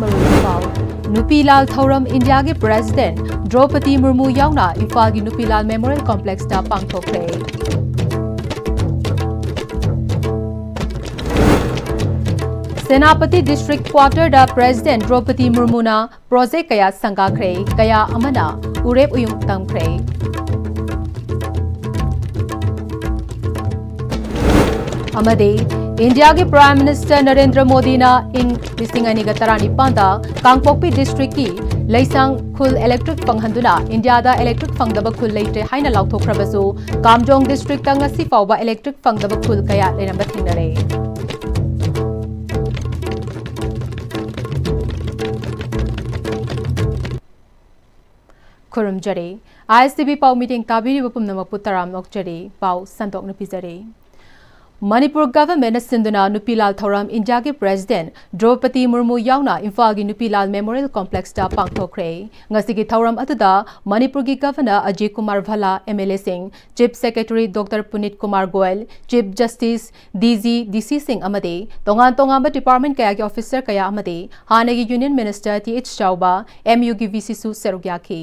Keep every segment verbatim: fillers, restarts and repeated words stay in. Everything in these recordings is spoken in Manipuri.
ꯃꯔꯨꯑꯣꯏꯕ ꯄꯥꯎ꯫ ꯅꯨꯄꯤ ꯂꯥꯜ ꯊꯧꯔꯝ ꯏꯟꯗꯤꯌꯥꯒꯤ ꯄ꯭ꯔꯦꯁꯤꯗꯦꯟꯠ ꯗ꯭ꯔꯧꯄꯗꯤ ꯃꯨꯔꯃꯨ ꯌꯥꯎꯅ ꯏꯝꯐꯥꯜꯒꯤ ꯅꯨꯄꯤ ꯂꯥꯜ ꯃꯦꯃꯣꯔꯤꯌꯦꯜ ꯀꯣꯝꯄ꯭ꯂꯦꯛꯁꯇ ꯄꯥꯡꯊꯣꯛꯈ꯭ꯔꯦ꯫ ꯁꯦꯅꯥꯄꯇꯤ ꯗꯤꯁꯇ꯭ꯔꯤꯛ ꯀ꯭ꯋꯥꯇꯔꯗ ꯄ꯭ꯔꯦꯁꯤꯗꯦꯟꯠ ꯗ꯭ꯔꯧꯄꯗꯤ ꯃꯨꯔꯃꯨꯅ ꯄ꯭ꯔꯣꯖꯦꯛ ꯀꯌꯥ ꯁꯪꯒꯥꯈ꯭ꯔꯦ, ꯀꯌꯥ ꯑꯃꯅ ꯎꯔꯦꯞ ꯎꯌꯨꯡ ꯇꯝꯈ꯭ꯔꯦ꯫ ꯑꯃꯗꯤ ꯏꯟꯗꯤꯌꯥꯒꯤ ꯄ꯭ꯔꯥꯏꯝ ꯃꯤꯅꯤꯁꯇꯔ ꯅꯔꯦꯟꯗ꯭ꯔ ꯃꯣꯗꯤꯅ ꯏꯪ ꯂꯤꯁꯤꯡ ꯑꯅꯤꯒ ꯇꯔꯥꯅꯤꯄꯥꯟꯗ ꯀꯥꯡꯄꯣꯛꯄꯤ ꯗꯤꯁꯇ꯭ꯔꯤꯛꯀꯤ ꯂꯩꯁꯥꯡ ꯈꯨꯜ ꯏꯂꯦꯛꯇ꯭ꯔꯤꯛ ꯐꯪꯍꯟꯗꯨꯅ ꯏꯟꯗꯤꯌꯥꯗ ꯏꯂꯦꯛꯇ꯭ꯔꯤꯛ ꯐꯪꯗꯕ ꯈꯨꯜ ꯂꯩꯇ꯭ꯔꯦ ꯍꯥꯏꯅ ꯂꯥꯎꯊꯣꯛꯈ꯭ꯔꯕꯁꯨ, ꯀꯥꯝꯖꯣꯡ ꯗꯤꯁꯇ꯭ꯔꯤꯛꯇ ꯉꯁꯤ ꯐꯥꯎꯕ ꯏꯂꯦꯛꯇ꯭ꯔꯤꯛ ꯐꯪꯗꯕ ꯈꯨꯜ ꯀꯌꯥ ꯂꯩꯔꯝꯕ ꯊꯦꯡꯅꯔꯦ꯫ ꯈꯨꯔꯨꯝꯖꯔꯤ꯫ ꯑꯥꯏ ꯑꯦꯁ ꯇꯤ ꯚꯤ ꯄꯥꯎ ꯃꯤꯠꯌꯦꯡ ꯇꯥꯕꯤꯔꯤꯕ ꯄꯨꯝꯅꯃꯛꯄꯨ ꯇꯔꯥꯝꯅ ꯑꯣꯛꯆꯔꯤ꯫ ꯄꯥꯎ ꯁꯟꯗꯣꯛꯅ ꯄꯤꯖꯔꯤ꯫ ꯃꯅꯤꯄꯨꯔ ꯒꯚꯔꯟꯃꯦꯟꯠꯅ ꯁꯤꯟꯗꯨꯅ ꯅꯨꯄꯤ ꯂꯥꯜ ꯊꯧꯔꯝ ꯏꯟꯗꯤꯌꯥꯒꯤ ꯄ꯭ꯔꯦꯁꯤꯗꯦꯟꯠ ꯗ꯭ꯔꯧꯄꯗꯤ ꯃꯨꯔꯃꯨ ꯌꯥꯎꯅ ꯏꯝꯐꯥꯜꯒꯤ ꯅꯨꯄꯤ ꯂꯥꯜ ꯃꯦꯃꯣꯔꯤꯌꯦꯜ ꯀꯣꯝꯄ꯭ꯂꯦꯛꯁꯇ ꯄꯥꯡꯊꯣꯛꯈ꯭ꯔꯦ꯫ ꯉꯁꯤꯒꯤ ꯊꯧꯔꯝ ꯑꯗꯨꯗ ꯃꯅꯤꯄꯨꯔꯒꯤ governor Ajay Kumar Bhalla, M L ꯑꯦꯁꯤꯡ, chief secretary doctor Puneet Kumar Goel, chief justice, D G, D ꯁꯤꯁꯤꯡ ꯑꯃꯗꯤ ꯇꯣꯉꯥꯟ ꯇꯣꯉꯥꯟꯕ ꯗꯤꯄꯥꯔꯠꯃꯦꯟꯠ ꯀꯌꯥꯒꯤ ꯑꯣꯐꯤꯁꯔ ꯀꯌꯥ ꯑꯃꯗꯤ ꯍꯥꯟꯅꯒꯤ union minister T H Chaoba, M ꯌꯨꯒꯤ ꯚꯤ ꯁꯤꯁꯨ ꯁꯔꯨꯛ ꯌꯥꯈꯤ꯫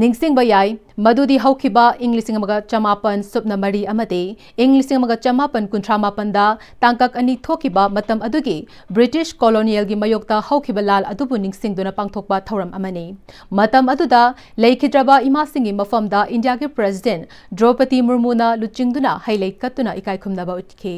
ꯅꯤꯡꯁꯤꯡꯕ ꯌꯥꯏ, ꯃꯗꯨꯗꯤ ꯍꯧꯈꯤꯕ ꯏꯪ ꯂꯤꯁꯤꯡ ꯑꯃꯒ ꯆꯃꯥꯄꯟ ꯁꯨꯞꯅ ꯃꯔꯤ ꯑꯃꯗꯤ ꯏꯪ ꯂꯤꯁꯤꯡ ꯑꯃꯒ ꯆꯃꯥꯄꯟ ꯀꯨꯟꯊ꯭ꯔꯥ ꯃꯥꯄꯟꯗ ꯇꯥꯡꯀꯛ ꯑꯅꯤ ꯊꯣꯛꯈꯤꯕ ꯃꯇꯝ ꯑꯗꯨꯒꯤ ꯕ꯭ꯔꯤꯇꯤꯁ ꯀꯣꯂꯣꯅꯤꯌꯦꯜꯒꯤ ꯃꯥꯌꯣꯛꯇ ꯍꯧꯈꯤꯕ ꯂꯥꯜ ꯑꯗꯨꯕꯨ ꯅꯤꯡꯁꯤꯡꯗꯨꯅ ꯄꯥꯡꯊꯣꯛꯄ ꯊꯧꯔꯝ ꯑꯃꯅꯤ꯫ ꯃꯇꯝ ꯑꯗꯨꯗ ꯂꯩꯈꯤꯗ꯭ꯔꯕ ꯏꯃꯥꯁꯤꯡꯒꯤ ꯃꯐꯝꯗ ꯏꯟꯗꯤꯌꯥꯒꯤ ꯄ꯭ꯔꯦꯁꯤꯗꯦꯟꯠ ꯗ꯭ꯔꯧꯄꯗꯤ ꯃꯨꯔꯃꯨꯅ ꯂꯨꯆꯤꯡꯗꯨꯅ ꯍꯩ ꯂꯩ ꯀꯠꯇꯨꯅ ꯏꯀꯥꯏ ꯈꯨꯝꯅꯕ ꯎꯠꯈꯤ꯫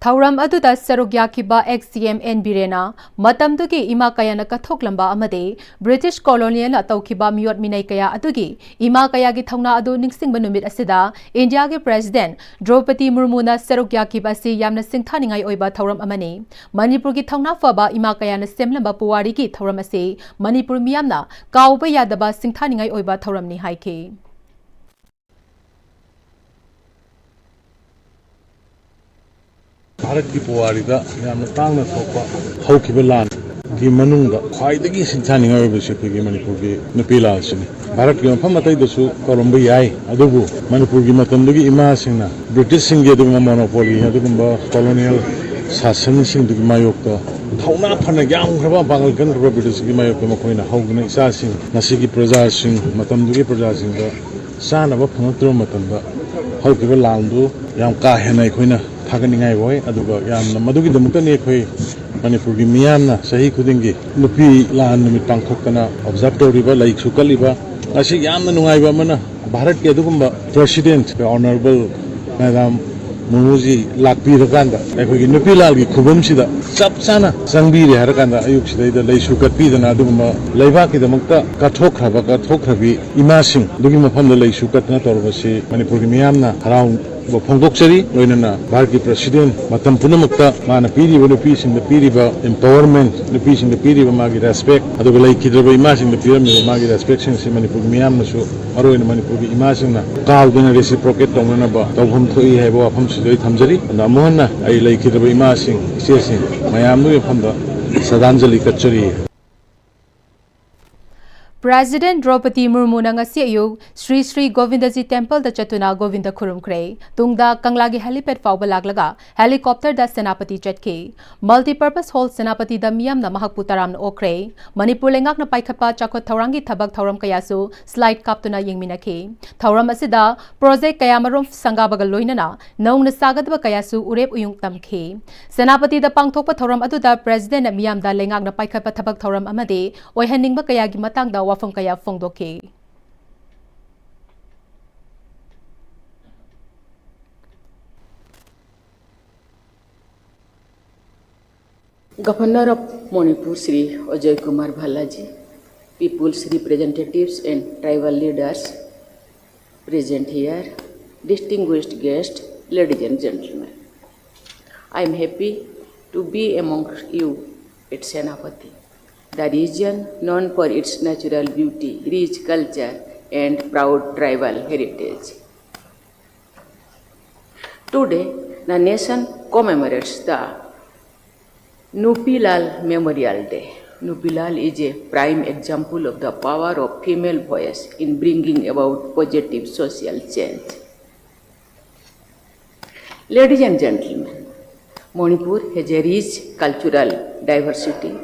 ꯊꯧꯔꯝ ꯑꯗꯨꯗ ꯁꯔꯨꯛ ꯌꯥꯈꯤꯕ ex C M N ꯕꯤꯔꯦꯟꯅ ꯃꯇꯝꯗꯨꯒꯤ ꯏꯃꯥ ꯀꯌꯥꯅ ꯀꯠꯊꯣꯛꯂꯝꯕ ꯑꯃꯗꯤ British colonialꯅ ꯇꯧꯈꯤꯕ ꯃꯤꯑꯣꯠ ꯃꯤꯅꯩ ꯀꯌꯥ ꯑꯗꯨꯒꯤ ꯏꯃꯥ ꯀꯌꯥꯒꯤ ꯊꯧꯅꯥ ꯑꯗꯨ ꯅꯤꯡꯁꯤꯡꯕ ꯅꯨꯃꯤꯠ ꯑꯁꯤꯗ ꯏꯟꯗꯤꯌꯥꯒꯤ President ꯗ꯭ꯔꯧꯄꯗꯤ ꯃꯨꯔꯃꯨꯅ ꯁꯔꯨꯛ ꯌꯥꯈꯤꯕ ꯑꯁꯤ ꯌꯥꯝꯅ ꯁꯤꯡꯊꯥꯅꯤꯡꯉꯥꯏ ꯑꯣꯏꯕ ꯊꯧꯔꯝ ꯑꯃꯅꯤ꯫ ꯃꯅꯤꯄꯨꯔꯒꯤ ꯊꯧꯅꯥ ꯐꯕ ꯏꯃꯥ ꯀꯌꯥꯅ ꯁꯦꯝꯂꯝꯕ ꯄꯨꯋꯥꯔꯤꯒꯤ ꯊꯧꯔꯝ ꯑꯁꯤ ꯃꯅꯤꯄꯨꯔ ꯃꯤꯌꯥꯝꯅ ꯀꯥꯎꯕ ꯌꯥꯗꯕ ꯁꯤꯡꯊꯥꯅꯤꯡꯉꯥꯏ ꯑꯣꯏꯕ ꯊꯧꯔꯝꯅꯤ ꯍꯥꯏꯈꯤ꯫ ꯚꯥꯔꯠꯀꯤ ꯄꯨꯋꯥꯔꯤꯗ ꯌꯥꯝꯅ ꯇꯥꯡꯅ ꯊꯣꯛꯄ ꯍꯧꯈꯤꯕ ꯂꯥꯟꯒꯤ ꯃꯅꯨꯡꯗ ꯈ꯭ꯋꯥꯏꯗꯒꯤ ꯁꯤꯡꯊꯥꯅꯤꯡꯉꯥꯏ ꯑꯣꯏꯕꯁꯤ ꯑꯩꯈꯣꯏꯒꯤ ꯃꯅꯤꯄꯨꯔꯒꯤ ꯅꯨꯄꯤ ꯂꯥꯟꯁꯤꯅꯤ꯫ ꯚꯥꯔꯠꯀꯤ ꯃꯐꯝ ꯑꯇꯩꯗꯁꯨ ꯇꯧꯔꯝꯕ ꯌꯥꯏ, ꯑꯗꯨꯕꯨ ꯃꯅꯤꯄꯨꯔꯒꯤ ꯃꯇꯝꯗꯨꯒꯤ ꯏꯃꯥꯁꯤꯡꯅ ꯕ꯭ꯔꯤꯇꯤꯁꯁꯤꯡꯒꯤ ꯑꯗꯨꯒꯨꯝꯕ monopoly, ꯑꯗꯨꯒꯨꯝꯕ colonial ꯁꯥꯁꯟꯁꯤꯡꯗꯨꯒꯤ ꯃꯥꯌꯣꯛꯇ ꯊꯧꯅꯥ ꯐꯅ ꯌꯥꯝꯈ꯭ꯔꯕ, ꯄꯥꯡꯒꯜ ꯀꯟꯈ꯭ꯔꯕ ꯕ꯭ꯔꯤꯇꯤꯁꯀꯤ ꯃꯥꯌꯣꯛꯇ ꯃꯈꯣꯏꯅ ꯍꯧꯗꯨꯅ ꯏꯆꯥꯁꯤꯡ, ꯉꯁꯤꯒꯤ ꯄ꯭ꯔꯖꯥꯁꯤꯡ, ꯃꯇꯝꯗꯨꯒꯤ ꯄ꯭ꯔꯖꯥꯁꯤꯡꯗ ꯆꯥꯅꯕ ꯐꯪꯉꯛꯇ꯭ꯔꯕ ꯃꯇꯝꯗ ꯍꯧꯈꯤꯕ ꯂꯥꯟꯗꯨ ꯌꯥꯝ ꯀꯥ ꯍꯦꯟꯅ ꯑꯩꯈꯣꯏꯅ ꯊꯥꯒꯠꯅꯤꯡꯉꯥꯏ ꯑꯣꯏ꯫ ꯑꯗꯨꯒ ꯌꯥꯝꯅ ꯃꯗꯨꯒꯤꯗꯃꯛꯇꯅꯤ ꯑꯩꯈꯣꯏ ꯃꯅꯤꯄꯨꯔꯒꯤ ꯃꯤꯌꯥꯝꯅ ꯆꯍꯤ ꯈꯨꯗꯤꯡꯒꯤ ꯅꯨꯄꯤ ꯂꯥꯟ ꯅꯨꯃꯤꯠ ꯄꯥꯡꯊꯣꯛꯇꯅ observe ꯇꯧꯔꯤꯕ, ꯂꯩꯁꯨ ꯀꯠꯂꯤꯕ꯫ ꯉꯁꯤ ꯌꯥꯝꯅ ꯅꯨꯡꯉꯥꯏꯕ ꯑꯃꯅ, ꯚꯥꯔꯠꯀꯤ ꯑꯗꯨꯒꯨꯝꯕ President Honourable Madam ꯃꯨꯔꯃꯨꯖꯤ ꯂꯥꯛꯄꯤꯔꯀꯥꯟꯗ ꯑꯩꯈꯣꯏꯒꯤ ꯅꯨꯄꯤ ꯂꯥꯜꯒꯤ ꯈꯨꯕꯝꯁꯤꯗ ꯆꯞ ꯆꯥꯅ ꯆꯪꯕꯤꯔꯦ ꯍꯥꯏꯔꯀꯥꯟꯗ, ꯑꯌꯨꯛꯁꯤꯗꯩꯗ ꯂꯩꯁꯨ ꯀꯠꯄꯤꯗꯅ ꯑꯗꯨꯒꯨꯝꯕ ꯂꯩꯕꯥꯛꯀꯤꯗꯃꯛꯇ ꯀꯠꯊꯣꯛꯈ꯭ꯔꯕ, ꯀꯠꯊꯣꯛꯈ꯭ꯔꯕꯤ ꯏꯃꯥꯁꯤꯡ ꯑꯗꯨꯒꯤ ꯃꯐꯝꯗ ꯂꯩꯁꯨ ꯀꯠꯇꯅ ꯇꯧꯔꯕꯁꯤ ꯃꯅꯤꯄꯨꯔꯒꯤ ꯃꯤꯌꯥꯝꯅ ꯍꯔꯥꯎꯕ ꯐꯣꯡꯗꯣꯛꯆꯔꯤ꯫ ꯂꯣꯏꯅꯅ ꯚꯥꯔꯠꯀꯤ President ꯃꯇꯝ ꯄꯨꯝꯅꯃꯛꯇ ꯃꯥꯅ ꯄꯤꯔꯤꯕ ꯅꯨꯄꯤꯁꯤꯡꯗ ꯄꯤꯔꯤꯕ empowerment, ꯅꯨꯄꯤꯁꯤꯡꯗ ꯄꯤꯔꯤꯕ ꯃꯥꯒꯤ respect, ꯑꯗꯨꯒ ꯂꯩꯈꯤꯗ꯭ꯔꯕ ꯏꯃꯥꯁꯤꯡꯗ ꯄꯤꯔꯝꯃꯤꯕ ꯃꯥꯒꯤ respectꯁꯤꯡ ꯑꯁꯤ ꯃꯅꯤꯄꯨꯔꯒꯤ ꯃꯤꯌꯥꯝꯅꯁꯨ, ꯃꯔꯨꯑꯣꯏꯅ ꯃꯅꯤꯄꯨꯔꯒꯤ ꯏꯃꯥꯁꯤꯡꯅ ꯀꯥꯎꯗꯅ reciprocate ꯇꯧꯅꯅꯕ ꯇꯧꯐꯝ ꯊꯣꯛꯏ ꯍꯥꯏꯕ ꯋꯥꯐꯝꯁꯤꯁꯨ ꯑꯩ ꯊꯝꯖꯔꯤ꯫ ꯑꯗꯨꯅ ꯑꯃꯨꯛ ꯍꯟꯅ ꯑꯩ ꯂꯩꯈꯤꯗ꯭ꯔꯕ ꯏꯃꯥꯁꯤꯡ, ꯏꯆꯦꯁꯤꯡ ꯃꯌꯥꯝꯗꯨꯒꯤ ꯃꯐꯝꯗ ꯁ꯭ꯔꯗꯥꯟꯖꯂꯤ ꯀꯠꯆꯔꯤ꯫ President ꯗ꯭ꯔꯧꯄꯗꯤ ꯃꯨꯔꯃꯨꯅ ꯉꯁꯤ ꯑꯌꯨꯛ ꯁ꯭ꯔꯤ ꯁ꯭ꯔꯤ ꯒꯣꯕꯤꯟꯗꯖꯤ Templeꯗ ꯆꯠꯇꯨꯅ ꯒꯣꯕꯤꯟꯗ ꯈꯨꯔꯨꯝꯈ꯭ꯔꯦ꯫ ꯇꯨꯡꯗ ꯀꯪꯂꯥꯒꯤ helipad ꯐꯥꯎꯕ ꯂꯥꯛꯂꯒ helicopterꯗ ꯁꯦꯅꯥꯄꯇꯤ ꯆꯠꯈꯤ꯫ Multipurpose Hall ꯁꯦꯅꯥꯄꯇꯤꯗ ꯃꯤꯌꯥꯝꯅ ꯃꯍꯥꯛꯄꯨ ꯇꯔꯥꯝꯅ ꯑꯣꯛꯈ꯭ꯔꯦ꯫ ꯃꯅꯤꯄꯨꯔ ꯂꯩꯉꯥꯛꯅ ꯄꯥꯏꯈꯠꯄ ꯆꯥꯎꯈꯠ ꯊꯧꯔꯥꯡꯒꯤ ꯊꯕꯛ ꯊꯧꯔꯝ ꯀꯌꯥꯁꯨ slide ꯀꯥꯞꯇꯨꯅ ꯌꯦꯡꯃꯤꯟꯅꯈꯤ꯫ ꯊꯧꯔꯝ ꯑꯁꯤꯗ project ꯀꯌꯥꯃꯔꯨꯝ ꯁꯪꯒꯥꯕꯒ ꯂꯣꯏꯅꯅ ꯅꯧꯅ ꯁꯥꯒꯗꯕ ꯀꯌꯥꯁꯨ ꯎꯔꯦꯞ ꯎꯌꯨꯡ ꯇꯝꯈꯤ꯫ ꯁꯦꯅꯥꯄꯇꯤꯗ ꯄꯥꯡꯊꯣꯛꯄ ꯊꯧꯔꯝ ꯑꯗꯨꯗ Presidentꯅ ꯃꯤꯌꯥꯝꯗ ꯂꯩꯉꯥꯛꯅ ꯄꯥꯏꯈꯠꯄ ꯊꯕꯛ ꯊꯧꯔꯝ ꯑꯃꯗꯤ ꯑꯣꯏꯍꯟꯅꯤꯡꯕ ꯀꯌꯥꯒꯤ ꯃꯇꯥꯡꯗ ꯋꯥꯐꯝ ꯀꯌꯥ ꯐꯣꯡꯗꯣꯛꯈꯤ꯫ Governor of Manipur Shri Ajoy Kumar Bhallaji, people's representatives and tribal leaders present here, distinguished guests, ladies and gentlemen. I am happy to be amongst you at Senapati, the region known for its natural beauty, rich culture, and proud tribal heritage. Today, the nation commemorates the Nupilal Memorial Day. Nupilal is a prime example of the power of female voice in bringing about positive social change. Ladies and gentlemen, Manipur has a rich cultural diversity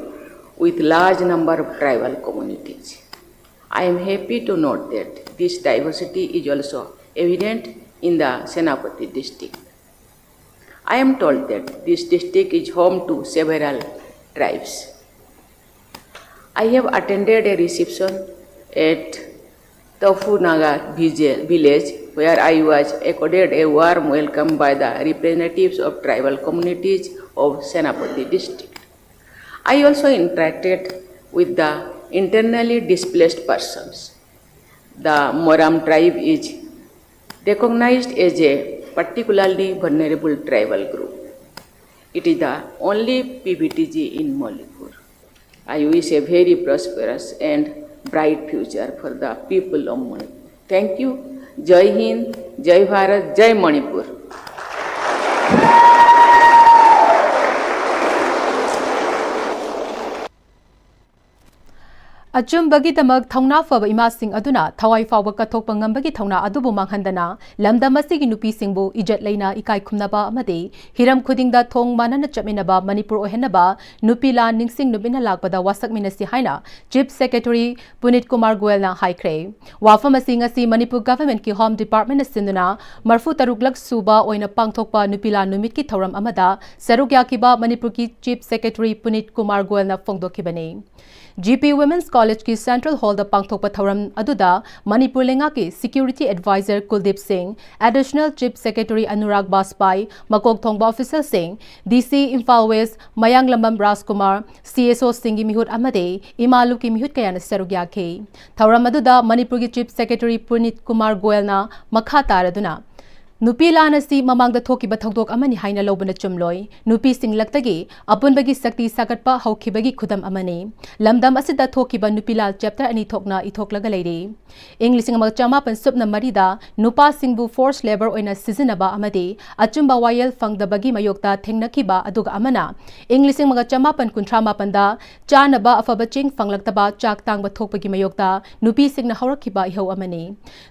with large number of tribal communities. I am happy to note that this diversity is also evident in the Senapati district. I am told that this district is home to several tribes. I have attended a reception at Tofu Naga village, where I was accorded a warm welcome by the representatives of tribal communities of Senapati district. I also interacted with the internally displaced persons. The Moram tribe is recognized as a particularly vulnerable tribal group. It is the only P V T G in Manipur. I wish a very prosperous and bright future for the people of Manipur. Thank you. Jai Hind, Jai Bharat, Jai Manipur. ꯑꯆꯨꯝꯕꯒꯤꯗꯃꯛ ꯊꯧꯅꯥ ꯐꯕ ꯏꯃꯥꯁꯤꯡ ꯑꯗꯨꯅ ꯊꯋꯥꯏ ꯐꯥꯎꯕ ꯀꯠꯊꯣꯛꯄ ꯉꯝꯕꯒꯤ ꯊꯧꯅꯥ ꯑꯗꯨꯕꯨ ꯃꯥꯡꯍꯟꯗꯅ ꯂꯝꯗꯝ ꯑꯁꯤꯒꯤ ꯅꯨꯄꯤꯁꯤꯡꯕꯨ ꯏꯖꯠ ꯂꯩꯅ ꯏꯀꯥꯏ ꯈꯨꯝꯅꯕ ꯑꯃꯗꯤ ꯍꯤꯔꯝ ꯈꯨꯗꯤꯡꯗ ꯊꯣꯡ ꯃꯥꯟꯅꯅ ꯆꯠꯃꯤꯟꯅꯕ ꯃꯅꯤꯄꯨꯔ ꯑꯣꯏꯍꯟꯅꯕ ꯅꯨꯄꯤ ꯂꯥꯟ ꯅꯤꯡꯁꯤꯡ ꯅꯨꯃꯤꯠꯅ ꯂꯥꯛꯄꯗ ꯋꯥꯁꯛꯃꯤꯟꯅꯁꯤ ꯍꯥꯏꯅ Chief Secretary ꯄꯨꯅꯤꯠ ꯀꯨꯃꯥꯔ ꯒꯣꯌꯜꯅ ꯍꯥꯏꯈ꯭ꯔꯦ꯫ ꯋꯥꯐꯝ ꯑꯁꯤ ꯉꯁꯤ ꯃꯅꯤꯄꯨꯔ Governmentꯀꯤ Home Departmentꯅ ꯁꯤꯟꯗꯨꯅ ꯃꯔꯐꯨ ꯇꯔꯨꯛꯂꯛ ꯁꯨꯕ ꯑꯣꯏꯅ ꯄꯥꯡꯊꯣꯛꯄ ꯅꯨꯄꯤ ꯂꯥꯟ ꯅꯨꯃꯤꯠꯀꯤ ꯊꯧꯔꯝ ꯑꯃꯗ ꯁꯔꯨꯛ ꯌꯥꯈꯤꯕ ꯃꯅꯤꯄꯨꯔꯒꯤ Chief Secretary ꯄꯨꯅꯤꯠ Kumar ꯒꯣꯌꯜꯅ ꯐꯣꯡꯗꯣꯛꯈꯤꯕꯅꯤ꯫ G P Women's College ꯀꯤ Central Hall ꯗ ꯄꯥꯡꯊꯣꯛꯄ ꯊꯧꯔꯝ ꯑꯗꯨꯗ ꯃꯅꯤꯄꯨꯔ ꯂꯩꯉꯥꯛꯀꯤ Security Advisor ꯀꯨꯜꯗꯤꯞ ꯁꯤꯡ, Additional Chief Secretary ꯑꯅꯨꯔꯥꯒ ꯕꯥꯖꯄꯥꯏ, ꯃꯀꯣꯛ ꯊꯣꯡꯕ official ꯁꯤꯡ, D C ꯏꯝꯐꯥꯜ West ꯃꯌꯥꯡꯂꯝꯕꯝ ꯔꯥꯖꯀꯨꯃꯥꯔ, C S O ꯁꯤꯡꯒꯤ ꯃꯤꯍꯨꯠ ꯑꯃꯗꯤ ꯏꯃꯥ ꯂꯨꯞꯀꯤ ꯃꯤꯍꯨꯠ ꯀꯌꯥꯅ ꯁꯔꯨꯛ ꯌꯥꯈꯤ꯫ ꯊꯧꯔꯝ ꯑꯗꯨꯗ ꯃꯅꯤꯄꯨꯔꯒꯤ Chief Secretary ꯄꯨꯅꯤꯠ ꯀꯨꯃꯥꯔ ꯒꯣꯌꯜꯅ ꯃꯈꯥ ꯇꯥꯔꯗꯨꯅ, ꯅꯨꯄꯤ ꯂꯥꯟ ꯑꯁꯤ ꯃꯃꯥꯡꯗ ꯊꯣꯛꯈꯤꯕ ꯊꯧꯗꯣꯛ ꯑꯃꯅꯤ ꯍꯥꯏꯅ ꯂꯧꯕꯅ ꯆꯨꯝꯂꯣꯏ꯫ ꯅꯨꯄꯤꯁꯤꯡ ꯂꯛꯇꯒꯤ ꯑꯄꯨꯟꯕꯒꯤ ꯁꯛꯇꯤ ꯁꯥꯒꯠꯄ ꯍꯧꯈꯤꯕꯒꯤ ꯈꯨꯗꯝ ꯑꯃꯅꯤ꯫ ꯂꯝꯗꯝ ꯑꯁꯤꯗ ꯊꯣꯛꯈꯤꯕ ꯅꯨꯄꯤ ꯂꯥꯟ chapter ꯑꯅꯤ ꯊꯣꯛꯅ ꯏꯊꯣꯛꯂꯒ ꯂꯩꯔꯤ꯫ ꯏꯪ ꯂꯤꯁꯤꯡ ꯑꯃꯒ ꯆꯃꯥꯄꯟ ꯁꯨꯞꯅ ꯃꯔꯤꯗ ꯅꯨꯄꯥꯁꯤꯡꯕꯨ forced labour ꯑꯣꯏꯅ ꯁꯤꯖꯤꯟꯅꯕ ꯑꯃꯗꯤ ꯑꯆꯨꯝꯕ ꯋꯥꯌꯦꯜ ꯐꯪꯗꯕꯒꯤ ꯃꯥꯌꯣꯛꯇ ꯊꯦꯡꯅꯈꯤꯕ, ꯑꯗꯨꯒ ꯑꯃꯅ ꯏꯪ ꯂꯤꯁꯤꯡ ꯑꯃꯒ ꯆꯃꯥꯄꯟ ꯀꯨꯟꯊ꯭ꯔꯥ ꯃꯥꯄꯟꯗ ꯆꯥꯅꯕ ꯑꯐꯕ ꯆꯦꯡ ꯐꯪꯂꯛꯇꯕ ꯆꯥꯛ ꯇꯥꯡꯕ ꯊꯣꯛꯄꯒꯤ ꯃꯥꯌꯣꯛꯇ ꯅꯨꯄꯤꯁꯤꯡꯅ ꯍꯧꯔꯛꯈꯤꯕ ꯏꯍꯧ ꯑꯃꯅꯤ꯫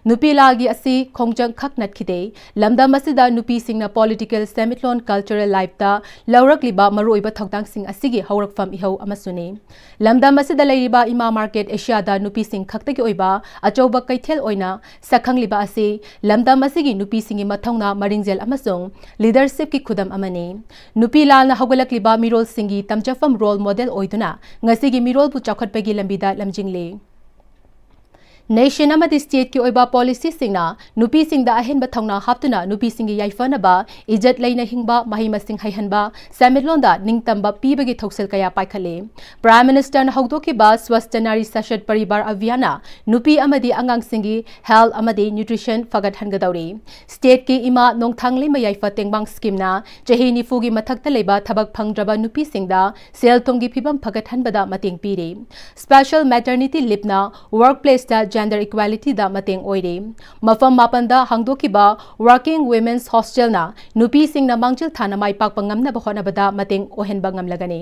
ꯅꯨꯄꯤ ꯂꯥꯜꯒꯤ ꯑꯁꯤ ꯈꯣꯡꯖꯪ ꯈꯛ ꯅꯠꯈꯤꯗꯦ꯫ ꯂꯝꯗꯝ ꯑꯁꯤꯗ ꯅꯨꯄꯤꯁꯤꯡꯅ political, ꯁꯦꯟꯃꯤꯠꯂꯣꯟ, cultural life ꯇ ꯂꯧꯔꯛꯂꯤꯕ ꯃꯔꯨꯑꯣꯏꯕ ꯊꯧꯗꯥꯡꯁꯤꯡ ꯑꯁꯤꯒꯤ ꯍꯧꯔꯛꯐꯝ ꯏꯍꯧ ꯑꯃꯁꯨꯅꯤ꯫ ꯂꯝꯗꯝ ꯑꯁꯤꯗ ꯂꯩꯔꯤꯕ ꯏꯃꯥ market Asia ꯗ ꯅꯨꯄꯤꯁꯤꯡ ꯈꯛꯇꯒꯤ ꯑꯣꯏꯕ ꯑꯆꯧꯕ ꯀꯩꯊꯦꯜ ꯑꯣꯏꯅ ꯁꯛꯈꯪꯂꯤꯕ ꯑꯁꯤ ꯂꯝꯗꯝ ꯑꯁꯤꯒꯤ ꯅꯨꯄꯤꯁꯤꯡꯒꯤ ꯃꯊꯧꯅꯥ, ꯃꯔꯤꯡꯖꯦꯜ ꯑꯃꯁꯨꯡ leadership ꯀꯤ ꯈꯨꯗꯝ ꯑꯃꯅꯤ꯫ ꯅꯨꯄꯤ ꯂꯥꯜꯅ ꯍꯧꯒꯠꯂꯛꯂꯤꯕ ꯃꯤꯔꯣꯜꯁꯤꯡꯒꯤ ꯇꯝꯖꯐꯝ role model ꯑꯣꯏꯗꯨꯅ ꯉꯁꯤꯒꯤ ꯃꯤꯔꯣꯜꯕꯨ ꯆꯥꯎꯈꯠꯄꯒꯤ ꯂꯝꯕꯤꯗ ꯂꯝꯖꯤꯡꯂꯤ꯫ Nation ꯑꯃꯗꯤ state ꯀꯤ ꯑꯣꯏꯕ policy ꯁꯤꯡꯅ ꯅꯨꯄꯤꯁꯤꯡꯗ ꯑꯍꯦꯟꯕ ꯊꯧꯅꯥ ꯍꯥꯞꯇꯨꯅ ꯅꯨꯄꯤꯁꯤꯡꯒꯤ ꯌꯥꯏꯐꯅꯕ, ꯏꯖꯠ ꯂꯩꯅ ꯍꯤꯡꯕ, ꯃꯍꯩ ꯃꯁꯤꯡ ꯍꯩꯍꯟꯕ, ꯁꯦꯟꯃꯤꯠꯂꯣꯟꯗ ꯅꯤꯡꯇꯝꯕ ꯄꯤꯕꯒꯤ ꯊꯧꯁꯤꯜ ꯀꯌꯥ ꯄꯥꯏꯈꯠꯂꯤ꯫ Prime Minister ꯅ ꯍꯧꯗꯣꯛꯈꯤꯕ Swasth Nari Sashakt Parivar Abhiyan ꯅ ꯅꯨꯄꯤ ꯑꯃꯗꯤ ꯑꯉꯥꯡꯁꯤꯡꯒꯤ health ꯑꯃꯗꯤ nutrition ꯐꯒꯠꯍꯟꯒꯗꯧꯔꯤ꯫ State ꯀꯤ ꯏꯃꯥ ꯅꯣꯡꯊꯥꯡꯂꯩꯃ ꯌꯥꯏꯐ ꯇꯦꯡꯕꯥꯡ scheme ꯅ ꯆꯍꯤ ꯅꯤꯐꯨꯒꯤ ꯃꯊꯛꯇ ꯂꯩꯕ ꯊꯕꯛ ꯐꯪꯗ꯭ꯔꯕ ꯅꯨꯄꯤꯁꯤꯡꯗ ꯁꯦꯜ ꯊꯨꯝꯒꯤ ꯐꯤꯕꯝ ꯐꯒꯠꯍꯟꯕꯗ ꯃꯇꯦꯡ ꯄꯤꯔꯤ꯫ Special maternity leave ꯅ workplace ꯇ gender equality ꯗ ꯃꯇꯦꯡ ꯑꯣꯏꯔꯤ꯫ ꯃꯐꯝ ꯃꯥꯄꯟꯗ ꯍꯥꯡꯗꯣꯛꯈꯤꯕ Working Women's Hostel ꯅ ꯅꯨꯄꯤꯁꯤꯡꯅ ꯃꯥꯡꯖꯤꯜ ꯊꯥꯅ ꯃꯥꯏ ꯄꯥꯛꯄ ꯉꯝꯅꯕ ꯍꯣꯠꯅꯕꯗ ꯃꯇꯦꯡ ꯑꯣꯏꯍꯟꯕ ꯉꯝꯂꯒꯅꯤ꯫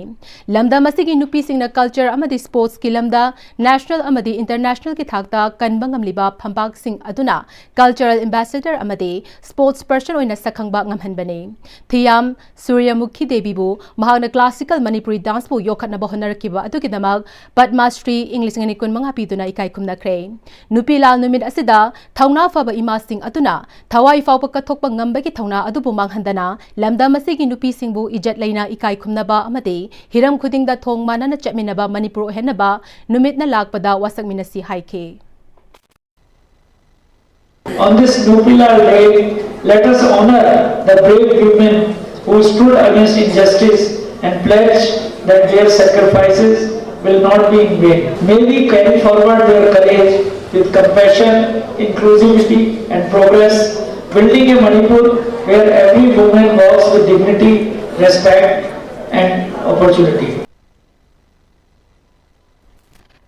ꯂꯝꯗꯝ ꯑꯁꯤꯒꯤ ꯅꯨꯄꯤꯁꯤꯡꯅ culture ꯑꯃꯗꯤ sports ꯀꯤ ꯂꯝꯗ national ꯑꯃꯗꯤ international ꯒꯤ ꯊꯥꯛꯇ ꯀꯟꯕ ꯉꯝꯂꯤꯕ ꯐꯝꯕꯥꯛꯁꯤꯡ ꯑꯗꯨꯅ cultural ambassador ꯑꯃꯗꯤ sports person ꯑꯣꯏꯅ ꯁꯛꯈꯪꯕ ꯉꯝꯍꯟꯕꯅꯤ꯫ ꯊꯤꯌꯥꯝ ꯁꯨꯔ꯭ꯌꯃꯨꯈꯤ ꯗꯦꯕꯤꯕꯨ ꯃꯍꯥꯛꯅ classical Manipuri dance ꯄꯨ ꯌꯣꯛꯈꯠꯅꯕ ꯍꯣꯠꯅꯔꯛꯈꯤꯕ ꯑꯗꯨꯒꯤꯗꯃꯛ ꯄꯗꯃ ꯁ꯭ꯔꯤ ꯏꯪ ꯂꯤꯁꯤꯡ ꯑꯅꯤ ꯀꯨꯟꯃꯉꯥ ꯄꯤꯗꯨꯅ ꯏꯀꯥꯏ ꯈꯨꯝꯅꯈ꯭ꯔꯦ꯫ ꯅꯨꯄꯤ ꯂꯥꯜ ꯅꯨꯃꯤꯠ ꯑꯁꯤꯗ ꯊꯧꯅꯥ ꯐꯕ ꯏꯃꯥꯁꯤꯡ ꯑꯗꯨꯅ ꯊꯋꯥꯏ ꯐꯥꯎꯕ ꯀꯠꯊꯣꯛꯄ ꯉꯝꯕꯒꯤ ꯊꯧꯅꯥ ꯑꯗꯨꯕꯨ ꯃꯥꯡꯍꯟꯗꯅ ꯂꯝꯗꯝ ꯑꯁꯤꯒꯤ ꯅꯨꯄꯤꯁꯤꯡꯕꯨ ꯏꯖꯠ ꯂꯩꯅ ꯏꯀꯥꯏ ꯈꯨꯝꯅꯕ ꯑꯃꯗꯤ ꯍꯤꯔꯝ ꯈꯨꯗꯤꯡꯗ ꯊꯣꯡ ꯃꯥꯟꯅꯅ ꯆꯠꯃꯤꯟꯅꯕ ꯃꯅꯤꯄꯨꯔ ꯑꯣꯏꯍꯟꯅꯕ ꯅꯨꯃꯤꯠꯅ ꯂꯥꯛꯄꯗ ꯋꯥꯁꯛꯃꯤꯟꯅꯁꯤ ꯍꯥꯏꯈꯤ꯫ On this Nupi Lal Day, let us honor the brave women who stood against injustice and pledge that their sacrifices will not be in vain. May we carry forward their courage with compassion, inclusivity, and progress, building a Manipur where every woman walks with dignity, respect, and opportunity.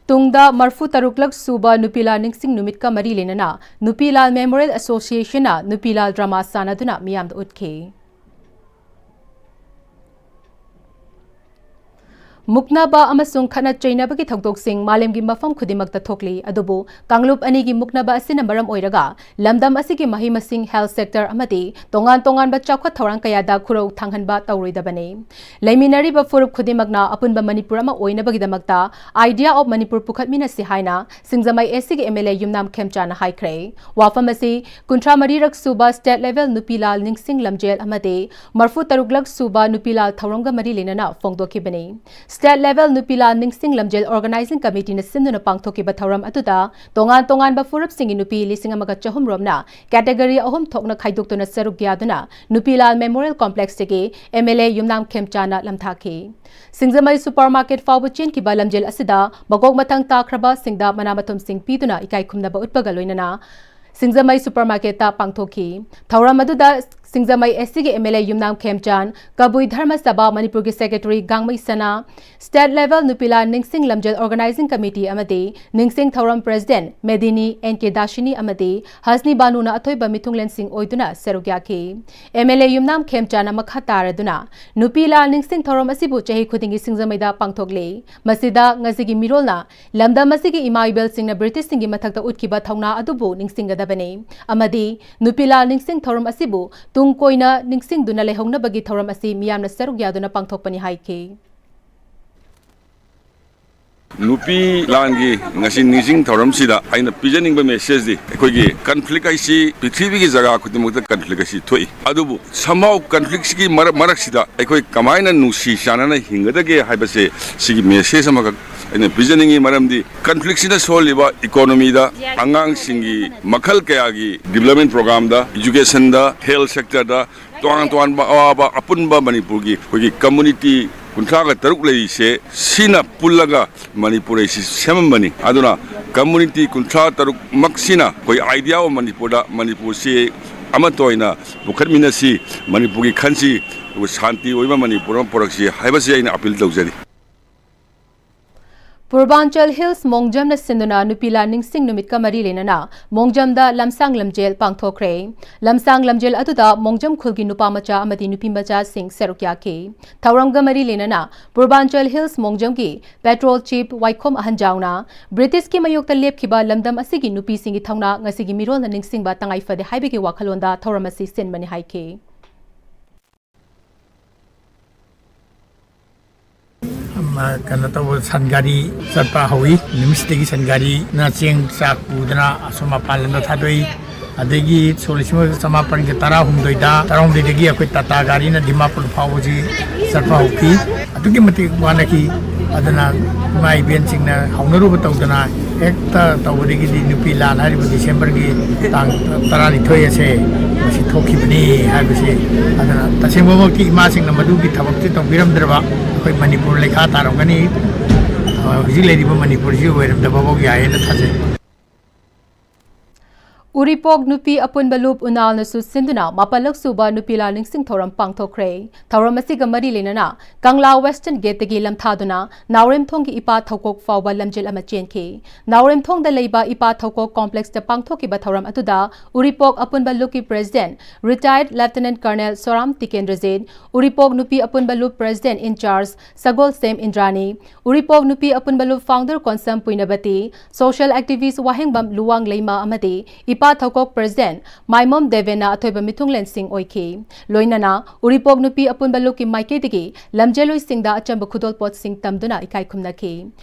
ꯇꯨꯡꯗ ꯃꯔꯐꯨ ꯇꯔꯨꯛꯂꯛ ꯁꯨꯕ ꯅꯨꯄꯤ ꯂꯥꯜ ꯅꯤꯡꯁꯤꯡ ꯅꯨꯃꯤꯠꯀ ꯃꯔꯤ ꯂꯩꯅꯅ ꯅꯨꯄꯤ ꯂꯥꯜ Memorial Association ꯅ ꯅꯨꯄꯤ ꯂꯥꯜ drama ꯁꯥꯟꯅꯗꯨꯅ ꯃꯤꯌꯥꯝꯗ ꯎꯠꯈꯤ꯫ ꯃꯨꯛꯅꯕ ꯑꯃꯁꯨꯡ ꯈꯠꯅ ꯆꯩꯅꯕꯒꯤ ꯊꯧꯗꯣꯛꯁꯤꯡ ꯃꯥꯂꯦꯝꯒꯤ ꯃꯐꯝ ꯈꯨꯗꯤꯡꯃꯛꯇ ꯊꯣꯛꯂꯤ, ꯑꯗꯨꯕꯨ ꯀꯥꯡꯂꯨꯞ ꯑꯅꯤꯒꯤ ꯃꯨꯛꯅꯕ ꯑꯁꯤꯅ ꯃꯔꯝ ꯑꯣꯏꯔꯒ ꯂꯝꯗꯝ ꯑꯁꯤꯒꯤ ꯃꯍꯩ ꯃꯁꯤꯡ, health sector ꯑꯃꯗꯤ ꯇꯣꯉꯥꯟ ꯇꯣꯉꯥꯟꯕ ꯆꯥꯎꯈꯠ ꯊꯧꯔꯥꯡ ꯀꯌꯥꯗ ꯈꯨꯔꯧ ꯊꯥꯡꯍꯟꯕ ꯇꯧꯔꯣꯏꯗꯕꯅꯤ꯫ ꯂꯩꯃꯤꯟꯅꯔꯤꯕ ꯐꯨꯔꯨꯞ ꯈꯨꯗꯤꯡꯃꯛꯅ ꯑꯄꯨꯟꯕ ꯃꯅꯤꯄꯨꯔ ꯑꯃ ꯑꯣꯏꯅꯕꯒꯤꯗꯃꯛꯇ Idea of Manipur ꯄꯨꯈꯠꯃꯤꯟꯅꯁꯤ ꯍꯥꯏꯅ ꯁꯤꯡꯖꯃꯩ S C ꯒꯤ M L A ꯌꯨꯝꯅꯥꯝ ꯈꯦꯝꯆꯥꯅ ꯍꯥꯏꯈ꯭ꯔꯦ꯫ ꯋꯥꯐꯝ ꯑꯁꯤ ꯀꯨꯟꯊ꯭ꯔꯥ ꯃꯔꯤꯔꯛ ꯁꯨꯕ State Level ꯅꯨꯄꯤ ꯂꯥꯜ ꯅꯤꯡꯁꯤꯡ ꯂꯝꯖꯦꯜ ꯑꯃꯗꯤ ꯃꯔꯐꯨ ꯇꯔꯨꯛꯂꯛ ꯁꯨꯕ ꯅꯨꯄꯤ ꯂꯥꯜ ꯊꯧꯔꯝꯒ ꯃꯔꯤ ꯂꯩꯅꯅ ꯐꯣꯡꯗꯣꯛꯈꯤꯕꯅꯤ꯫ State Level ꯅꯨꯄꯤ ꯂꯥꯜ ꯅꯤꯡꯁꯤꯡ ꯂꯝꯖꯦꯜ organizing committee ꯅ ꯁꯤꯟꯗꯨꯅ ꯄꯥꯡꯊꯣꯛꯈꯤꯕ ꯊꯧꯔꯝ ꯑꯗꯨꯗ ꯇꯣꯉꯥꯟ ꯇꯣꯉꯥꯟꯕ ꯐꯨꯔꯨꯞꯁꯤꯡꯒꯤ ꯅꯨꯄꯤ ꯂꯤꯁꯤꯡ ꯑꯃꯒ ꯆꯍꯨꯝ ꯔꯣꯝꯅ category ꯑꯍꯨꯝ ꯊꯣꯛꯅ ꯈꯥꯏꯗꯣꯛꯇꯨꯅ ꯁꯔꯨꯛ ꯌꯥꯗꯨꯅ ꯅꯨꯄꯤ ꯂꯥꯜ Memorial Complex ꯇꯒꯤ M L A Yumnam ꯈꯦꯝꯆꯥꯅ ꯂꯝꯊꯥꯈꯤ꯫ Singjamei supermarket ꯐꯥꯎꯕ ꯆꯦꯟꯈꯤꯕ ꯂꯝꯖꯦꯜ ꯑꯁꯤꯗ ꯃꯀꯣꯛ ꯃꯊꯪ ꯇꯥꯈ꯭ꯔꯕꯁꯤꯡꯗ ꯃꯅꯥ ꯃꯊꯨꯝꯁꯤꯡ ꯄꯤꯗꯨꯅ ꯏꯀꯥꯏ ꯈꯨꯝꯅꯕ ꯎꯠꯄꯒ ꯂꯣꯏꯅꯅ ꯁꯤꯡꯖꯃꯩ supermarket ꯇ ꯄꯥꯡꯊꯣꯛꯈꯤ꯫ ꯊꯧꯔꯝ ꯑꯗꯨꯗ ꯁꯤꯡꯖꯃꯩ S C ꯒꯤ M L A ꯌꯨꯝꯅꯥꯝ ꯈꯦꯝꯆꯥꯟ, ꯀꯕꯨꯏ ꯙꯔꯃ ꯁꯚꯥ ꯃꯅꯤꯄꯨꯔꯒꯤ secretary ꯒꯥꯡꯃꯩ ꯁꯅꯥ, State Level ꯅꯨꯄꯤ ꯂꯥꯜ ꯅꯤꯡꯁꯤꯡ ꯂꯝꯖꯦꯜ organizing committee ꯑꯃꯗꯤ ꯅꯤꯡꯁꯤꯡ ꯊꯧꯔꯝ president ꯃꯦꯗꯤꯅꯤ, N K ꯗꯥꯁꯤꯅꯤ ꯑꯃꯗꯤ ꯍꯁꯅꯤ ꯕꯥꯅꯨꯅ ꯑꯊꯣꯏꯕ ꯃꯤꯊꯨꯡꯂꯦꯟꯁꯤꯡ ꯑꯣꯏꯗꯨꯅ ꯁꯔꯨꯛ ꯌꯥꯈꯤ꯫ M L A ꯌꯨꯝꯅꯥꯝ ꯈꯦꯝꯆꯥꯅ ꯃꯈꯥ ꯇꯥꯔꯗꯨꯅ ꯅꯨꯄꯤ ꯂꯥꯜ ꯅꯤꯡꯁꯤꯡ ꯊꯧꯔꯝ ꯑꯁꯤꯕꯨ ꯆꯍꯤ ꯈꯨꯗꯤꯡꯒꯤ ꯁꯤꯡꯖꯃꯩꯗ ꯄꯥꯡꯊꯣꯛꯂꯤ꯫ ꯃꯁꯤꯗ ꯉꯁꯤꯒꯤ ꯃꯤꯔꯣꯜꯅ ꯂꯝꯗꯝ ꯑꯁꯤꯒꯤ ꯏꯃꯥ ꯏꯕꯦꯜꯁꯤꯡꯅ British ꯁꯤꯡꯒꯤ ꯃꯊꯛꯇ ꯎꯠꯈꯤꯕ ꯊꯧꯅꯥ ꯑꯗꯨꯕꯨ ꯅꯤꯡꯁꯤꯡꯒꯗꯕꯅꯤ ꯑꯃꯗꯤ ꯅꯨꯄꯤ ꯂꯥꯜ ꯅꯤꯡꯁꯤꯡ ꯊꯧꯔꯝ ꯑꯁꯤꯕꯨ ꯇꯨꯡ ꯀꯣꯏꯅ ꯅꯤꯡꯁꯤꯡꯗꯨꯅ ꯂꯩꯍꯧꯅꯕꯒꯤ ꯊꯧꯔꯝ ꯑꯁꯤ ꯃꯤꯌꯥꯝꯅ ꯁꯔꯨꯛ ꯌꯥꯗꯨꯅ ꯄꯥꯡꯊꯣꯛꯄꯅꯤ ꯍꯥꯏꯈꯤ꯫ ꯅꯨꯄꯤ ꯂꯥꯟꯒꯤ ꯉꯁꯤ ꯅꯤꯡꯁꯤꯡ ꯊꯧꯔꯝꯁꯤꯗ ꯑꯩꯅ ꯄꯤꯖꯅꯤꯡꯕ message ꯗꯤ, ꯑꯩꯈꯣꯏꯒꯤ conflict ꯍꯥꯏꯁꯤ ꯄ꯭ꯔꯤꯊꯤꯕꯤꯒꯤ ꯖꯒꯥ ꯈꯨꯗꯤꯡꯃꯛꯇ conflict ꯍꯥꯏꯁꯤ ꯊꯣꯛꯏ꯫ ꯑꯗꯨꯕꯨ somehow conflict ꯁꯤꯒꯤ ꯃꯔꯛ, ꯃꯔꯛꯁꯤꯗ ꯑꯩꯈꯣꯏ ꯀꯃꯥꯏꯅ ꯅꯨꯡꯁꯤ ꯆꯥꯟꯅꯅ ꯍꯤꯡꯒꯗꯒꯦ ꯍꯥꯏꯕꯁꯦ, ꯁꯤꯒꯤ message ꯑꯃꯈꯛ ꯑꯩꯅ ꯄꯤꯖꯅꯤꯡꯉꯤ꯫ ꯃꯔꯝꯗꯤ conflict ꯁꯤꯅ ꯁꯣꯛꯍꯜꯂꯤꯕ economy ꯗ, ꯑꯉꯥꯡꯁꯤꯡꯒꯤ ꯃꯈꯜ ꯀꯌꯥꯒꯤ development program ꯗ, education ꯗ, health sector ꯗ, ꯇꯣꯉꯥꯟ ꯇꯣꯉꯥꯟꯕ ꯑꯋꯥꯕ ꯑꯄꯨꯟꯕ ꯃꯅꯤꯄꯨꯔꯒꯤ ꯑꯩꯈꯣꯏꯒꯤ community ꯀꯨꯟꯊ꯭ꯔꯥꯒ ꯇꯔꯨꯛ ꯂꯩꯔꯤꯁꯦ, ꯁꯤꯅ ꯄꯨꯜꯂꯒ ꯃꯅꯤꯄꯨꯔ ꯑꯁꯤ ꯁꯦꯝꯃꯝꯕꯅꯤ꯫ ꯑꯗꯨꯅ community ꯀꯨꯟꯊ꯭ꯔꯥ ꯇꯔꯨꯛꯃꯛꯁꯤꯅ ꯑꯩꯈꯣꯏ idea of ꯃꯅꯤꯄꯨꯔꯗ, ꯃꯅꯤꯄꯨꯔꯁꯤ ꯑꯃꯠꯇ ꯑꯣꯏꯅ ꯄꯨꯈꯠꯃꯤꯟꯅꯁꯤ, ꯃꯅꯤꯄꯨꯔꯒꯤ ꯈꯟꯁꯤ, ꯑꯗꯨꯒ ꯁꯥꯟꯇꯤ ꯑꯣꯏꯕ ꯃꯅꯤꯄꯨꯔ ꯑꯃ ꯄꯨꯔꯛꯁꯤ ꯍꯥꯏꯕꯁꯤ ꯑꯩꯅ appeal ꯇꯧꯖꯔꯤ꯫ ꯄꯨꯔꯕꯥꯟꯆꯜ ꯍꯤꯜꯁ ꯃꯣꯡꯖꯝꯅ ꯁꯤꯟꯗꯨꯅ ꯅꯨꯄꯤ ꯂꯥꯟ ꯅꯤꯡꯁꯤꯡ ꯅꯨꯃꯤꯠꯀ ꯃꯔꯤ ꯂꯩꯅꯅ ꯃꯣꯡꯖꯝꯗ ꯂꯝꯁꯥꯡ ꯂꯝꯖꯦꯜ ꯄꯥꯡꯊꯣꯛꯈ꯭ꯔꯦ꯫ ꯂꯝꯁꯥꯡ ꯂꯝꯖꯦꯜ ꯑꯗꯨꯗ ꯃꯣꯡꯖꯝ ꯈꯨꯜꯒꯤ ꯅꯨꯄꯥ ꯃꯆꯥ ꯑꯃꯗꯤ ꯅꯨꯄꯤ ꯃꯆꯥꯁꯤꯡ ꯁꯔꯨꯛ ꯌꯥꯈꯤ꯫ ꯊꯧꯔꯝꯒ ꯃꯔꯤ ꯂꯩꯅꯅ ꯄꯨꯔꯕꯥꯟꯆꯜ ꯍꯤꯜꯁ ꯃꯣꯡꯖꯝꯒꯤ patrol chief ꯋꯥꯏꯈꯣꯝ ꯑꯍꯟꯖꯥꯎꯅ ꯕ꯭ꯔꯤꯇꯤꯁꯀꯤ ꯃꯥꯌꯣꯛꯇ ꯂꯦꯞꯈꯤꯕ ꯂꯝꯗꯝ ꯑꯁꯤꯒꯤ ꯅꯨꯄꯤꯁꯤꯡꯒꯤ ꯊꯧꯅꯥ ꯉꯁꯤꯒꯤ ꯃꯤꯔꯣꯜꯅ ꯅꯤꯡꯁꯤꯡꯕ ꯇꯉꯥꯏ ꯐꯗꯦ ꯍꯥꯏꯕꯒꯤ ꯋꯥꯈꯜꯂꯣꯟꯗ ꯊꯧꯔꯝ ꯑꯁꯤ ꯁꯤꯟꯕꯅꯤ ꯍꯥꯏꯈꯤ꯫ ꯑꯃ, ꯀꯩꯅꯣ ꯇꯧꯕ, ꯁꯟ ꯒꯥꯔꯤ ꯆꯠꯄ ꯍꯧꯏ꯫ ꯅꯨꯃꯤꯠꯁꯤꯗꯒꯤ ꯁꯟ ꯒꯥꯔꯤꯅ ꯆꯦꯡ ꯆꯥꯛ ꯄꯨꯗꯅ ꯑꯁꯣꯝ ꯃꯄꯥꯟ ꯂꯝꯗ ꯊꯥꯗꯣꯛꯏ꯫ ꯑꯗꯒꯤ ꯁꯣꯛ ꯂꯤꯁꯤꯡ ꯑꯃꯒ ꯆꯃꯥꯄꯟꯒ ꯇꯔꯥꯍꯨꯝꯗꯣꯏꯗ, ꯇꯔꯥꯍꯨꯝꯗꯣꯏꯗꯒꯤ ꯑꯩꯈꯣꯏ ꯇꯥꯇꯥ ꯒꯥꯔꯤꯅ ꯗꯤꯃꯥꯄꯨꯔ ꯐꯥꯎꯕꯁꯤ ꯆꯠꯄ ꯍꯧꯈꯤ꯫ ꯑꯗꯨꯛꯀꯤ ꯃꯇꯤꯛ ꯋꯥꯅꯈꯤ꯫ ꯑꯗꯨꯅ ꯏꯃꯥ ꯏꯕꯦꯟꯁꯤꯡꯅ ꯍꯧꯅꯔꯨꯕ ꯇꯧꯗꯅ ꯍꯦꯛꯇ ꯇꯧꯕꯗꯒꯤꯗꯤ ꯅꯨꯄꯤ ꯂꯥꯟ ꯍꯥꯏꯔꯤꯕ ꯗꯤꯁꯦꯝꯕꯔꯒꯤ ꯇꯥꯡ ꯇꯔꯥꯅꯤꯊꯣꯏ ꯑꯁꯦ ꯃꯁꯤ ꯊꯣꯛꯈꯤꯕꯅꯤ ꯍꯥꯏꯕꯁꯤ꯫ ꯑꯗꯨꯅ ꯇꯁꯦꯡꯕꯃꯛꯇꯤ ꯏꯃꯥꯁꯤꯡꯅ ꯃꯗꯨꯒꯤ ꯊꯕꯛꯁꯤ ꯇꯧꯕꯤꯔꯝꯗ꯭ꯔꯕ ꯑꯩꯈꯣꯏ ꯃꯅꯤꯄꯨꯔ ꯂꯩꯈꯥ ꯇꯥꯔꯝꯒꯅꯤ꯫ ꯍꯧꯖꯤꯛ ꯂꯩꯔꯤꯕ ꯃꯅꯤꯄꯨꯔꯁꯤ ꯑꯣꯏꯔꯝꯗꯕꯐꯥꯎ ꯌꯥꯏꯌꯦꯅ ꯊꯥꯖꯩ꯫ ꯎꯔꯤꯄꯣꯛ ꯅꯨꯄꯤ ꯑꯄꯨꯟꯕ ꯂꯨꯞ ꯎꯅꯥꯜꯅꯁꯨ ꯁꯤꯟꯗꯨꯅ ꯃꯥꯄꯜꯂꯛ ꯁꯨꯕ ꯅꯨꯄꯤ ꯂꯥꯟ ꯅꯤꯡꯁꯤꯡ ꯊꯧꯔꯝ ꯄꯥꯡꯊꯣꯛꯈ꯭ꯔꯦ꯫ ꯊꯧꯔꯝ ꯑꯁꯤꯒ ꯃꯔꯤ ꯂꯩꯅꯅ ꯀꯪꯂꯥ Western Gate ꯇꯒꯤ ꯂꯝꯊꯥꯗꯨꯅ ꯅꯥꯎꯔꯦꯝꯊꯣꯡꯒꯤ ꯏꯄꯥ ꯊꯧꯀꯣꯛ ꯐꯥꯎꯕ ꯂꯝꯖꯦꯜ ꯑꯃ ꯆꯦꯟꯈꯤ꯫ ꯅꯥꯎꯔꯦꯝꯊꯣꯡꯗ ꯂꯩꯕ ꯏꯄꯥ ꯊꯧꯀꯣꯛ complex ꯇ ꯄꯥꯡꯊꯣꯛꯈꯤꯕ ꯊꯧꯔꯝ ꯑꯗꯨꯗ ꯎꯔꯤꯄꯣꯛ ꯑꯄꯨꯟꯕ ꯂꯨꯞꯀꯤ president retired Lieutenant Colonel ꯁꯣꯔꯥꯝ Tikendrajit, ꯎꯔꯤꯄꯣꯛ ꯅꯨꯄꯤ ꯑꯄꯨꯟꯕ ꯂꯨꯞ president in charge ꯁꯒꯣꯜꯁꯦꯝ ꯏꯟꯗ꯭ꯔꯥꯅꯤ, ꯎꯔꯤꯄꯣꯛ ꯅꯨꯄꯤ ꯑꯄꯨꯟꯕ ꯂꯨꯞ founder ꯀꯣꯟꯁꯝ ꯄꯨꯏꯅꯕꯇꯤ, social activist ꯋꯥꯍꯦꯡꯕꯝ ꯂꯨꯋꯥꯡ ꯂꯩꯃ ꯑꯃꯗꯤ ꯄꯥ ꯊꯧꯀꯣꯛ ꯄ꯭ꯔꯦꯁꯤꯗꯦꯟꯠ ꯃꯥꯏꯃꯣꯝ ꯗꯦꯕꯦꯟꯅ ꯑꯊꯣꯏꯕ ꯃꯤꯊꯨꯡꯂꯦꯟꯁꯤꯡ ꯑꯣꯏꯈꯤ꯫ ꯂꯣꯏꯅꯅ ꯎꯔꯤꯄꯣꯛ ꯅꯨꯄꯤ ꯑꯄꯨꯟꯕ ꯂꯨꯞꯀꯤ ꯃꯥꯏꯀꯩꯗꯒꯤ ꯂꯝꯖꯦꯜꯂꯣꯏꯁꯤꯡꯗ ꯑꯆꯝꯕ ꯈꯨꯗꯣꯜꯄꯣꯠꯁꯤꯡ ꯇꯝꯗꯨꯅ ꯏꯀꯥꯏ ꯈꯨꯝꯅꯈꯤ꯫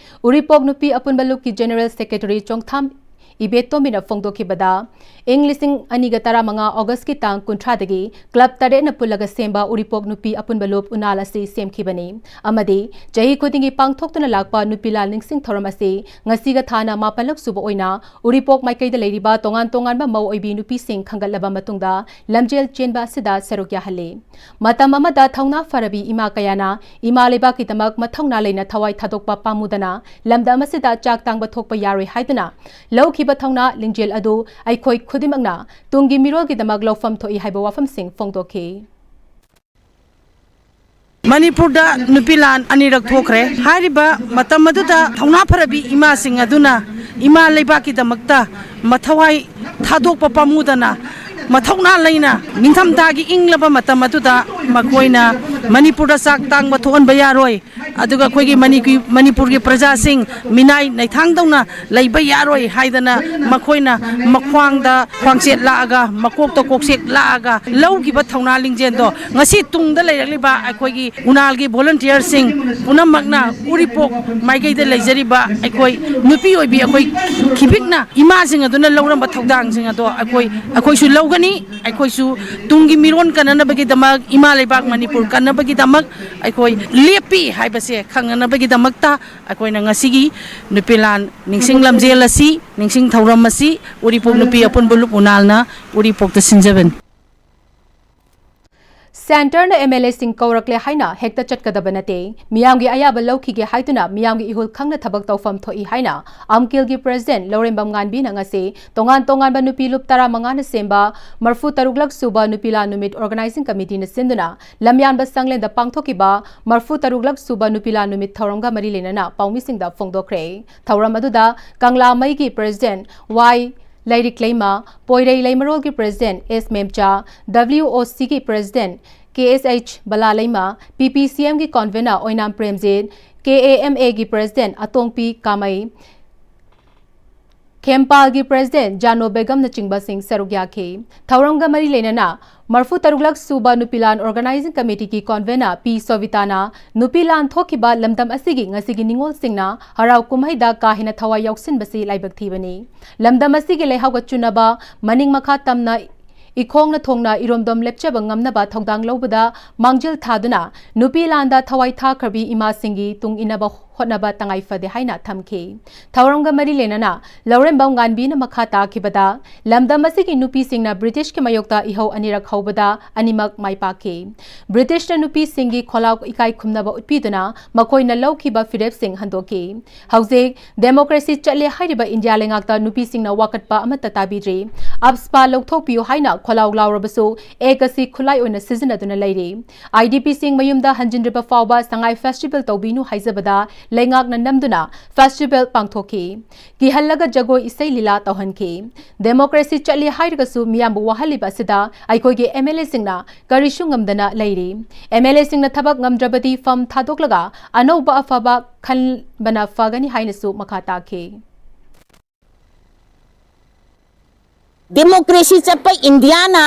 ꯎꯔꯤꯄꯣꯛ ꯅꯨꯄꯤ ꯑꯄꯨꯟꯕ ꯂꯨꯞꯀꯤ ꯖꯦꯅꯔꯦꯜ ꯁꯦꯀ꯭ꯔꯦꯇꯔꯤ ꯆꯣꯡꯊꯥꯝ ꯏꯕꯦꯇꯣꯝꯕꯤꯅ ꯐꯣꯡꯗꯣꯛꯈꯤꯕꯗ, ꯏꯪ ꯂꯤꯁꯤꯡ ꯑꯅꯤꯒ ꯇꯔꯥꯃꯉꯥ ꯑꯣꯒꯁꯀꯤ ꯇꯥꯡ ꯀꯨꯟꯊ꯭ꯔꯥꯗꯒꯤ ꯀ꯭ꯂꯕ ꯇꯔꯦꯠꯅ ꯄꯨꯜꯂꯒ ꯁꯦꯝꯕ ꯎꯔꯤꯄꯣꯛ ꯅꯨꯄꯤ ꯑꯄꯨꯟꯕ ꯂꯨꯞ ꯎꯅꯥꯜ ꯑꯁꯤ ꯁꯦꯝꯈꯤꯕꯅꯤ ꯑꯃꯗꯤ ꯆꯍꯤ ꯈꯨꯗꯤꯡꯒꯤ ꯄꯥꯡꯊꯣꯛꯇꯨꯅ ꯂꯥꯛꯄ ꯅꯨꯄꯤ ꯂꯥꯟ ꯅꯤꯡꯁꯤꯡ ꯊꯧꯔꯝ ꯑꯁꯤ ꯉꯁꯤꯒ ꯊꯥꯅ ꯃꯥꯄꯜꯂꯛ ꯁꯨꯕ ꯑꯣꯏꯅ ꯎꯔꯤꯄꯣꯛ ꯃꯥꯏꯀꯩꯗ ꯂꯩꯔꯤꯕ ꯇꯣꯉꯥꯟ ꯇꯣꯉꯥꯟꯕ ꯃꯧ ꯑꯣꯏꯕꯤ ꯅꯨꯄꯤꯁꯤꯡ ꯈꯟꯒꯠꯂꯕ ꯃꯇꯨꯡꯗ ꯂꯝꯖꯦꯜ ꯆꯦꯟꯕ ꯑꯁꯤꯗ ꯁꯔꯨꯛ ꯌꯥꯍꯜꯂꯤ꯫ ꯃꯇꯝ ꯑꯃꯗ ꯊꯧꯅꯥ ꯐꯔꯕꯤ ꯏꯃꯥ ꯀꯌꯥꯅ ꯏꯃꯥ ꯂꯩꯕꯥꯛꯀꯤꯗꯃꯛ ꯃꯊꯧꯅꯥ ꯂꯩꯅ ꯊꯋꯥꯏ ꯊꯥꯗꯣꯛꯄ ꯄꯥꯝꯃꯨꯗꯅ ꯂꯝꯗꯝ ꯑꯁꯤꯗ ꯆꯥꯛ ꯇꯥꯡꯕ ꯊꯣꯛꯄ ꯌꯥꯔꯣꯏ ꯍꯥꯏꯗꯨꯅ ꯂꯧꯈꯤꯕ ꯊꯧꯅꯥ ꯂꯤꯡꯖꯦꯜ ꯑꯗꯨ ꯑꯩꯈꯣꯏ ꯈꯨꯗꯤꯡꯃꯛꯅ ꯇꯨꯡꯒꯤ ꯃꯤꯔꯣꯜꯒꯤꯗꯃꯛ ꯂꯧꯐꯝ ꯊꯣꯛꯏ ꯍꯥꯏꯕ ꯋꯥꯐꯝꯁꯤꯡ ꯐꯣꯡꯗꯣꯛꯈꯤ꯫ ꯃꯅꯤꯄꯨꯔꯗ ꯅꯨꯄꯤ ꯂꯥꯟ ꯑꯅꯤꯔꯛ ꯊꯣꯛꯈ꯭ꯔꯦ꯫ ꯍꯥꯏꯔꯤꯕ ꯃꯇꯝ ꯑꯗꯨꯗ ꯊꯧꯅꯥ ꯐꯔꯕꯤ ꯏꯃꯥꯁꯤꯡ ꯑꯗꯨꯅ ꯏꯃꯥ ꯂꯩꯕꯥꯛꯀꯤꯗꯃꯛꯇ ꯃꯊꯧꯋꯥꯏ ꯊꯥꯗꯣꯛꯄ ꯄꯥꯝꯃꯨꯗꯅ ꯃꯊꯧꯅꯥ ꯂꯩꯅ ꯅꯤꯡꯊꯝꯊꯥꯒꯤ ꯏꯪꯂꯕ ꯃꯇꯝ ꯑꯗꯨꯗ ꯃꯈꯣꯏꯅ ꯃꯅꯤꯄꯨꯔꯗ ꯆꯥꯛ ꯇꯥꯡꯕ ꯊꯣꯛꯍꯟꯕ ꯌꯥꯔꯣꯏ, ꯑꯗꯨꯒ ꯑꯩꯈꯣꯏꯒꯤ ꯃꯅꯤꯄꯨꯔ-, ꯃꯅꯤꯄꯨꯔꯒꯤ ꯄ꯭ꯔꯖꯥꯁꯤꯡ ꯃꯤꯅꯥꯏ ꯅꯩꯊꯥꯡꯗꯧꯅ ꯂꯩꯕ ꯌꯥꯔꯣꯏ ꯍꯥꯏꯗꯅ ꯃꯈꯣꯏꯅ ꯃꯈ꯭ꯋꯥꯡꯗ ꯈ꯭ꯋꯥꯡꯆꯦꯠ ꯂꯥꯛꯑꯒ, ꯃꯀꯣꯛꯇ ꯀꯣꯛꯆꯦꯛ ꯂꯥꯛꯑꯒ ꯂꯧꯈꯤꯕ ꯊꯧꯅꯥ ꯂꯤꯡꯖꯦꯜꯗꯣ ꯉꯁꯤ ꯇꯨꯡꯗ ꯂꯩꯔꯛꯂꯤꯕ ꯑꯩꯈꯣꯏꯒꯤ ꯎꯅꯥꯜꯒꯤ ꯚꯣꯂꯨꯟꯇꯤꯌꯔꯁꯤꯡ ꯄꯨꯝꯅꯃꯛꯅ ꯎꯔꯤꯄꯣꯛ ꯃꯥꯏꯀꯩꯗ ꯂꯩꯖꯔꯤꯕ ꯑꯩꯈꯣꯏ ꯅꯨꯄꯤ ꯑꯣꯏꯕꯤ ꯑꯩꯈꯣꯏ ꯈꯤꯕꯤꯛꯅ ꯏꯃꯥꯁꯤꯡ ꯑꯗꯨꯅ ꯂꯧꯔꯝꯕ ꯊꯧꯗꯥꯡꯁꯤꯡ ꯑꯗꯣ ꯑꯩꯈꯣꯏ, ꯑꯩꯈꯣꯏꯁꯨ ꯂꯧꯒꯅꯤ꯫ ꯑꯩꯈꯣꯏꯁꯨ ꯇꯨꯡꯒꯤ ꯃꯤꯔꯣꯟ ꯀꯟꯅꯅꯕꯒꯤꯗꯃꯛ, ꯏꯃꯥ ꯂꯩꯕꯥꯛ ꯃꯅꯤꯄꯨꯔ ꯀꯟꯅꯕꯒꯤꯗꯃꯛ ꯑꯩꯈꯣꯏ ꯂꯦꯞꯄꯤ ꯍꯥꯏꯕꯁꯦ ꯈꯪꯅꯅꯕꯒꯤꯗꯃꯛꯇ ꯑꯩꯈꯣꯏꯅ ꯉꯁꯤꯒꯤ ꯅꯨꯄꯤ ꯂꯥꯟ ꯅꯤꯡꯁꯤꯡ ꯂꯝꯖꯦꯜ ꯑꯁꯤ, ꯅꯤꯡꯁꯤꯡ ꯊꯧꯔꯝ ꯑꯁꯤ ꯎꯔꯤꯄꯣꯛ ꯅꯨꯄꯤ ꯑꯄꯨꯟꯕ ꯂꯨꯞ ꯎꯅꯥꯜꯅ ꯎꯔꯤꯄꯣꯛꯇ ꯁꯤꯟꯖꯕꯅꯤ꯫ ꯁꯦꯟꯇꯔꯅ ꯑꯦꯝ ꯑꯦꯜ ꯑꯦꯁꯤꯡ ꯀꯧꯔꯛꯂꯦ ꯍꯥꯏꯅ ꯍꯦꯛꯇ ꯆꯠꯀꯗꯕ ꯅꯠꯇꯦ꯫ ꯃꯤꯌꯥꯝꯒꯤ ꯑꯌꯥꯕ ꯂꯧꯈꯤꯒꯦ ꯍꯥꯏꯗꯨꯅ ꯃꯤꯌꯥꯝꯒꯤ ꯏꯍꯨꯜ ꯈꯪꯅ ꯊꯕꯛ ꯇꯧꯐꯝ ꯊꯣꯛꯏ ꯍꯥꯏꯅ ꯑꯝꯀꯤꯜꯒꯤ ꯄ꯭ꯔꯦꯁꯤꯗꯦꯟꯠ ꯂꯧꯔꯦꯝꯕꯝ ꯉꯥꯟꯕꯤꯅ ꯉꯁꯤ ꯇꯣꯉꯥꯟ ꯇꯣꯉꯥꯟꯕ ꯅꯨꯄꯤ ꯂꯨꯞ ꯇꯔꯥꯃꯉꯥꯅ ꯁꯦꯝꯕ ꯃꯔꯐꯨ ꯇꯔꯨꯛꯂꯛ ꯁꯨꯕ ꯅꯨꯄꯤ ꯂꯥꯟ ꯅꯨꯃꯤꯠ ꯑꯣꯔꯒꯅꯥꯏꯖꯤꯡ ꯀꯃꯤꯇꯤꯅ ꯁꯤꯟꯗꯨꯅ ꯂꯝꯌꯥꯟꯕ ꯁꯪꯂꯦꯟꯗ ꯄꯥꯡꯊꯣꯛꯈꯤꯕ ꯃꯔꯐꯨ ꯇꯔꯨꯛꯂꯛ ꯁꯨꯕ ꯅꯨꯄꯤ ꯂꯥꯟ ꯅꯨꯃꯤꯠ ꯊꯧꯔꯝꯒ ꯃꯔꯤ ꯂꯩꯅꯅ ꯄꯥꯎꯃꯤꯁꯤꯡꯗ ꯐꯣꯡꯗꯣꯛꯈ꯭ꯔꯦ꯫ ꯊꯧꯔꯝ ꯑꯗꯨꯗ ꯀꯪꯂꯥ ꯃꯩꯒꯤ ꯄ꯭ꯔꯦꯁꯤꯗꯦꯟꯠ ꯋꯥꯏ ꯂꯥꯏꯔꯤꯛ ꯂꯩꯃ, ꯄꯣꯏꯔꯩ ꯂꯩꯃꯔꯣꯜꯒꯤ ꯄ꯭ꯔꯦꯁꯤꯗꯦꯟꯠ ꯑꯦꯁ ꯃꯦꯝꯆꯥ, ꯗꯕ꯭ꯂꯤꯎ ꯑꯣ ꯁꯤꯒꯤ ꯄ꯭ꯔꯦꯁꯤꯗꯦꯟꯠ ꯀꯦ ꯑꯦꯁ ꯑꯩꯆ ꯕꯂꯥ ꯂꯩꯃ, ꯄꯤ ꯄꯤ ꯁꯤ ꯑꯦꯝꯒꯤ ꯀꯣꯟꯚꯦꯅꯔ ꯑꯣꯏꯅꯥꯝ ꯄ꯭ꯔꯦꯝꯖꯤꯠ, ꯀꯦ ꯑꯦ ꯑꯦꯝ ꯑꯦꯒꯤ ꯄ꯭ꯔꯦꯁꯤꯗꯦꯟꯠ ꯑꯇꯣꯡꯄꯤ ꯀꯥꯃꯩ, ꯈꯦꯝꯄꯥꯜꯒꯤ ꯄ꯭ꯔꯦꯁꯤꯗꯦꯟꯠ ꯖꯥꯅꯣ ꯕꯦꯒꯝꯅꯆꯤꯡꯕꯁꯤꯡ ꯁꯔꯨꯛ ꯌꯥꯈꯤ꯫ ꯊꯧꯔꯝꯒ ꯃꯔꯤ ꯂꯩꯅꯅ ꯃꯔꯐꯨ ꯇꯔꯨꯛꯂꯛ ꯁꯨꯕ ꯅꯨꯄꯤ ꯂꯥꯟ ꯑꯣꯔꯒꯅꯥꯏꯖꯤꯡ ꯀꯃꯤꯇꯤꯒꯤ ꯀꯣꯟꯚꯦꯅꯔ ꯄꯤ ꯁꯣꯚꯤꯇꯥꯅ ꯅꯨꯄꯤ ꯂꯥꯟ ꯊꯣꯛꯈꯤꯕ ꯂꯝꯗꯝ ꯑꯁꯤꯒꯤ ꯉꯁꯤꯒꯤ ꯅꯤꯉꯣꯜꯁꯤꯡꯅ ꯍꯔꯥꯎ ꯀꯨꯝꯍꯩꯗ ꯀꯥ ꯍꯦꯟꯅ ꯊꯋꯥꯏ ꯌꯥꯎꯁꯤꯟꯕꯁꯤ ꯂꯥꯏꯕꯛ ꯊꯤꯕꯅꯤ꯫ ꯂꯝꯗꯝ ꯑꯁꯤꯒꯤ ꯂꯩꯍꯥꯎꯒ ꯆꯨꯅꯕ ꯃꯅꯤꯡ ꯃꯈꯥ ꯇꯝꯅ ꯏꯈꯣꯡꯅ ꯊꯣꯡꯅ ꯏꯔꯣꯝꯗꯣꯝ ꯂꯦꯞꯆꯕ ꯉꯝꯅꯕ ꯊꯧꯗꯥꯡ ꯂꯧꯕꯗ ꯃꯥꯡꯖꯤꯜ ꯊꯥꯗꯨꯅ ꯅꯨꯄꯤ ꯂꯥꯟꯗ ꯊꯋꯥꯏ ꯊꯥꯈ꯭ꯔꯕꯤ ꯏꯃꯥꯁꯤꯡꯒꯤ ꯇꯨꯡ ꯏꯟꯅꯕ ꯍꯣꯠꯅꯕ ꯇꯉꯥꯏ ꯐꯗꯦ ꯍꯥꯏꯅ ꯊꯝꯈꯤ꯫ ꯊꯧꯔꯝꯒ ꯃꯔꯤ ꯂꯩꯅꯅ ꯂꯧꯔꯦꯝꯕꯝ ꯉꯥꯟꯕꯤꯅ ꯃꯈꯥ ꯇꯥꯈꯤꯕꯗ, ꯂꯝꯗꯝ ꯑꯁꯤꯒꯤ ꯅꯨꯄꯤꯁꯤꯡꯅ ꯕ꯭ꯔꯤꯇꯤꯁꯀꯤ ꯃꯥꯌꯣꯛꯇ ꯏꯍꯧ ꯑꯅꯤꯔꯛ ꯍꯧꯕꯗ ꯑꯅꯤꯃꯛ ꯃꯥꯏ ꯄꯥꯛꯈꯤ꯫ ꯕ꯭ꯔꯤꯇꯤꯁꯅ ꯅꯨꯄꯤꯁꯤꯡꯒꯤ ꯈꯣꯜꯂꯥꯎ ꯏꯀꯥꯏ ꯈꯨꯝꯅꯕ ꯎꯠꯄꯤꯗꯨꯅ ꯃꯈꯣꯏꯅ ꯂꯧꯈꯤꯕ ꯐꯤꯔꯦꯞꯁꯤꯡ ꯍꯟꯗꯣꯛꯈꯤ꯫ ꯍꯧꯖꯤꯛ ꯗꯦꯃꯣꯀ꯭ꯔꯦꯁꯤ ꯆꯠꯂꯦ ꯍꯥꯏꯔꯤꯕ ꯏꯟꯗꯤꯌꯥ ꯂꯩꯉꯥꯛꯇ ꯅꯨꯄꯤꯁꯤꯡꯅ ꯋꯥꯀꯠꯄ ꯑꯃꯠꯇ ꯇꯥꯕꯤꯗ꯭ꯔꯤ꯫ ꯑꯞꯁꯄꯥ ꯂꯧꯊꯣꯛꯄꯤꯌꯨ ꯍꯥꯏꯅ ꯈꯣꯜꯂꯥꯎ ꯂꯥꯎꯔꯕꯁꯨ ꯑꯦꯛ ꯑꯁꯤ ꯈꯨꯠꯂꯥꯏ ꯑꯣꯏꯅ ꯁꯤꯖꯤꯟꯅꯗꯨꯅ ꯂꯩꯔꯤ꯫ ꯑꯥꯏ ꯗꯤ ꯄꯤꯁꯤꯡ ꯃꯌꯨꯝꯗ ꯍꯟꯖꯤꯟꯗ꯭ꯔꯤꯕ ꯐꯥꯎꯕ ꯁꯉꯥꯏ ꯐꯦꯁꯇꯤꯚꯦꯜ ꯇꯧꯕꯤꯅꯨ ꯍꯥꯏꯖꯕꯗ ꯂꯩꯉꯥꯛꯅ ꯅꯝꯗꯨꯅ ꯐꯦꯁꯇꯤꯚꯦꯜ ꯄꯥꯡꯊꯣꯛꯈꯤ꯫ ꯀꯤꯍꯜꯂꯒ ꯖꯒꯣꯏ ꯏꯁꯩ ꯂꯤꯂꯥ ꯇꯧꯍꯟꯈꯤ꯫ ꯗꯦꯃꯣꯀ꯭ꯔꯦꯁꯤ ꯆꯠꯂꯤ ꯍꯥꯏꯔꯒꯁꯨ ꯃꯤꯌꯥꯝꯕꯨ ꯋꯥꯍꯜꯂꯤꯕ ꯑꯁꯤꯗ ꯑꯩꯈꯣꯏꯒꯤ ꯑꯦꯝ ꯑꯦꯜ ꯑꯦꯁꯤꯡꯅ ꯀꯔꯤꯁꯨ ꯉꯝꯗꯅ ꯂꯩꯔꯤ꯫ ꯑꯦꯝ ꯑꯦꯜ ꯑꯦꯁꯤꯡꯅ ꯊꯕꯛ ꯉꯝꯗ꯭ꯔꯕꯗꯤ ꯐꯝ ꯊꯥꯗꯣꯛꯂꯒ ꯑꯅꯧꯕ ꯑꯐꯕ ꯈꯟꯕꯅ ꯐꯒꯅꯤ ꯍꯥꯏꯅꯁꯨ ꯃꯈꯥ ꯇꯥꯈꯤ꯫ ꯗꯦꯃꯣꯀ꯭ꯔꯦꯁꯤ ꯆꯠꯄ ꯏꯟꯗꯤꯌꯥꯅ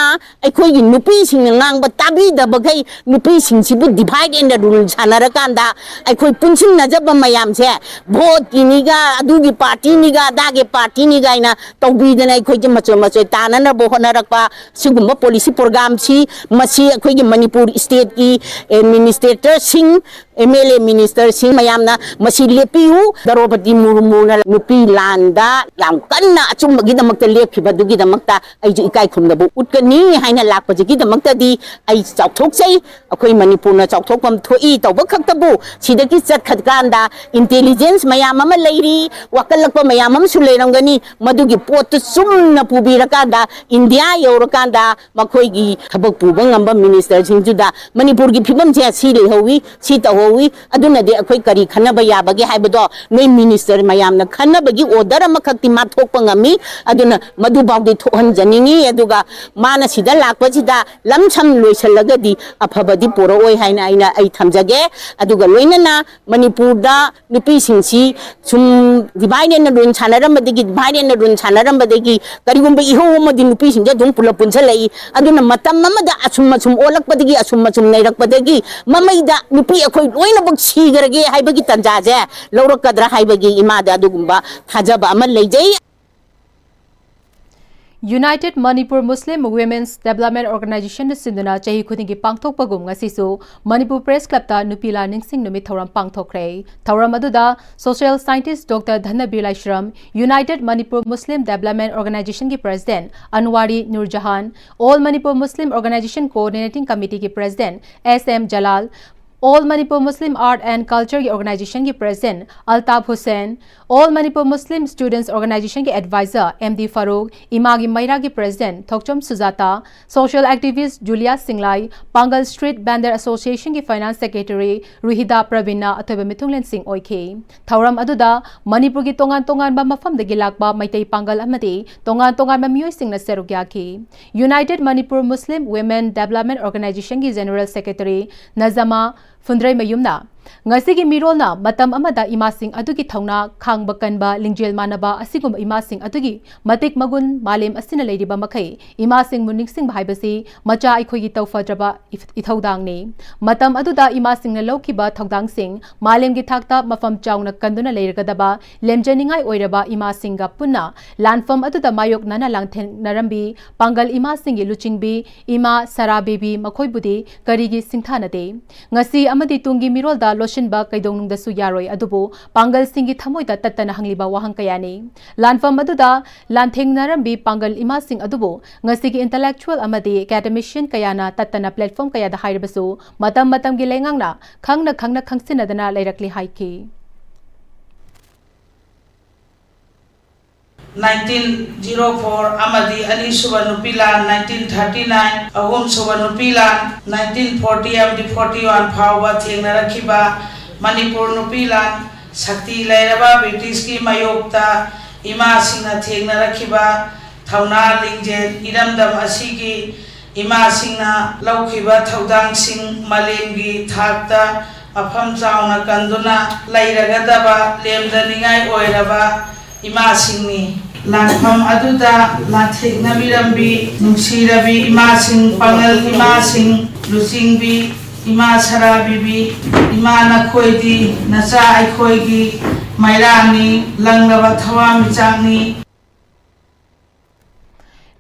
ꯑꯩꯈꯣꯏꯒꯤ ꯅꯨꯄꯤꯁꯤꯡꯅ ꯉꯥꯡꯕ ꯇꯥꯕꯤꯗꯕꯈꯩ ꯅꯨꯄꯤꯁꯤꯡꯁꯤꯕꯨ divide and rule ꯁꯥꯟꯅꯔꯀꯥꯟꯗ ꯑꯩꯈꯣꯏ ꯄꯨꯟꯁꯤꯟꯅꯖꯕ ꯃꯌꯥꯝꯁꯦ ꯚꯣꯠꯀꯤꯅꯤꯒ ꯑꯗꯨꯒꯤ ꯄꯥꯔꯇꯤꯅꯤꯒ ꯑꯗꯥꯒꯤ ꯄꯥꯔꯇꯤꯅꯤꯒ ꯍꯥꯏꯅ ꯇꯧꯕꯤꯗꯅ ꯑꯩꯈꯣꯏꯁꯦ ꯃꯆꯣꯏ ꯃꯆꯣꯏ ꯇꯥꯅꯅꯕ ꯍꯣꯠꯅꯔꯛꯄ ꯁꯤꯒꯨꯝꯕ ꯄꯣꯂꯤꯁꯤ ꯄ꯭ꯔꯣꯒ꯭ꯔꯥꯝꯁꯤ ꯃꯁꯤ ꯑꯩꯈꯣꯏꯒꯤ ꯃꯅꯤꯄꯨꯔ ꯁ꯭ꯇꯦꯠꯀꯤ ꯑꯦꯗꯃꯤꯅꯤꯁꯇ꯭ꯔꯦꯇꯔꯁꯤꯡ ꯑꯦꯝ ꯑꯦꯜ ꯑꯦ ꯃꯤꯅꯤꯁꯇꯔꯁꯤꯡ ꯃꯌꯥꯝꯅ ꯃꯁꯤ ꯂꯦꯞꯄꯤꯌꯨ꯫ ꯗ꯭ꯔꯧꯄꯗꯤ ꯃꯨꯔꯃꯨꯅ ꯅꯨꯄꯤ ꯂꯥꯟꯗ ꯌꯥꯝ ꯀꯟꯅ ꯑꯆꯨꯝꯕꯒꯤꯗꯃꯛꯇ ꯂꯦꯞꯈꯤꯕꯗꯨꯒꯤꯗꯃꯛꯇ ꯑꯩꯁꯨ ꯏꯀꯥꯏ ꯈꯨꯝꯅꯕ ꯎꯠꯀꯅꯤ ꯍꯥꯏꯅ ꯂꯥꯛꯄꯁꯤꯒꯤꯗꯃꯛꯇꯗꯤ ꯑꯩ ꯆꯥꯎꯊꯣꯛꯆꯩ꯫ ꯑꯩꯈꯣꯏ ꯃꯅꯤꯄꯨꯔꯅ ꯆꯥꯎꯊꯣꯛꯐꯝ ꯊꯣꯛꯏ ꯇꯧꯕ ꯈꯛꯇꯕꯨ ꯁꯤꯗꯒꯤ ꯆꯠꯈ꯭ꯔꯀꯥꯟꯗ ꯏꯟꯇꯦꯂꯤꯖꯦꯟꯁ ꯃꯌꯥꯝ ꯑꯃ ꯂꯩꯔꯤ, ꯋꯥꯀꯠꯂꯛꯄ ꯃꯌꯥꯝ ꯑꯃꯁꯨ ꯂꯩꯔꯝꯒꯅꯤ꯫ ꯃꯗꯨꯒꯤ ꯄꯣꯠꯇꯨ ꯆꯨꯝꯅ ꯄꯨꯕꯤꯔꯀꯥꯟꯗ ꯏꯟꯗꯤꯌꯥ ꯌꯧꯔꯀꯥꯟꯗ ꯃꯈꯣꯏꯒꯤ ꯊꯕꯛ ꯄꯨꯕ ꯉꯝꯕ ꯃꯤꯅꯤꯁꯇꯔꯁꯤꯡꯗꯨꯗ ꯃꯅꯤꯄꯨꯔꯒꯤ ꯐꯤꯕꯝꯁꯦ ꯁꯤ ꯂꯩꯍꯧꯋꯤ, ꯁꯤ ꯇꯧꯍꯧ ꯇꯧꯏ꯫ ꯑꯗꯨꯅꯗꯤ ꯑꯩꯈꯣꯏ ꯀꯔꯤ ꯈꯟꯅꯕ ꯌꯥꯕꯒꯦ ꯍꯥꯏꯕꯗꯣ ꯅꯣꯏ ꯃꯤꯅꯤꯁꯇꯔ ꯃꯌꯥꯝꯅ ꯈꯟꯅꯕꯒꯤ ꯑꯣꯔꯗꯔ ꯑꯃꯈꯛꯇꯤ ꯃꯥ ꯊꯣꯛꯄ ꯉꯝꯃꯤ꯫ ꯑꯗꯨꯅ ꯃꯗꯨꯐꯥꯎꯗꯤ ꯊꯣꯛꯍꯟꯖꯅꯤꯡꯉꯤ꯫ ꯑꯗꯨꯒ ꯃꯥꯅ ꯁꯤꯗ ꯂꯥꯛꯄꯁꯤꯗ ꯂꯝꯁꯝ ꯂꯣꯏꯁꯤꯜꯂꯒꯗꯤ ꯑꯐꯕꯗꯤ ꯄꯨꯔꯛꯑꯣꯏ ꯍꯥꯏꯅ ꯑꯩꯅ ꯑꯩ ꯊꯝꯖꯒꯦ꯫ ꯑꯗꯨꯒ ꯂꯣꯏꯅꯅ ꯃꯅꯤꯄꯨꯔꯗ ꯅꯨꯄꯤꯁꯤꯡꯁꯤ ꯁꯨꯝ divide and rule ꯁꯥꯟꯅꯔꯝꯕꯗꯒꯤ, divide and rule ꯁꯥꯟꯅꯔꯝꯕꯗꯒꯤ ꯀꯔꯤꯒꯨꯝꯕ ꯏꯍꯧ ꯑꯃꯗꯤ ꯅꯨꯄꯤꯁꯤꯡꯁꯦ ꯑꯗꯨꯝ ꯄꯨꯂꯞ ꯄꯨꯟꯁꯤꯜꯂꯛꯏ꯫ ꯑꯗꯨꯅ ꯃꯇꯝ ꯑꯃꯗ ꯑꯁꯨꯝ ꯑꯁꯨꯝ ꯑꯣꯜꯂꯛꯄꯗꯒꯤ, ꯑꯁꯨꯝ ꯑꯁꯨꯝ ꯅꯩꯔꯛꯄꯗꯒꯤ ꯃꯃꯩꯗ ꯅꯨꯄꯤ ꯑꯩꯈꯣꯏ ꯂꯣꯏꯅꯃꯛ ꯁꯤꯈ꯭ꯔꯒꯦ ꯍꯥꯏꯕꯒꯤ ꯇꯥꯟꯖꯥꯁꯦ ꯂꯧꯔꯛꯀꯗ꯭ꯔꯥ ꯍꯥꯏꯕꯒꯤ ꯏꯃꯥꯗ ꯑꯗꯨꯒꯨꯝꯕ ꯊꯥꯖꯕ ꯑꯃ ꯂꯩꯖꯩ꯫ United Manipur Muslim Women's Development Organizationꯅ ꯁꯤꯟꯗꯨꯅ ꯆꯍꯤ ꯈꯨꯗꯤꯡꯒꯤ ꯄꯥꯡꯊꯣꯛꯄꯒꯨꯝ ꯉꯁꯤꯁꯨ ꯃꯅꯤꯄꯨꯔ Press Clubꯇ ꯅꯨꯄꯤ ꯂꯥꯟ ꯅꯤꯡꯁꯤꯡ ꯅꯨꯃꯤꯠ ꯊꯧꯔꯝ ꯄꯥꯡꯊꯣꯛꯈ꯭ꯔꯦ꯫ ꯊꯧꯔꯝ ꯑꯗꯨꯗ social scientist Doctor ꯙꯅꯕꯤꯔ Laishram, United Manipur Muslim Development Organizationꯒꯤ President ꯑꯟꯋꯥꯔꯤ ꯅꯨꯔꯖꯍꯥꯟ, All Manipur Muslim Organization Coordinating Committeeꯒꯤ President S M Jalal, All Manipur Muslim Art and Cultureꯒꯤ Organizationꯒꯤ President Altaf Hussain, All Manipur Muslim Students Organizationꯒꯤ Advisor M D Farooq, ꯏꯃꯥꯒꯤ ꯃꯩꯔꯥꯒꯤ President ꯊꯣꯛꯆꯣꯝ ꯁꯨꯖꯥꯇꯥ, social activist ꯖꯨꯂꯤꯌꯥ ꯁꯤꯡꯂꯥꯏ, ꯄꯥꯡꯒꯜ Street Vendor Associationꯒꯤ Finance Secretary ꯔꯨꯍꯤꯗꯥ ꯄ꯭ꯔꯕꯤꯟꯅ ꯑꯊꯣꯏꯕ ꯃꯤꯊꯨꯡꯂꯦꯟꯁꯤꯡ ꯑꯣꯏꯈꯤ꯫ ꯊꯧꯔꯝ ꯑꯗꯨꯗ ꯃꯅꯤꯄꯨꯔꯒꯤ ꯇꯣꯉꯥꯟ ꯇꯣꯉꯥꯟꯕ ꯃꯐꯝꯗꯒꯤ ꯂꯥꯛꯄ ꯃꯩꯇꯩ ꯄꯥꯡꯒꯜ ꯑꯃꯗꯤ ꯇꯣꯉꯥꯟ ꯇꯣꯉꯥꯟꯕ ꯃꯤꯑꯣꯏꯁꯤꯡꯅ ꯁꯔꯨꯛ ꯌꯥꯈꯤ꯫ United Manipur Muslim Women Development Organizationꯒꯤ General Secretary Najma ꯐꯨꯟꯗ꯭ꯔꯩꯃꯌꯨꯝꯅ, ꯉꯁꯤꯒꯤ ꯃꯤꯔꯣꯜꯅ ꯃꯇꯝ ꯑꯃꯗ ꯏꯃꯥꯁꯤꯡ ꯑꯗꯨꯒꯤ ꯊꯧꯅꯥ, ꯈꯥꯡꯕ ꯀꯟꯕ, ꯂꯤꯡꯖꯦꯜ ꯃꯥꯟꯅꯕ ꯑꯁꯤꯒꯨꯝꯕ ꯏꯃꯥꯁꯤꯡ ꯑꯗꯨꯒꯤ ꯃꯇꯤꯛ ꯃꯒꯨꯟ ꯃꯥꯂꯦꯝ ꯑꯁꯤꯅ ꯂꯩꯔꯤꯕ ꯃꯈꯩ ꯏꯃꯥꯁꯤꯡꯕꯨ ꯅꯤꯡꯁꯤꯡꯕ ꯍꯥꯏꯕꯁꯤ ꯃꯆꯥ ꯑꯩꯈꯣꯏꯒꯤ ꯇꯧꯐꯗ꯭ꯔꯕ ꯏꯊꯧꯗꯥꯡꯅꯤ꯫ ꯃꯇꯝ ꯑꯗꯨꯗ ꯏꯃꯥꯁꯤꯡꯅ ꯂꯧꯈꯤꯕ ꯊꯧꯗꯥꯡꯁꯤꯡ ꯃꯥꯂꯦꯝꯒꯤ ꯊꯥꯛꯇ ꯃꯐꯝ ꯆꯥꯎꯅ ꯀꯟꯗꯨꯅ ꯂꯩꯔꯒꯗꯕ ꯂꯦꯝꯖꯅꯤꯡꯉꯥꯏ ꯑꯣꯏꯔꯕ ꯏꯃꯥꯁꯤꯡꯒ ꯄꯨꯟꯅ ꯂꯥꯟꯐꯝ ꯑꯗꯨꯗ ꯃꯥꯌꯣꯛꯅꯅ ꯂꯥꯟꯊꯦꯡꯅꯔꯝꯕꯤ ꯄꯥꯡꯒꯜ ꯏꯃꯥꯁꯤꯡꯒꯤ ꯂꯨꯆꯤꯡꯕꯤ ꯏꯃꯥ ꯁꯔꯥ ꯕꯦꯕꯤ ꯃꯈꯣꯏꯕꯨꯗꯤ ꯀꯔꯤꯒꯤ ꯁꯤꯡꯊꯥꯅꯗꯦ? ꯉꯁꯤ ꯑꯃꯗꯤ ꯇꯨꯡꯒꯤ ꯃꯤꯔꯣꯜꯗ ꯂꯣꯠꯁꯤꯟꯕ ꯀꯩꯗꯧꯅꯨꯡꯗꯁꯨ ꯌꯥꯔꯣꯏ꯫ ꯑꯗꯨꯕꯨ ꯄꯥꯡꯒꯜꯁꯤꯡꯒꯤ ꯊꯃꯣꯏꯗ ꯇꯠꯇꯅ ꯍꯪꯂꯤꯕ ꯋꯥꯍꯪ ꯀꯌꯥꯅꯤ꯫ ꯂꯥꯟꯐꯝ ꯑꯗꯨꯗ ꯂꯥꯟꯊꯦꯡꯅꯔꯝꯕꯤ ꯄꯥꯡꯒꯜ ꯏꯃꯥꯁꯤꯡ ꯑꯗꯨꯕꯨ ꯉꯁꯤꯒꯤ intellectual ꯑꯃꯗꯤ academician ꯀꯌꯥꯅ ꯇꯠꯇꯅ platform ꯀꯌꯥꯗ ꯍꯥꯏꯔꯕꯁꯨ ꯃꯇꯝ ꯃꯇꯝꯒꯤ ꯂꯩꯉꯥꯛꯅ ꯈꯪꯅ ꯈꯪꯅ ꯈꯪꯁꯤꯟꯅꯗꯅ ꯂꯩꯔꯛꯂꯤ ꯍꯥꯏꯈꯤ꯫ ꯅꯥꯏꯟꯇꯤꯟ ꯖꯤꯔꯣ ꯐꯣꯔ ꯑꯃꯗꯤ ꯑꯅꯤꯁꯨꯕ ꯅꯨꯄꯤ ꯂꯥꯟ ꯅꯥꯏꯟꯇꯤꯟ ꯊꯥꯔꯇꯤ ꯅꯥꯏꯟ, ꯑꯍꯨꯝꯁꯨꯕ ꯅꯨꯄꯤ ꯂꯥꯟ ꯅꯥꯏꯟꯇꯤꯟ ꯐꯣꯔꯇꯤ ꯑꯃꯗꯤ ꯐꯣꯔꯇꯤ ꯋꯥꯟ ꯐꯥꯎꯕ ꯊꯦꯡꯅꯔꯛꯈꯤꯕ ꯃꯅꯤꯄꯨꯔ ꯅꯨꯄꯤ ꯂꯥꯟ, ꯁꯛꯇꯤ ꯂꯩꯔꯕ ꯕ꯭ꯔꯤꯇꯤꯁꯀꯤ ꯃꯥꯌꯣꯛꯇ ꯏꯃꯥꯁꯤꯡꯅ ꯊꯦꯡꯅꯔꯛꯈꯤꯕ ꯊꯧꯅꯥ ꯂꯤꯡꯖꯦꯜ, ꯏꯔꯝꯗꯝ ꯑꯁꯤꯒꯤ ꯏꯃꯥꯁꯤꯡꯅ ꯂꯧꯈꯤꯕ ꯊꯧꯗꯥꯡꯁꯤꯡ ꯃꯥꯂꯦꯝꯒꯤ ꯊꯥꯛꯇ ꯃꯐꯝ ꯆꯥꯎꯅ ꯀꯟꯗꯨꯅ ꯂꯩꯔꯒꯗꯕ ꯂꯦꯝꯗꯅꯤꯡꯉꯥꯏ ꯑꯣꯏꯔꯕ ꯏꯃꯥꯁꯤꯡꯅꯤ꯫ ꯂꯥꯟꯐꯝ ꯑꯗꯨꯗ ꯂꯥꯟꯊꯦꯡꯅꯕꯤꯔꯝꯕꯤ ꯅꯨꯡꯁꯤꯔꯕꯤ ꯏꯃꯥꯁꯤꯡ, ꯄꯥꯉꯜ ꯏꯃꯥꯁꯤꯡ, ꯂꯨꯆꯤꯡꯕꯤ ꯏꯃꯥ ꯁꯔꯥꯕꯤꯕꯤ, ꯏꯃꯥ ꯅꯈꯣꯏꯗꯤ ꯅꯆꯥ ꯑꯩꯈꯣꯏꯒꯤ ꯃꯩꯔꯥꯅꯤ, ꯂꯪꯂꯕ ꯊꯋꯥꯟꯃꯤꯆꯥꯛꯅꯤ꯫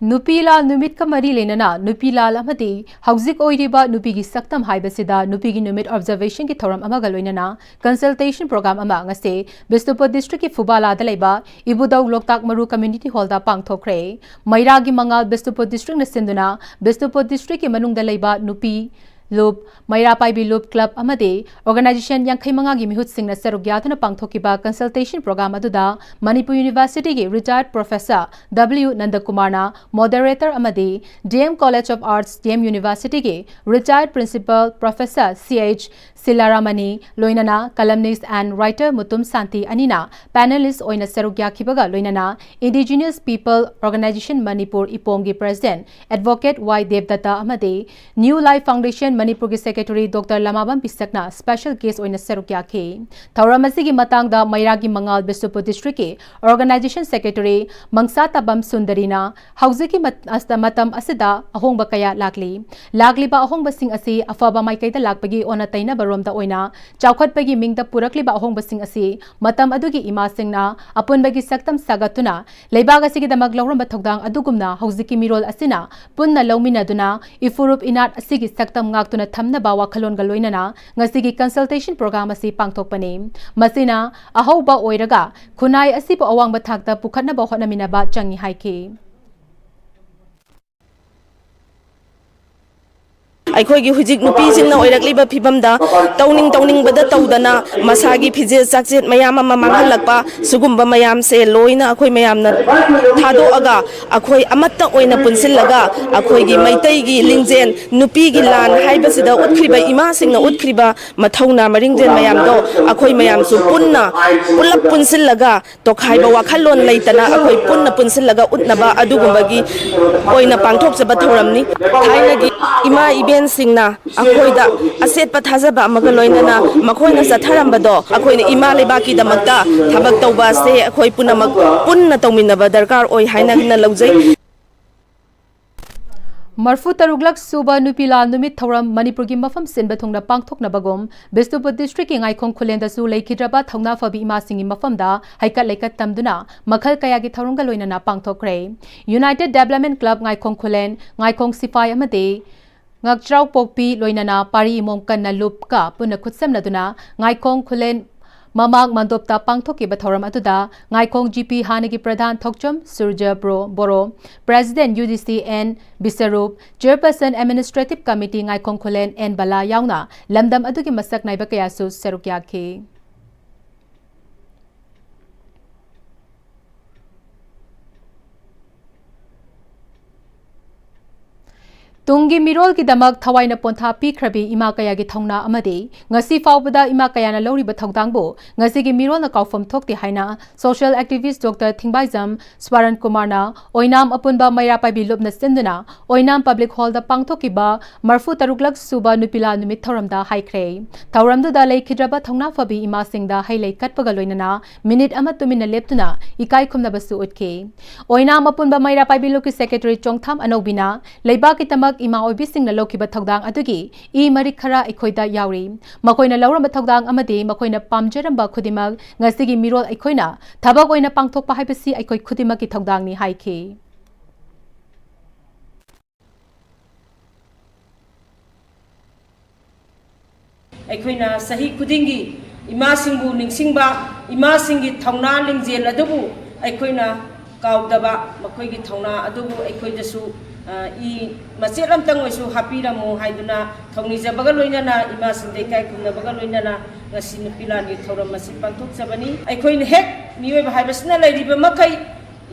ꯅꯨꯄꯤ ꯂꯥꯜ ꯅꯨꯃꯤꯠꯀ ꯃꯔꯤ ꯂꯩꯅꯅ ꯅꯨꯄꯤ ꯂꯥꯜ ꯑꯃꯗꯤ ꯍꯧꯖꯤꯛ ꯑꯣꯏꯔꯤꯕ ꯅꯨꯄꯤꯒꯤ ꯁꯛꯇꯝ ꯍꯥꯏꯕꯁꯤꯗ ꯅꯨꯄꯤꯒꯤ ꯅꯨꯃꯤꯠ observationꯒꯤ ꯊꯧꯔꯝ ꯑꯃꯒ ꯂꯣꯏꯅꯅ consultation program ꯑꯃ ꯉꯁꯤ ꯕꯤꯁꯅꯨꯄꯨꯔ districtꯀꯤ ꯐꯨꯕꯥꯂꯥꯗ ꯂꯩꯕ ꯏꯕꯨꯙꯧ ꯂꯣꯛꯇꯥꯛ ꯃꯔꯨ community hallꯗ ꯄꯥꯡꯊꯣꯛꯈ꯭ꯔꯦ꯫ ꯃꯩꯔꯥꯒꯤ ꯃꯉꯥꯜ ꯕꯤꯁꯅꯨꯄꯨꯔ districtꯅ ꯁꯤꯟꯗꯨꯅ ꯕꯤꯁꯅꯨꯄꯨꯔ districtꯀꯤ ꯃꯅꯨꯡꯗ ꯂꯩꯕ ꯅꯨꯄꯤ ꯂꯨꯞ, ꯃꯩꯔꯥ ꯄꯥꯏꯕꯤ ꯂꯨꯞ club ꯑꯃꯗꯤ organization ꯌꯥꯡꯈꯩ ꯃꯉꯥꯒꯤ ꯃꯤꯍꯨꯠꯁꯤꯡꯅ ꯁꯔꯨꯛ ꯌꯥꯗꯨꯅ ꯄꯥꯡꯊꯣꯛꯈꯤꯕ consultation program ꯑꯗꯨꯗ Manipur Universityꯒꯤ retired professor W ꯅꯟꯗꯀꯨꯃꯥꯔꯅ moderator ꯑꯃꯗꯤ D M College of Arts, D M Universityꯒꯤ retired principal professor C H ꯁꯤꯂꯥꯔꯥꯃꯅꯤ ꯂꯣꯏꯅꯅ columnist and writer ꯃꯨꯇꯨꯝ ꯁꯥꯟꯇꯤ ꯑꯅꯤꯅ panelist ꯑꯣꯏꯅ ꯁꯔꯨꯛ ꯌꯥꯈꯤꯕꯒ ꯂꯣꯏꯅꯅ Indigenous People Organization Manipur ꯏꯄꯣꯝꯒꯤ president advocate Y ꯗꯦꯕꯗꯠꯇ ꯑꯃꯗꯤ New Life Foundation ꯃꯅꯤꯄꯨꯔꯒꯤ secretary Doctor ꯂꯃꯥꯕꯝ ꯄꯤꯁꯛꯅ special guest ꯑꯣꯏꯅ ꯁꯔꯨꯛ ꯌꯥꯈꯤ꯫ ꯊꯧꯔꯝ ꯑꯁꯤꯒꯤ ꯃꯇꯥꯡꯗ ꯃꯩꯔꯥꯒꯤ ꯃꯉꯥꯜ ꯕꯤꯁꯅꯨꯄꯨꯔ districtꯀꯤ organization secretary ꯃꯪꯁꯥ ꯇꯥꯕꯝ ꯁꯨꯟꯗꯔꯤꯅ ꯍꯧꯖꯤꯛꯀꯤ ꯃꯠ-, ꯑꯁ-, ꯃꯇꯝ ꯑꯁꯤꯗ ꯑꯍꯣꯡꯕ ꯀꯌꯥ ꯂꯥꯛꯂꯤ꯫ ꯂꯥꯛꯂꯤꯕ ꯑꯍꯣꯡꯕꯁꯤꯡ ꯑꯁꯤ ꯑꯐꯕ ꯃꯥꯏꯀꯩꯗ ꯂꯥꯛꯄꯒꯤ ꯑꯣꯟꯅ ꯇꯩꯅꯕ ꯔꯣꯝꯗ ꯑꯣꯏꯅ ꯆꯥꯎꯈꯠꯄꯒꯤ ꯃꯤꯡꯗ ꯄꯨꯔꯛꯂꯤꯕ ꯑꯍꯣꯡꯕꯁꯤꯡ ꯑꯁꯤ ꯃꯇꯝ ꯑꯗꯨꯒꯤ ꯏꯃꯥꯁꯤꯡꯅ ꯑꯄꯨꯟꯕꯒꯤ ꯁꯛꯇꯝ ꯁꯥꯒꯠꯇꯨꯅ ꯂꯩꯕꯥꯛ ꯑꯁꯤꯒꯤꯗꯃꯛ ꯂꯧꯔꯝꯕ ꯊꯧꯗꯥꯡ ꯑꯗꯨꯒꯨꯝꯅ ꯍꯧꯖꯤꯛꯀꯤ ꯃꯤꯔꯣꯜ ꯑꯁꯤꯅ ꯄꯨꯟꯅ ꯂꯧꯃꯤꯟꯅꯗꯨꯅ ꯏꯐꯨꯔꯨꯞ ꯏꯅꯥꯠ ꯑꯁꯤꯒꯤ ꯁꯛꯇꯝ ꯉꯥꯛꯇꯨꯅ ꯊꯝꯅꯕ ꯋꯥꯈꯜꯂꯣꯟꯒ ꯂꯣꯏꯅꯅ ꯉꯁꯤꯒꯤ consultation program ꯑꯁꯤ ꯄꯥꯡꯊꯣꯛꯄꯅꯤ꯫ ꯃꯁꯤꯅ ꯑꯍꯧꯕ ꯑꯣꯏꯔꯒ ꯈꯨꯟꯅꯥꯏ ꯑꯁꯤꯕꯨ ꯑꯋꯥꯡꯕ ꯊꯥꯛꯇ ꯄꯨꯈꯠꯅꯕ ꯍꯣꯠꯅꯃꯤꯟꯅꯕ ꯆꯪꯏ ꯍꯥꯏꯈꯤ꯫ ꯑꯩꯈꯣꯏꯒꯤ ꯍꯧꯖꯤꯛ ꯅꯨꯄꯤꯁꯤꯡꯅ ꯑꯣꯏꯔꯛꯂꯤꯕ ꯐꯤꯕꯝꯗ ꯇꯧꯅꯤꯡ ꯇꯧꯅꯤꯡꯕꯗ ꯇꯧꯗꯅ ꯃꯁꯥꯒꯤ ꯐꯤꯖꯦꯠ ꯆꯥꯛꯆꯦꯠ ꯃꯌꯥꯝ ꯑꯃ ꯃꯥꯡꯍꯜꯂꯛꯄ, ꯁꯤꯒꯨꯝꯕ ꯃꯌꯥꯝꯁꯦ ꯂꯣꯏꯅ ꯑꯩꯈꯣꯏ ꯃꯌꯥꯝꯅ ꯊꯥꯗꯣꯛꯑꯒ ꯑꯩꯈꯣꯏ ꯑꯃꯠꯇ ꯑꯣꯏꯅ ꯄꯨꯟꯁꯤꯜꯂꯒ ꯑꯩꯈꯣꯏꯒꯤ ꯃꯩꯇꯩꯒꯤ ꯂꯤꯡꯖꯦꯜ, ꯅꯨꯄꯤꯒꯤ ꯂꯥꯟ ꯍꯥꯏꯕꯁꯤꯗ ꯎꯠꯈ꯭ꯔꯤꯕ, ꯏꯃꯥꯁꯤꯡꯅ ꯎꯠꯈ꯭ꯔꯤꯕ ꯃꯊꯧꯅꯥ ꯃꯔꯤꯡꯖꯦꯜ ꯃꯌꯥꯝꯗꯣ ꯑꯩꯈꯣꯏ ꯃꯌꯥꯝꯁꯨ ꯄꯨꯟꯅ ꯄꯨꯂꯞ ꯄꯨꯟꯁꯤꯜꯂꯒ ꯇꯣꯈꯥꯏꯕ ꯋꯥꯈꯜꯂꯣꯟ ꯂꯩꯇꯅ ꯑꯩꯈꯣꯏ ꯄꯨꯟꯅ ꯄꯨꯟꯁꯤꯜꯂꯒ ꯎꯠꯅꯕ ꯑꯗꯨꯒꯨꯝꯕꯒꯤ ꯑꯣꯏꯅ ꯄꯥꯡꯊꯣꯛꯆꯕ ꯊꯧꯔꯝꯅꯤ꯫ ꯊꯥꯏꯅꯒꯤ ꯏꯃꯥ ꯏꯕꯦꯟꯁꯤꯡꯅ ꯑꯩꯈꯣꯏꯗ ꯑꯁꯦꯠꯄ ꯊꯥꯖꯕ ꯑꯃꯒ ꯂꯣꯏꯅꯅ ꯃꯈꯣꯏꯅ ꯆꯠꯊꯔꯝꯕꯗꯣ ꯑꯩꯈꯣꯏꯅ ꯏꯃꯥ ꯂꯩꯕꯥꯛꯀꯤꯗꯃꯛꯇ ꯊꯕꯛ ꯇꯧꯕ ꯑꯁꯦ ꯑꯩꯈꯣꯏ ꯄꯨꯝꯅꯃꯛ ꯄꯨꯟꯅ ꯇꯧꯃꯤꯟꯅꯕ ꯗꯔꯀꯥꯔ ꯑꯣꯏ ꯍꯥꯏꯅ ꯂꯧꯖꯩ꯫ ꯃꯔꯐꯨ ꯇꯔꯨꯛꯂꯛ ꯁꯨꯕ ꯅꯨꯄꯤ ꯂꯥꯜ ꯅꯨꯃꯤꯠ ꯊꯧꯔꯝ ꯃꯅꯤꯄꯨꯔꯒꯤ ꯃꯐꯝ ꯁꯤꯟꯕ ꯊꯨꯡꯅ ꯄꯥꯡꯊꯣꯛꯅꯕꯒꯨꯝ ꯕꯤꯁꯅꯨꯄꯨꯔ ꯗꯤꯁꯇ꯭ꯔꯤꯛꯀꯤ ꯉꯥꯏꯈꯣꯡ ꯈꯨꯂꯦꯟꯗꯁꯨ ꯂꯩꯈꯤꯗ꯭ꯔꯕ ꯊꯧꯅꯥ ꯐꯕꯤ ꯏꯃꯥꯁꯤꯡꯒꯤ ꯃꯐꯝꯗ ꯍꯩꯀꯠ ꯂꯩꯀꯠ ꯇꯝꯗꯨꯅ ꯃꯈꯜ ꯀꯌꯥꯒꯤ ꯊꯧꯔꯝꯒ ꯂꯣꯏꯅꯅ ꯄꯥꯡꯊꯣꯛꯈ꯭ꯔꯦ꯫ ꯌꯨꯅꯥꯏꯇꯦꯠ ꯗꯦꯕꯂꯞꯃꯦꯟ ꯀ꯭ꯂꯕ ꯉꯥꯏꯈꯣꯡ ꯈꯨꯂꯦꯟ, ꯉꯥꯏꯈꯣꯡ ꯁꯤꯐꯥꯏ ꯑꯃꯗꯤ ꯉꯥꯛꯆꯥꯎ ꯄꯣꯛꯄꯤ ꯂꯣꯏꯅꯅ ꯄꯥꯔꯤ ꯏꯃꯣꯝ ꯀꯟꯅ ꯂꯨꯞꯀ ꯄꯨꯟꯅ ꯈꯨꯠꯁꯝꯅꯗꯨꯅ ꯉꯥꯏꯈꯣꯡ ꯈꯨꯂꯦꯟ ꯃꯃꯥꯡ ꯃꯟꯗꯣꯞꯇ ꯄꯥꯡꯊꯣꯛꯈꯤꯕ ꯊꯧꯔꯝ ꯑꯗꯨꯗ ꯉꯥꯏꯈꯣꯡ ꯖꯤ ꯄꯤ ꯍꯥꯟꯅꯒꯤ ꯄ꯭ꯔꯙꯥꯟ ꯊꯣꯛꯆꯣꯝ ꯁꯨꯔꯖ ꯕ꯭ꯔꯣ-, Boro, president U D C N Biswarup, chairperson administrative committee Ngaikhong Khullen N Bala ꯌꯥꯎꯅ ꯂꯝꯗꯝ ꯑꯗꯨꯒꯤ ꯃꯁꯛ ꯅꯥꯏꯕ ꯀꯌꯥꯁꯨ ꯁꯔꯨꯛ ꯌꯥꯈꯤ꯫ ꯇꯨꯡꯒꯤ ꯃꯤꯔꯣꯜꯒꯤꯗꯃꯛ ꯊꯋꯥꯏꯅ ꯄꯣꯟꯊꯥ ꯄꯤꯈ꯭ꯔꯕꯤ ꯏꯃꯥ ꯀꯌꯥꯒꯤ ꯊꯧꯅꯥ ꯑꯃꯗꯤ ꯉꯁꯤ ꯐꯥꯎꯕꯗ ꯏꯃꯥ ꯀꯌꯥꯅ ꯂꯧꯔꯤꯕ ꯊꯧꯗꯥꯡꯕꯨ ꯉꯁꯤꯒꯤ ꯃꯤꯔꯣꯜꯅ ꯀꯥꯎꯐꯝ ꯊꯣꯛꯇꯦ ꯍꯥꯏꯅ social activist ꯗꯣꯛꯇꯔ ꯊꯤꯡꯕꯥꯏꯖꯝ ꯁ꯭ꯋꯥꯔꯟ ꯀꯨꯃꯥꯔꯅ ꯑꯣꯏꯅꯥꯝ ꯑꯄꯨꯟꯕ ꯃꯩꯔꯥ ꯄꯥꯏꯕꯤ ꯂꯨꯞꯅ ꯁꯤꯟꯗꯨꯅ ꯑꯣꯏꯅꯥꯝ ꯄꯕ꯭ꯂꯤꯛ ꯍꯣꯜꯗ ꯄꯥꯡꯊꯣꯛꯈꯤꯕ ꯃꯔꯐꯨ ꯇꯔꯨꯛꯂꯛ ꯁꯨꯕ ꯅꯨꯄꯤ ꯂꯥꯜ ꯅꯨꯃꯤꯠ ꯊꯧꯔꯝꯗ ꯍꯥꯏꯈ꯭ꯔꯦ꯫ ꯊꯧꯔꯝꯗꯨꯗ ꯂꯩꯈꯤꯗ꯭ꯔꯕ ꯊꯧꯅꯥ ꯐꯕꯤ ꯏꯃꯥꯁꯤꯡꯗ ꯍꯩ ꯂꯩ ꯀꯠꯄꯒ ꯂꯣꯏꯅꯅ ꯃꯤꯅꯤꯠ ꯑꯃ ꯇꯨꯃꯤꯟꯅ ꯂꯦꯞꯇꯨꯅ ꯏꯀꯥꯏ ꯈꯨꯝꯅꯕꯁꯨ ꯎꯠꯈꯤ꯫ ꯑꯣꯏꯅꯥꯝ ꯑꯄꯨꯟꯕ ꯃꯩꯔꯥ ꯄꯥꯏꯕꯤ ꯂꯨꯞꯀꯤ ꯁꯦꯀ꯭ꯔꯦꯇꯔꯤ ꯆꯣꯡꯊꯥꯝ ꯑꯅꯧꯕꯤꯅ ꯂꯩꯕꯥꯛꯀꯤꯗꯃꯛ ꯏꯃꯥ ꯑꯣꯏꯕꯤꯁꯤꯡꯅ ꯂꯧꯈꯤꯕ ꯊꯧꯗꯥꯡ ꯑꯗꯨꯒꯤ ꯏ ꯃꯔꯤꯛ ꯈꯔ ꯑꯩꯈꯣꯏꯗ ꯌꯥꯎꯔꯤ꯫ ꯃꯈꯣꯏꯅ ꯂꯧꯔꯝꯕ ꯊꯧꯗꯥꯡ ꯑꯃꯗꯤ ꯃꯈꯣꯏꯅ ꯄꯥꯝꯖꯔꯝꯕ ꯈꯨꯗꯤꯡꯃꯛ ꯉꯁꯤꯒꯤ ꯃꯤꯔꯣꯜ ꯑꯩꯈꯣꯏꯅ ꯊꯕꯛ ꯑꯣꯏꯅ ꯄꯥꯡꯊꯣꯛꯄ ꯍꯥꯏꯕꯁꯤ ꯑꯩꯈꯣꯏ ꯈꯨꯗꯤꯡꯃꯛꯀꯤ ꯊꯧꯗꯥꯡꯅꯤ ꯍꯥꯏꯈꯤ꯫ ꯑꯩꯈꯣꯏꯅ ꯆꯍꯤ ꯈꯨꯗꯤꯡꯒꯤ ꯏꯃꯥꯁꯤꯡꯕꯨ ꯅꯤꯡꯁꯤꯡꯕ, ꯏꯃꯥꯁꯤꯡꯒꯤ ꯊꯧꯅꯥ ꯂꯤꯡꯖꯦꯜ ꯑꯗꯨꯕꯨ ꯑꯩꯈꯣꯏꯅ ꯀꯥꯎꯗꯕ, ꯃꯈꯣꯏꯒꯤ ꯊꯧꯅꯥ ꯑꯗꯨꯕꯨ ꯑꯩꯈꯣꯏꯗꯁꯨ ꯏ ꯃꯆꯦꯠ ꯑꯃꯇꯪ ꯑꯣꯏꯁꯨ ꯍꯥꯞꯄꯤꯔꯝꯃꯨ ꯍꯥꯏꯗꯨꯅ ꯊꯧꯅꯤꯖꯕꯒ ꯂꯣꯏꯅꯅ ꯏꯃꯥꯁꯤꯡꯗ ꯏꯀꯥꯏ ꯈꯨꯝꯅꯕꯒ ꯂꯣꯏꯅꯅ ꯉꯁꯤ ꯅꯨꯄꯤ ꯂꯥꯟꯒꯤ ꯊꯧꯔꯝ ꯑꯁꯤ ꯄꯥꯡꯊꯣꯛꯆꯕꯅꯤ꯫ ꯑꯩꯈꯣꯏꯅ ꯍꯦꯛ ꯃꯤꯑꯣꯏꯕ ꯍꯥꯏꯕꯁꯤꯅ ꯂꯩꯔꯤꯕ ꯃꯈꯩ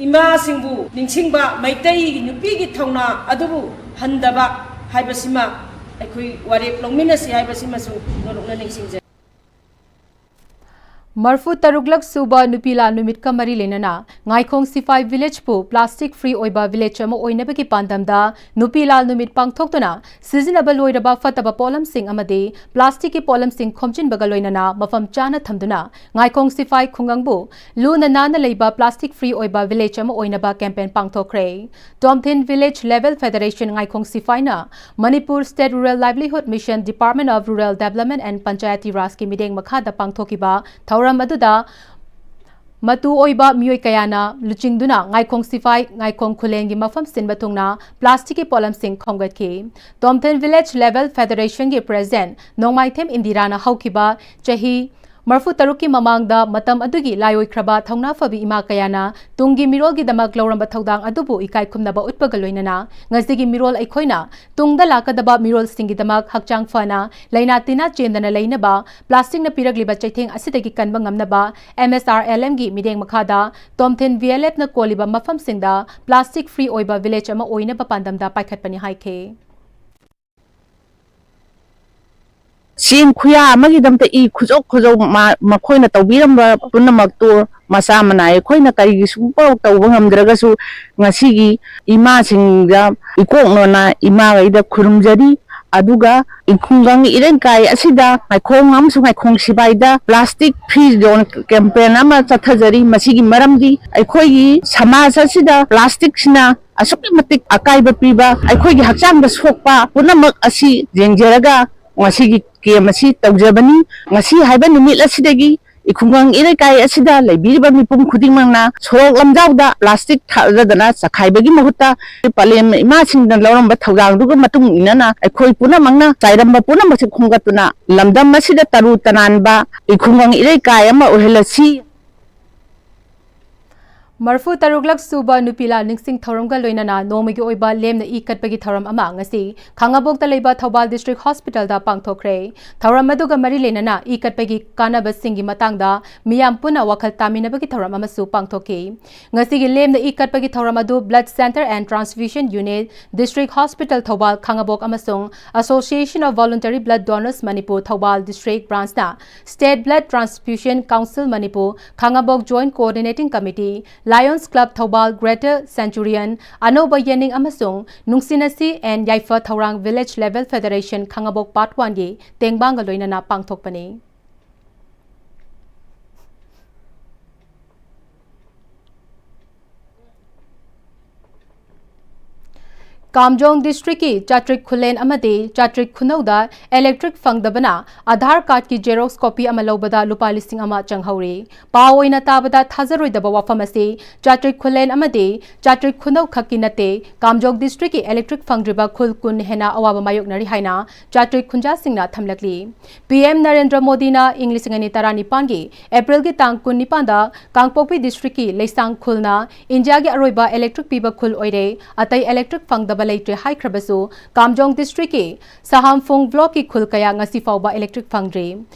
ꯏꯃꯥꯁꯤꯡꯕꯨ ꯅꯤꯡꯁꯤꯡꯕ, ꯃꯩꯇꯩ ꯅꯨꯄꯤꯒꯤ ꯊꯧꯅꯥ ꯑꯗꯨꯕꯨ ꯍꯟꯗꯕ ꯍꯥꯏꯕꯁꯤꯃ ꯑꯩꯈꯣꯏ ꯋꯥꯔꯦꯞ ꯂꯧꯃꯤꯟꯅꯁꯤ ꯍꯥꯏꯕꯁꯤꯃꯁꯨ ꯅꯣꯂꯨꯛꯅ ꯅꯤꯡꯁꯤꯡꯖꯔꯤ꯫ ꯃꯔꯐꯨ ꯇꯔꯨꯛꯂꯛ ꯁꯨꯕ ꯅꯨꯄꯤ ꯂꯥꯟ ꯅꯨꯃꯤꯠꯀ ꯃꯔꯤ ꯂꯩꯅꯅ ꯉꯥꯏꯈꯣꯡ ꯁꯤꯐꯥꯏ ꯚꯤꯂꯦꯖꯄꯨ ꯄ꯭ꯂꯥꯁꯇꯤꯛ ꯐ꯭ꯔꯤ ꯑꯣꯏꯕ ꯚꯤꯂꯦꯖ ꯑꯃ ꯑꯣꯏꯅꯕꯒꯤ ꯄꯥꯟꯗꯝꯗ ꯅꯨꯄꯤ ꯂꯥꯟ ꯅꯨꯃꯤꯠ ꯄꯥꯡꯊꯣꯛꯇꯨꯅ ꯁꯤꯖꯤꯟꯅꯕ ꯂꯣꯏꯔꯕ ꯐꯠꯇꯕ ꯄꯣꯠꯂꯝꯁꯤꯡ ꯑꯃꯗꯤ ꯄ꯭ꯂꯥꯁꯇꯤꯛꯀꯤ ꯄꯣꯠꯂꯝꯁꯤꯡ ꯈꯣꯝꯖꯤꯟꯕꯒ ꯂꯣꯏꯅꯅ ꯃꯐꯝ ꯆꯥꯅ ꯊꯝꯗꯨꯅ ꯉꯥꯏꯈꯣꯡ ꯁꯤꯐꯥꯏ ꯈꯨꯡꯒꯪꯕꯨ ꯂꯨꯅ ꯅꯥꯟꯅ ꯂꯩꯕ ꯄ꯭ꯂꯥꯁꯇꯤꯛ ꯐ꯭ꯔꯤ ꯑꯣꯏꯕ ꯚꯤꯂꯦꯖ ꯑꯃ ꯑꯣꯏꯅꯕ ꯀꯦꯝꯄꯦꯟ ꯄꯥꯡꯊꯣꯛꯈ꯭ꯔꯦ꯫ ꯇꯣꯝꯊꯤꯟ ꯚꯤꯂꯦꯖ ꯂꯦꯚꯦꯜ ꯐꯦꯗꯔꯦꯁꯟ ꯉꯥꯏꯈꯣꯡ ꯁꯤꯐꯥꯏꯅ Manipur state rural livelihood mission, department of rural development and Panchayati ꯔꯥꯖꯀꯤ ꯃꯤꯠꯌꯦꯡ ꯃꯈꯥꯗ ꯄꯥꯡꯊꯣꯛꯈꯤꯕ ꯊꯧꯔꯝ ꯑꯗꯨꯗ ꯃꯇꯨ ꯑꯣꯏꯕ ꯃꯤꯑꯣꯏ ꯀꯌꯥꯅ ꯂꯨꯆꯤꯡꯗꯨꯅ ꯉꯥꯏꯈꯣꯡ ꯁꯤꯐꯥꯏ, ꯉꯥꯏꯈꯣꯡ ꯈꯨꯂꯦꯟꯒꯤ ꯃꯐꯝ ꯁꯤꯟꯕ ꯊꯨꯡꯅ ꯄ꯭ꯂꯥꯁꯇꯤꯛꯀꯤ ꯄꯣꯠꯂꯝꯁꯤꯡ ꯈꯣꯝꯒꯠꯈꯤ꯫ ꯇꯣꯝꯊꯤꯟ ꯚꯤꯂꯦꯖ ꯂꯦꯚꯦꯜ ꯐꯦꯗꯔꯦꯁꯟꯒꯤ ꯄ꯭ꯔꯦꯁꯤꯗꯦꯟꯠ ꯅꯣꯡꯃꯥꯏꯊꯦꯝ ꯏꯟꯗꯤꯔꯥꯅ ꯍꯧꯈꯤꯕ ꯆꯍꯤ ꯃꯔꯐꯨ ꯇꯔꯨꯛꯀꯤ ꯃꯃꯥꯡꯗ ꯃꯇꯝ ꯑꯗꯨꯒꯤ ꯂꯥꯏꯑꯣꯏꯈ꯭ꯔꯕ ꯊꯧꯅꯥ ꯐꯕꯤ ꯏꯃꯥ ꯀꯌꯥꯅ ꯇꯨꯡꯒꯤ ꯃꯤꯔꯣꯜꯒꯤꯗꯃꯛ ꯂꯧꯔꯝꯕ ꯊꯧꯗꯥꯡ ꯑꯗꯨꯕꯨ ꯏꯀꯥꯏ ꯈꯨꯝꯅꯕ ꯎꯠꯄꯒ ꯂꯣꯏꯅꯅ ꯉꯁꯤꯒꯤ ꯃꯤꯔꯣꯜ ꯑꯩꯈꯣꯏꯅ ꯇꯨꯡꯗ ꯂꯥꯛꯀꯗꯕ ꯃꯤꯔꯣꯜꯁꯤꯡꯒꯤꯗꯃꯛ ꯍꯛꯆꯥꯡ ꯐꯅ, ꯂꯥꯏꯅꯥ ꯇꯤꯟꯅꯥ ꯆꯦꯟꯗꯅ ꯂꯩꯅꯕ ꯄ꯭ꯂꯥꯁꯇꯤꯛꯅ ꯄꯤꯔꯛꯂꯤꯕ ꯆꯩꯊꯦꯡ ꯑꯁꯤꯗꯒꯤ ꯀꯟꯕ ꯉꯝꯅꯕ ꯑꯦꯝ ꯑꯦꯁ ꯑꯥꯔ ꯑꯦꯜ ꯑꯦꯝꯒꯤ ꯃꯤꯠꯌꯦꯡ ꯃꯈꯥꯗ ꯇꯣꯝꯊꯤꯟ ꯚꯤ ꯑꯦꯜ ꯑꯦꯐꯅ ꯀꯣꯜꯂꯤꯕ ꯃꯐꯝꯁꯤꯡꯗ ꯄ꯭ꯂꯥꯁꯇꯤꯛ ꯐ꯭ꯔꯤ ꯑꯣꯏꯕ ꯚꯤꯂꯦꯖ ꯑꯃ ꯑꯣꯏꯅꯕ ꯄꯥꯟꯗꯝꯗ ꯄꯥꯏꯈꯠꯄꯅꯤ ꯍꯥꯏꯈꯤ꯫ ꯆꯦꯡ ꯈꯨꯌꯥ ꯑꯃꯒꯤꯗꯃꯛꯇ ꯏ ꯈꯨꯖꯧ ꯈꯨꯖꯧ ꯃꯈꯣꯏꯅ ꯇꯧꯕꯤꯔꯝꯕ ꯄꯨꯝꯅꯃꯛꯇꯨ ꯃꯆꯥ ꯃꯅꯥ ꯑꯩꯈꯣꯏꯅ ꯀꯔꯤꯒꯤ ꯁꯨꯡꯇꯧ ꯇꯧꯕ ꯉꯝꯗ꯭ꯔꯒꯁꯨ ꯉꯁꯤꯒꯤ ꯏꯃꯥꯁꯤꯡꯗ ꯏꯀꯣꯛꯅꯅ ꯏꯃꯥꯈꯩꯗ ꯈꯨꯔꯨꯝꯖꯔꯤ꯫ ꯑꯗꯨꯒ ꯈꯨꯡꯒꯪ ꯏꯔꯩꯀꯥꯏ ꯑꯁꯤꯗ ꯉꯥꯏꯈꯣꯡ ꯑꯃꯁꯨꯡ ꯉꯥꯏꯈꯣꯡ ꯁꯤꯐꯥꯏꯗ plastic free zone campaign ꯑꯃ ꯆꯠꯊꯖꯔꯤ꯫ ꯃꯁꯤꯒꯤ ꯃꯔꯝꯗꯤ ꯑꯩꯈꯣꯏꯒꯤ ꯁꯃꯥꯖ ꯑꯁꯤꯗ plasticꯁꯤꯅ ꯑꯁꯨꯛꯀꯤ ꯃꯇꯤꯛ ꯑꯀꯥꯏꯕ ꯄꯤꯕ, ꯑꯩꯈꯣꯏꯒꯤ ꯍꯛꯆꯥꯡꯗ ꯁꯣꯛꯄ ꯄꯨꯝꯅꯃꯛ ꯑꯁꯤ ꯌꯦꯡꯖꯔꯒ ꯉꯁꯤꯒꯤ camp ꯑꯁꯤ ꯇꯧꯖꯕꯅꯤ꯫ ꯉꯁꯤ ꯍꯥꯏꯕ ꯅꯨꯃꯤꯠ ꯑꯁꯤꯗꯒꯤ ꯈꯨꯡꯒꯪ ꯏꯔꯩꯀꯥꯏ ꯑꯁꯤꯗ ꯂꯩꯕꯤꯔꯤꯕ ꯃꯤꯄꯨꯝ ꯈꯨꯗꯤꯡꯃꯛꯅ ꯁꯣꯔꯣꯛ ꯂꯝꯖꯥꯎꯗ plastic ꯊꯥꯗꯗꯅ ꯆꯈꯥꯏꯕꯒꯤ ꯃꯍꯨꯠꯇ ꯄꯂꯦꯝ ꯏꯃꯥꯁꯤꯡꯅ ꯂꯧꯔꯝꯕ ꯊꯧꯗꯥꯡꯗꯨꯒ ꯃꯇꯨꯡ ꯏꯟꯅꯅ ꯑꯩꯈꯣꯏ ꯄꯨꯝꯅꯃꯛꯅ ꯆꯥꯏꯔꯝꯕ ꯄꯨꯝꯅꯃꯛꯁꯦ ꯈꯣꯝꯒꯠꯇꯨꯅ ꯂꯝꯗꯝ ꯑꯁꯤꯗ ꯇꯔꯨ ꯇꯅꯥꯟꯕ ꯈꯨꯡꯒꯪ ꯏꯔꯩꯀꯥꯏ ꯑꯃ ꯑꯣꯏꯍꯜꯂꯁꯤ꯫ ꯃꯔꯤꯐꯨ ꯇꯔꯨꯛꯂꯛ ꯁꯨꯕ ꯅꯨꯄꯤ ꯂꯥꯜ ꯅꯤꯡꯁꯤꯡ ꯊꯧꯔꯝꯒ ꯂꯣꯏꯅꯅ ꯅꯣꯡꯃꯒꯤ ꯑꯣꯏꯕ ꯂꯦꯝꯅ ꯏ ꯀꯠꯄꯒꯤ ꯊꯧꯔꯝ ꯑꯃ ꯉꯁꯤ ꯈꯥꯉꯕꯣꯛꯇ ꯂꯩꯕ ꯊꯧꯕꯥꯜ ꯗꯤꯁꯇ꯭ꯔꯤꯛ ꯍꯣꯁꯄꯤꯇꯥꯜꯗ ꯄꯥꯡꯊꯣꯛꯈ꯭ꯔꯦ꯫ ꯊꯧꯔꯝ ꯑꯗꯨꯒ ꯃꯔꯤ ꯂꯩꯅꯅ ꯏ ꯀꯠꯄꯒꯤ ꯀꯥꯟꯅꯕꯁꯤꯡꯒꯤ ꯃꯇꯥꯡꯗ ꯃꯤꯌꯥꯝ ꯄꯨꯟꯅ ꯋꯥꯈꯜ ꯇꯥꯃꯤꯟꯅꯕꯒꯤ ꯊꯧꯔꯝ ꯑꯃꯁꯨ ꯄꯥꯡꯊꯣꯛꯈꯤ꯫ ꯉꯁꯤꯒꯤ ꯂꯦꯝꯅ ꯏ ꯀꯠꯄꯒꯤ ꯊꯧꯔꯝ ꯑꯗꯨ Blood Centre and Transfusion Unit, District Hospital Thoubal Khangabok ꯑꯃꯁꯨꯡ Association of Voluntary Blood Donors Manipur Thoubal District Branchꯅ, State Blood Transfusion Council Manipur Khangabok Joint Coordinating Committee, Lions Club Thoubal Greater Centurion, ꯑꯅꯧꯕ ꯌꯦꯅꯤꯡ ꯑꯃꯁꯨꯡ ꯅꯨꯡꯁꯤꯅꯁꯤ and ꯌꯥꯏꯐ ꯊꯧꯔꯥꯡ Village Level Federation Khangabok Part Oneꯒꯤ ꯇꯦꯡꯕꯥꯡꯒ ꯂꯣꯏꯅꯅ ꯄꯥꯡꯊꯣꯛꯄꯅꯤ꯫ ꯀꯥꯝꯖꯣꯡ ꯗꯤꯁꯇ꯭ꯔꯤꯛꯀꯤ ꯆꯥꯇ꯭ꯔꯤꯛ ꯈꯨꯂꯦꯟ ꯑꯃꯗꯤ ꯆꯥꯇ꯭ꯔꯤꯛ ꯈꯨꯅꯧꯗ ꯏꯂꯦꯛꯇ꯭ꯔꯤꯛ ꯐꯪꯗꯕꯅ ꯑꯥꯙꯥꯔ ꯀꯥꯔꯗꯀꯤ ꯖꯦꯔꯣꯛꯁ ꯀꯣꯄꯤ ꯑꯃ ꯂꯧꯕꯗ ꯂꯨꯄꯥ ꯂꯤꯁꯤꯡ ꯑꯃ ꯆꯪꯍꯧꯔꯦ꯫ ꯄꯥꯎ ꯑꯣꯏꯅ ꯇꯥꯕꯗ ꯊꯥꯖꯔꯣꯏꯗꯕ ꯋꯥꯐꯝ ꯑꯁꯤ ꯆꯥꯇ꯭ꯔꯤꯛ ꯈꯨꯂꯦꯟ ꯑꯃꯗꯤ ꯆꯥꯇ꯭ꯔꯤꯛ ꯈꯨꯅꯧ ꯈꯛꯀꯤ ꯅꯠꯇꯦ, ꯀꯥꯝꯖꯣꯡ ꯗꯤꯁꯇ꯭ꯔꯤꯛꯀꯤ ꯏꯂꯦꯛꯇ꯭ꯔꯤꯛ ꯐꯪꯗ꯭ꯔꯤꯕ ꯈꯨꯜ ꯀꯨꯟ ꯍꯦꯟꯅ ꯑꯋꯥꯕ ꯃꯥꯌꯣꯛꯅꯔꯤ ꯍꯥꯏꯅ ꯆꯥꯇ꯭ꯔꯤꯛ ꯈꯨꯟꯖꯥꯁꯤꯡꯅ ꯊꯝꯂꯛꯂꯤ꯫ ꯄꯤ ꯑꯦꯝ ꯅꯔꯦꯟꯗ꯭ꯔ ꯃꯣꯗꯤꯅ ꯏꯪ ꯂꯤꯁꯤꯡ ꯑꯅꯤ ꯇꯔꯥꯅꯤꯄꯥꯟꯒꯤ ꯑꯦꯄ꯭ꯔꯤꯜꯒꯤ ꯇꯥꯡ ꯀꯨꯟꯅꯤꯄꯥꯟꯗ ꯀꯥꯡꯄꯣꯛꯄꯤ ꯗꯤꯁꯇ꯭ꯔꯤꯛꯀꯤ ꯂꯩꯁꯥꯡ ꯈꯨꯜꯅ ꯏꯟꯗꯤꯌꯥꯒꯤ ꯑꯔꯣꯏꯕ ꯏꯂꯦꯛꯇ꯭ꯔꯤꯛ ꯄꯤꯕ ꯈꯨꯜ ꯑꯣꯏꯔꯦ, ꯑꯇꯩ ꯏꯂꯦꯛꯇ꯭ꯔꯤꯛ ꯐꯪꯗꯕ ꯂꯩꯇ꯭ꯔꯦ ꯍꯥꯏꯈ꯭ꯔꯕꯁꯨ, ꯀꯥꯝꯖꯣꯡ ꯗꯤꯁꯇ꯭ꯔꯤꯛꯀꯤ ꯁꯍꯥꯝꯐꯣꯡ ꯕ꯭ꯂꯣꯛꯀꯤ ꯈꯨꯜ ꯀꯌꯥ ꯉꯁꯤ ꯐꯥꯎꯕ ꯏꯂꯦꯛꯇ꯭ꯔꯤꯛ ꯐꯪꯗ꯭ꯔꯤ꯫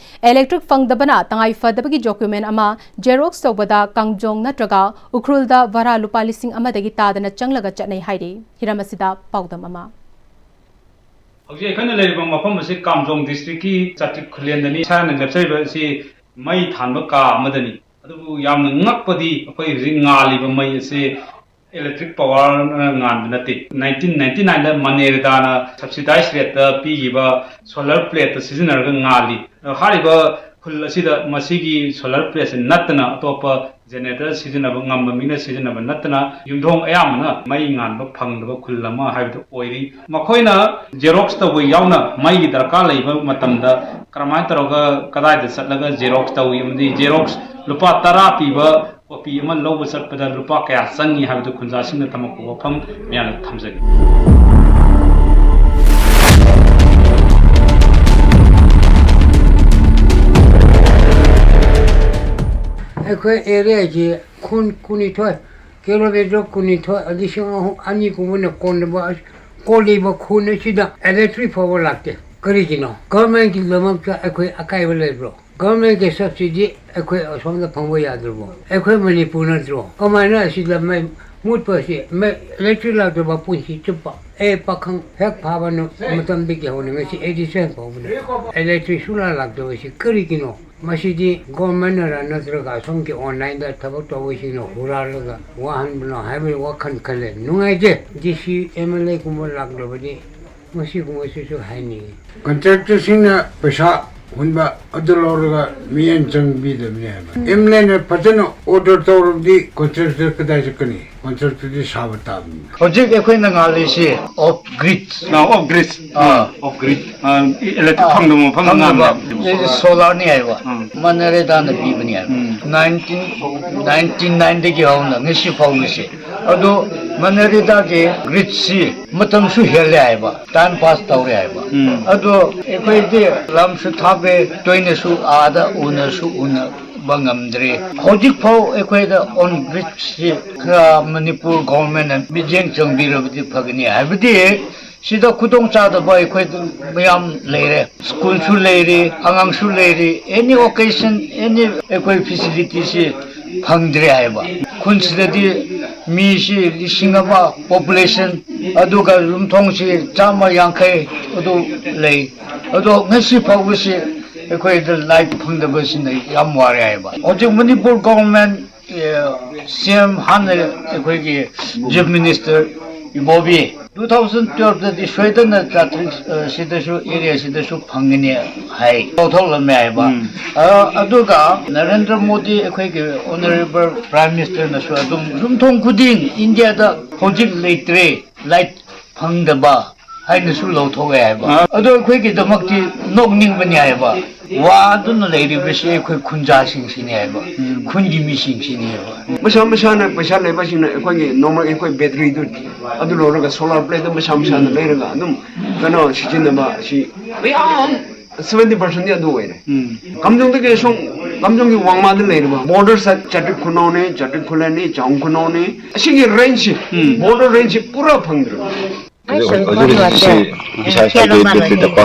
ꯏꯂꯦꯛꯇ꯭ꯔꯤꯛ ꯐꯪꯗꯕꯅ ꯇꯉꯥꯏ ꯐꯗꯕꯒꯤ ꯗꯣꯀ꯭ꯌꯨꯃꯦꯟ ꯑꯃ ꯖꯦꯔꯣꯛꯁ ꯇꯧꯕꯗ ꯀꯥꯝꯖꯣꯡ ꯅꯠꯇ꯭ꯔꯒ ꯎꯈ꯭ꯔꯨꯜꯗ ꯚꯔꯥ ꯂꯨꯄꯥ ꯂꯤꯁꯤꯡ ꯑꯃꯗꯒꯤ ꯇꯥꯗꯅ ꯆꯪꯂꯒ ꯆꯠꯅꯩ ꯍꯥꯏꯔꯤ꯫ ꯍꯤꯔꯝ ꯑꯁꯤꯗ ꯄꯥꯎꯗꯝ ꯑꯃ꯫ ꯍꯧꯖꯤꯛ ꯑꯩꯈꯣꯏꯅ ꯂꯩꯔꯤꯕ ꯃꯐꯝ ꯑꯁꯤ ꯀꯥꯝꯖꯣꯡ ꯗꯤꯁꯇ꯭ꯔꯤꯛꯀꯤ ꯆꯥꯇ꯭ꯔꯤꯛ ꯈꯨꯂꯦꯟꯗꯅꯤ꯫ ꯏꯁꯥꯅ ꯂꯦꯞꯆꯔꯤꯕ ꯑꯁꯤ ꯃꯩ ꯊꯥꯟꯕ ꯀꯥ ꯑꯃꯗꯅꯤ꯫ ꯑꯗꯨꯕꯨ ꯌꯥꯝꯅ ꯉꯛꯄꯗꯤ, ꯑꯩꯈꯣꯏ ꯍꯧꯖꯤꯛ ꯉꯥꯜꯂꯤꯕ ꯃꯩ ꯑꯁꯤ ꯏꯂꯦꯛꯇ꯭ꯔꯤꯛ ꯄꯋꯥꯔꯅ ꯉꯥꯟꯕ ꯅꯠꯇꯦ꯫ ꯅꯥꯏꯟꯇꯤꯟ ꯅꯥꯏꯟꯇꯤ ꯅꯥꯏꯟꯗ ꯃꯅꯦꯔꯗꯥꯅ ꯁꯕꯁꯤꯗꯥꯏꯁ ꯔꯦꯠꯇ ꯄꯤꯈꯤꯕ ꯁꯣꯂꯔ ꯄ꯭ꯂꯦꯠꯇ ꯁꯤꯖꯤꯟꯅꯔꯒ ꯉꯥꯜꯂꯤ꯫ ꯑꯗꯣ ꯍꯥꯏꯔꯤꯕ ꯈꯨꯜ ꯑꯁꯤꯗ ꯃꯁꯤꯒꯤ ꯁꯣꯂꯔ ꯄ꯭ꯂꯦꯠꯁꯤ ꯅꯠꯇꯅ ꯑꯇꯣꯞꯄ ꯖꯦꯅꯦꯔꯦꯇꯔ ꯁꯤꯖꯤꯟꯅꯕ ꯉꯝꯕ ꯃꯤꯅ ꯁꯤꯖꯤꯟꯅꯕ ꯅꯠꯇꯅ ꯌꯨꯝꯊꯣꯡ ꯑꯌꯥꯝꯕꯅ ꯃꯩ ꯉꯥꯟꯕ ꯐꯪꯗꯕ ꯈꯨꯜ ꯑꯃ ꯍꯥꯏꯕꯗꯨ ꯑꯣꯏꯔꯤ꯫ ꯃꯈꯣꯏꯅ ꯖꯦꯔꯣꯛꯁ ꯇꯧꯕ ꯌꯥꯎꯅ ꯃꯩꯒꯤ ꯗꯔꯀꯥꯔ ꯂꯩꯕ ꯃꯇꯝꯗ ꯀꯔꯝꯍꯥꯏꯅ ꯇꯧꯔꯒ ꯀꯗꯥꯏꯗ ꯆꯠꯂꯒ ꯖꯦꯔꯣꯛꯁ ꯇꯧꯏ ꯑꯃꯗꯤ ꯖꯦꯔꯣꯛꯁ ꯂꯨꯄꯥ ꯇꯔꯥ ꯄꯤꯕ ꯀꯣꯄꯤ ꯑꯃ ꯂꯧꯕ ꯆꯠꯄꯗ ꯂꯨꯄꯥ ꯀꯌꯥ ꯆꯪꯏ ꯍꯥꯏꯕꯗꯨ ꯈꯨꯟꯖꯥꯁꯤꯡꯅ ꯊꯝꯃꯛꯄ ꯋꯥꯐꯝ ꯃꯌꯥꯝꯅ ꯊꯝꯖꯒꯦ꯫ ꯑꯩꯈꯣꯏ ꯑꯦꯔꯤꯌꯥꯒꯤ ꯈꯨꯟ ꯀꯨꯟꯅꯤꯊꯣꯏ, ꯀꯤꯂꯣꯃꯤꯇꯔ ꯀꯨꯟꯅꯤꯊꯣꯏ, ꯂꯤꯁꯤꯡ ꯑꯍꯨꯝ, ꯑꯅꯤ ꯀꯨꯝꯕꯅ ꯀꯣꯟꯅꯕ ꯑꯁ-, ꯀꯣꯜꯂꯤꯕ ꯈꯨꯟ ꯑꯁꯤꯗ ꯏꯂꯦꯛꯇ꯭ꯔꯤꯛ ꯐꯥꯎꯕ ꯂꯥꯛꯇꯦ꯫ ꯀꯔꯤꯒꯤꯅꯣ? ꯒꯚꯔꯟꯃꯦꯟꯠꯀꯤ ꯂꯝꯃꯛꯇ ꯑꯩꯈꯣꯏ ꯑꯀꯥꯏꯕ ꯂꯩꯕ꯭ꯔꯣ? ꯒꯚꯔꯟꯃꯦꯟꯠꯀꯤ ꯁꯕꯁꯤꯗꯤ ꯑꯩꯈꯣꯏ ꯑꯁꯣꯝꯗ ꯐꯪꯕ ꯌꯥꯗ꯭ꯔꯕꯣ? ꯑꯩꯈꯣꯏ ꯃꯅꯤꯄꯨꯔ ꯅꯠꯇ꯭ꯔꯣ? ꯀꯃꯥꯏꯅ ꯑꯁꯤꯗ ꯃꯩ ꯃꯨꯠꯄꯁꯤ, ꯃꯩ, ꯏꯂꯦꯛꯇ꯭ꯔꯤꯛ ꯂꯥꯛꯇꯕ ꯄꯨꯟꯁꯤ ꯆꯨꯞꯄ? ꯑꯦ, ꯄꯥꯈꯪ ꯍꯦꯛ ꯐꯥꯕ ꯅꯨ-, ꯃꯇꯝꯗꯒꯤ ꯍꯧꯅ ꯉꯁꯤ ꯑꯩꯠꯇꯤ ꯁꯚꯦꯟ ꯐꯥꯎꯕꯗ ꯏꯂꯦꯛꯇ꯭ꯔꯤꯛ ꯁꯨꯡꯂꯥꯛ ꯂꯥꯛꯇꯕꯁꯤ ꯀꯔꯤꯒꯤꯅꯣ? ꯃꯁꯤꯗꯤ ꯒꯣꯔꯃꯦꯟꯅꯔ ꯅꯠꯇ꯭ꯔꯒ ꯑꯁꯣꯝꯒꯤ ꯑꯣꯟꯂꯥꯏꯟꯗ ꯊꯕꯛ ꯇꯧꯕꯁꯤꯡꯅ ꯍꯨꯔꯥꯜꯂꯒ ꯋꯥꯍꯟꯕꯅꯣ ꯍꯥꯏꯕꯒꯤ ꯋꯥꯈꯜ ꯈꯜꯂꯦ꯫ ꯅꯨꯡꯉꯥꯏꯇꯦ꯫ ꯗꯤ ꯁꯤ, ꯑꯦꯝ ꯑꯦꯜ ꯑꯦꯒꯨꯝꯕ ꯂꯥꯛꯂꯕꯗꯤ ꯃꯁꯤꯒꯨꯝꯕꯁꯤꯁꯨ ꯍꯥꯏꯅꯤꯡꯉꯤ꯫ ꯀꯟꯇ꯭ꯔꯦꯛꯇꯔꯁꯤꯡꯅ ꯄꯩꯁꯥ ꯍꯨꯟꯕ ꯑꯗꯨ ꯂꯧꯔꯒ ꯃꯤꯠꯌꯦꯡ ꯆꯪꯕꯤꯗꯕꯅꯤ ꯍꯥꯏꯕ꯫ ꯑꯦꯝ ꯑꯦꯜ ꯑꯦꯅ ꯐꯖꯅ ꯑꯣꯔꯗꯔ ꯇꯧꯔꯕꯗꯤ ꯀꯟꯇ꯭ꯔꯦꯛꯇꯔ ꯀꯗꯥꯏ ꯆꯠꯀꯅꯤ? ꯀꯟꯇ꯭ꯔꯦꯛꯇꯔꯗꯤ ꯁꯥꯕ ꯇꯥꯕꯅꯤ꯫ ꯍꯧꯖꯤꯛ ꯑꯩꯈꯣꯏꯅ ꯉꯥꯜꯂꯤꯁꯤ ꯑꯣꯐ ꯒ꯭ꯔꯤꯗ꯫ Off grid. ꯑꯥ꯫ Off grid. ꯏꯂꯦꯛꯇ꯭ꯔꯤꯛ ꯐꯪꯗꯕ ꯃꯐꯝꯗ ꯐꯪꯗꯕ꯫ ꯉꯥꯜꯂꯤ꯫ ꯁꯣꯂꯥꯔꯅꯤ ꯍꯥꯏꯕ꯫ ꯎꯝ꯫ ꯃꯟꯔꯦꯒꯥꯅ ꯄꯤꯕꯅꯤ ꯍꯥꯏꯕ꯫ ꯎꯝ꯫ ꯅꯥꯏꯟꯇꯤꯟ, ꯅꯥꯏꯟꯇꯤꯟ ꯅꯥꯏꯟꯇꯤꯟ ꯅꯥꯏꯟꯗꯒꯤ ꯍꯧꯅ ꯉꯁꯤ ꯐꯥꯎꯕꯁꯦ꯫ ꯑꯗꯣ ꯃꯟꯔꯦꯒꯥꯒꯤ ꯒ꯭ꯔꯤꯗꯁꯤ ꯃꯇꯝꯁꯨ ꯍꯦꯜꯂꯦ ꯍꯥꯏꯕ, ꯇꯥꯏꯝ ꯄꯥꯁ ꯇꯧꯔꯦ ꯍꯥꯏꯕ꯫ ꯎꯝ꯫ ꯑꯗꯣ ꯑꯩꯈꯣꯏꯗꯤ ꯂꯝꯁꯨ ꯊꯥꯞꯄꯦ, ꯇꯣꯏꯅꯁꯨ ꯑꯥꯗ ꯎꯅꯁꯨ ꯎꯅꯕ ꯉꯝꯗ꯭ꯔꯦ꯫ ꯍꯧꯖꯤꯛ ꯐꯥꯎ ꯑꯩꯈꯣꯏꯗ ꯑꯣꯟ ꯒ꯭ꯔꯤꯗꯁꯤ ꯈꯔ ꯃꯅꯤꯄꯨꯔ ꯒꯣꯔꯃꯦꯟꯅ ꯃꯤꯠꯌꯦꯡ ꯆꯪꯕꯤꯔꯕꯗꯤ ꯐꯒꯅꯤ ꯍꯥꯏꯕꯗꯤ ꯁꯤꯗ ꯈꯨꯗꯣꯡ ꯆꯥꯗꯕ ꯑꯩꯈꯣꯏ ꯃꯌꯥꯝ ꯂꯩꯔꯦ꯫ ꯁ꯭ꯀꯨꯜꯁꯨ ꯂꯩꯔꯤ, ꯑꯉꯥꯡꯁꯨ ꯂꯩꯔꯤ, ꯑꯦꯅꯤ ꯑꯣꯀꯦꯖꯟ, ꯑꯦꯅꯤ ꯑꯩꯈꯣꯏ ꯐꯦꯁꯤꯂꯤꯇꯤꯁꯤ ꯐꯪꯗ꯭ꯔꯦ ꯍꯥꯏꯕ꯫ ꯈꯨꯟꯁꯤꯗꯗꯤ ꯃꯤꯁꯤ ꯂꯤꯁꯤꯡ ꯑꯃ ꯄꯣꯄꯨꯂꯦꯁꯟ, ꯑꯗꯨꯒ ꯌꯨꯝꯊꯣꯡꯁꯤ ꯆꯥꯝꯃ ꯌꯥꯡꯈꯩ ꯑꯗꯨ ꯂꯩ꯫ ꯑꯗꯣ ꯉꯁꯤ ꯐꯥꯎꯕꯁꯤ ꯑꯩꯈꯣꯏꯗ ꯂꯥꯏꯠ ꯐꯪꯗꯕꯁꯤꯅ ꯌꯥꯝ ꯋꯥꯔꯦ ꯍꯥꯏꯕ꯫ ꯍꯧꯖꯤꯛ ꯃꯅꯤꯄꯨꯔ ꯒꯣꯚꯔꯟꯃꯦꯟꯠ, ꯑꯦ, ꯁꯤ ꯑꯦꯝ ꯍꯥꯟꯅ ꯑꯩꯈꯣꯏꯒꯤ ꯆꯤꯐ ꯃꯤꯅꯤꯁꯇꯔ ꯏꯕꯣꯕꯤ, ꯇꯨ ꯊꯥꯎꯖꯟ ꯇꯨꯋꯦꯜꯐꯇꯗꯤ ꯁꯣꯏꯗꯅ ꯆꯥꯇ꯭ꯔꯤꯛ, ꯑ, ꯁꯤꯗꯁꯨ, ꯑꯦꯔꯤꯌꯥ ꯁꯤꯗꯁꯨ ꯐꯪꯒꯅꯤ ꯍꯥꯏ, ꯂꯧꯊꯣꯛꯂꯝꯃꯦ ꯍꯥꯏꯕ꯫ ꯎꯝ꯫ ꯑ, ꯑꯗꯨꯒ ꯅꯔꯦꯟꯗ꯭ꯔ ꯃꯣꯗꯤ, ꯑꯩꯈꯣꯏꯒꯤ ꯑꯣꯅꯔꯦꯕꯜ ꯄ꯭ꯔꯥꯏꯝ ꯃꯤꯅꯤꯁꯇꯔꯅꯁꯨ ꯑꯗꯨꯝ ꯌꯨꯝꯊꯣꯡ ꯈꯨꯗꯤꯡ ꯏꯟꯗꯤꯌꯥꯗ ꯍꯧꯖꯤꯛ ꯂꯩꯇ꯭ꯔꯦ, ꯂꯥꯏꯠ ꯐꯪꯗꯕ ꯍꯥꯏꯅꯁꯨ ꯂꯧꯊꯣꯛꯑꯦ ꯍꯥꯏꯕ꯫ ꯑ꯫ ꯑꯗꯣ ꯑꯩꯈꯣꯏꯒꯤꯗꯃꯛꯇꯤ ꯅꯣꯛꯅꯤꯡꯕꯅꯤ ꯍꯥꯏꯕ꯫ ꯋꯥꯗꯨꯅ ꯂꯩꯔꯤꯕꯁꯤ ꯑꯩꯈꯣꯏ ꯈꯨꯟꯖꯥꯁꯤꯡꯁꯤꯅꯤ ꯍꯥꯏꯕ, ꯎꯝ꯫ ꯈꯨꯟꯒꯤ ꯃꯤꯁꯤꯡꯁꯤꯅꯤ ꯍꯥꯏꯕ꯫ ꯃꯁꯥ ꯃꯁꯥꯅ ꯄꯩꯁꯥ ꯂꯩꯕꯁꯤꯡꯅ ꯑꯩꯈꯣꯏꯒꯤ ꯅꯣꯔꯃꯦꯜ ꯑꯩꯈꯣꯏ ꯕꯦꯇ꯭ꯔꯤꯗꯨ ꯑꯗꯨ ꯂꯧꯔꯒ ꯁꯣꯂꯥꯔ ꯄ꯭ꯂꯦꯠꯇ ꯃꯁꯥ ꯃꯁꯥꯅ ꯂꯩꯔꯒ ꯑꯗꯨꯝ ꯀꯩꯅꯣ ꯁꯤꯖꯤꯟꯅꯕ ꯑꯁꯤ ꯃꯌꯥꯝ ꯁꯚꯦꯟꯇꯤ ꯄꯥꯔꯁꯦꯟꯗꯤ ꯑꯗꯨ ꯑꯣꯏꯔꯦ꯫ ꯎꯝ꯫ ꯀꯝꯗꯧꯗꯒꯤ ꯁꯨꯝ ꯂꯝꯖꯣꯡꯒꯤ ꯋꯥꯡꯃꯗ ꯂꯩꯔꯤꯕ border side ꯆꯥꯇ꯭ꯔꯤꯛ ꯈꯨꯅꯧꯅꯦ, ꯆꯥꯇ꯭ꯔꯤꯛ ꯈꯨꯂꯦꯟꯅꯤ, ꯆꯥꯎ ꯈꯨꯅꯧꯅꯤ, ꯑꯁꯤꯒꯤ range ꯁꯤ, ꯎꯝ꯫ Border range ꯁꯤ ꯄꯨꯔꯥ ꯐꯪꯗ꯭ꯔꯦ꯫ ꯍꯧꯖꯤꯛ, ꯍꯧꯖꯤꯛ, ꯍꯧꯖꯤꯛꯁꯤ ꯏꯁꯥ ꯏꯁꯥꯒꯤ battery ꯗꯀꯣ,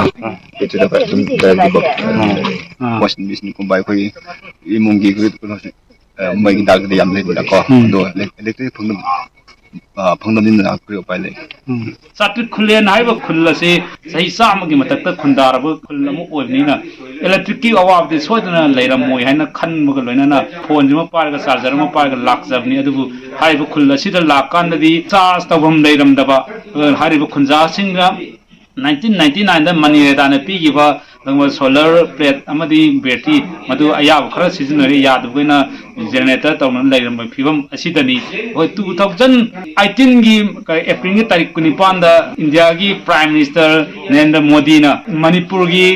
battery ꯗ ꯑꯗꯨꯝ ꯂꯩꯔꯤꯕ꯫ ꯎꯝ꯫ ꯋꯥꯁꯤꯡ ꯃꯦꯆꯤꯟꯒꯨꯝꯕ ꯑꯩꯈꯣꯏ ꯏꯃꯨꯡꯒꯤ ꯀꯩꯅꯣꯁꯦ, ꯑ, ꯃꯩꯒꯤ ꯗꯔꯀꯥꯔꯗꯤ ꯌꯥꯝ ꯂꯩꯕꯅꯤꯅꯀꯣ꯫ ꯎꯝ꯫ ꯑꯗꯣ ꯏꯂꯦꯛ-, electric ꯐꯪꯗꯕ, ꯑ, ꯐꯪꯗꯕꯅꯤꯅ ꯀꯔꯤ ꯎꯄꯥꯏ ꯂꯩ? ꯎꯝ꯫ ꯆꯥꯇ꯭ꯔꯤꯛ ꯈꯨꯂꯦꯟ ꯍꯥꯏꯔꯤꯕ ꯈꯨꯜ ꯑꯁꯤ ꯆꯍꯤ ꯆꯥꯝꯃꯒꯤ ꯃꯊꯛꯇ ꯈꯨꯟꯗꯥꯔꯕ ꯈꯨꯜ ꯑꯃ ꯑꯣꯏꯕꯅꯤꯅ, electric ꯀꯤ ꯑꯋꯥꯕꯗꯤ ꯁꯣꯏꯗꯅ ꯂꯩꯔꯝꯃꯣꯏ ꯍꯥꯏꯅ ꯈꯟꯕꯒ ꯂꯣꯏꯅꯅ phone ꯁꯤꯃ ꯄꯥꯏꯔꯒ, charger ꯑꯃ ꯄꯥꯏꯔꯒ ꯂꯥꯛꯆꯕꯅꯤ꯫ ꯑꯗꯨꯕꯨ ꯍꯥꯏꯔꯤꯕ ꯈꯨꯜ ꯑꯁꯤꯗ ꯂꯥꯛꯀꯥꯟꯗꯗꯤ charge ꯇꯧꯐꯝ ꯂꯩꯔꯝꯗꯕ, ꯑ, ꯍꯥꯏꯔꯤꯕ ꯈꯨꯟꯖꯥꯁꯤꯡꯅ nineteen ninety nine ꯗ ꯃꯅꯤꯔꯦꯗꯥꯅ ꯄꯤꯈꯤꯕ ꯑꯗꯨꯒꯨꯝꯕ solar plate ꯑꯃꯗꯤ battery ꯃꯗꯨ ꯑꯌꯥꯕ ꯈꯔ ꯁꯤꯖꯤꯟꯅꯔꯦ, ꯌꯥꯗꯕꯈꯩꯅ generator ꯇꯧꯅ ꯂꯩꯔꯝꯕ ꯐꯤꯕꯝ ꯑꯁꯤꯗꯅꯤ꯫ ꯑꯩꯈꯣꯏ two thousand eighteen ꯒꯤ April ꯒꯤ ꯇꯥꯔꯤꯛ ꯀꯨꯟꯅꯤꯄꯥꯟꯗ ꯏꯟꯗꯤꯌꯥꯒꯤ Prime Minister ꯅꯔꯦꯟꯗ꯭ꯔ ꯃꯣꯗꯤꯅ ꯃꯅꯤꯄꯨꯔꯒꯤ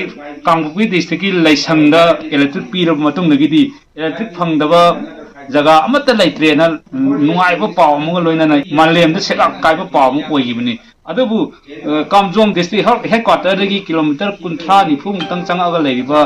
ꯀꯥꯡꯄꯣꯛꯄꯤ district ꯀꯤ ꯂꯥꯏꯁꯪꯗ electric ꯄꯤꯔꯕ ꯃꯇꯨꯡꯗꯒꯤꯗꯤ electric ꯐꯪꯗꯕ ꯖꯒꯥ ꯑꯃꯠꯇ ꯂꯩꯇ꯭ꯔꯦꯅ ꯅꯨꯡꯉꯥꯏꯕ ꯄꯥꯎ ꯑꯃꯒ ꯂꯣꯏꯅꯅ ꯃꯥꯂꯦꯝꯗ ꯁꯦꯒꯥꯛ ꯀꯥꯏꯕ ꯄꯥꯎ ꯑꯃ ꯑꯣꯏꯈꯤꯕꯅꯤ꯫ ꯑꯗꯨꯕꯨ, ꯑ, ꯀꯥꯝꯖꯣꯡ district head-, headquarter ꯗꯒꯤ kilometre ꯀꯨꯟꯊ꯭ꯔꯥ ꯅꯤꯐꯨ ꯃꯨꯛꯇꯪ ꯆꯪꯉꯛꯑꯒ ꯂꯩꯔꯤꯕ,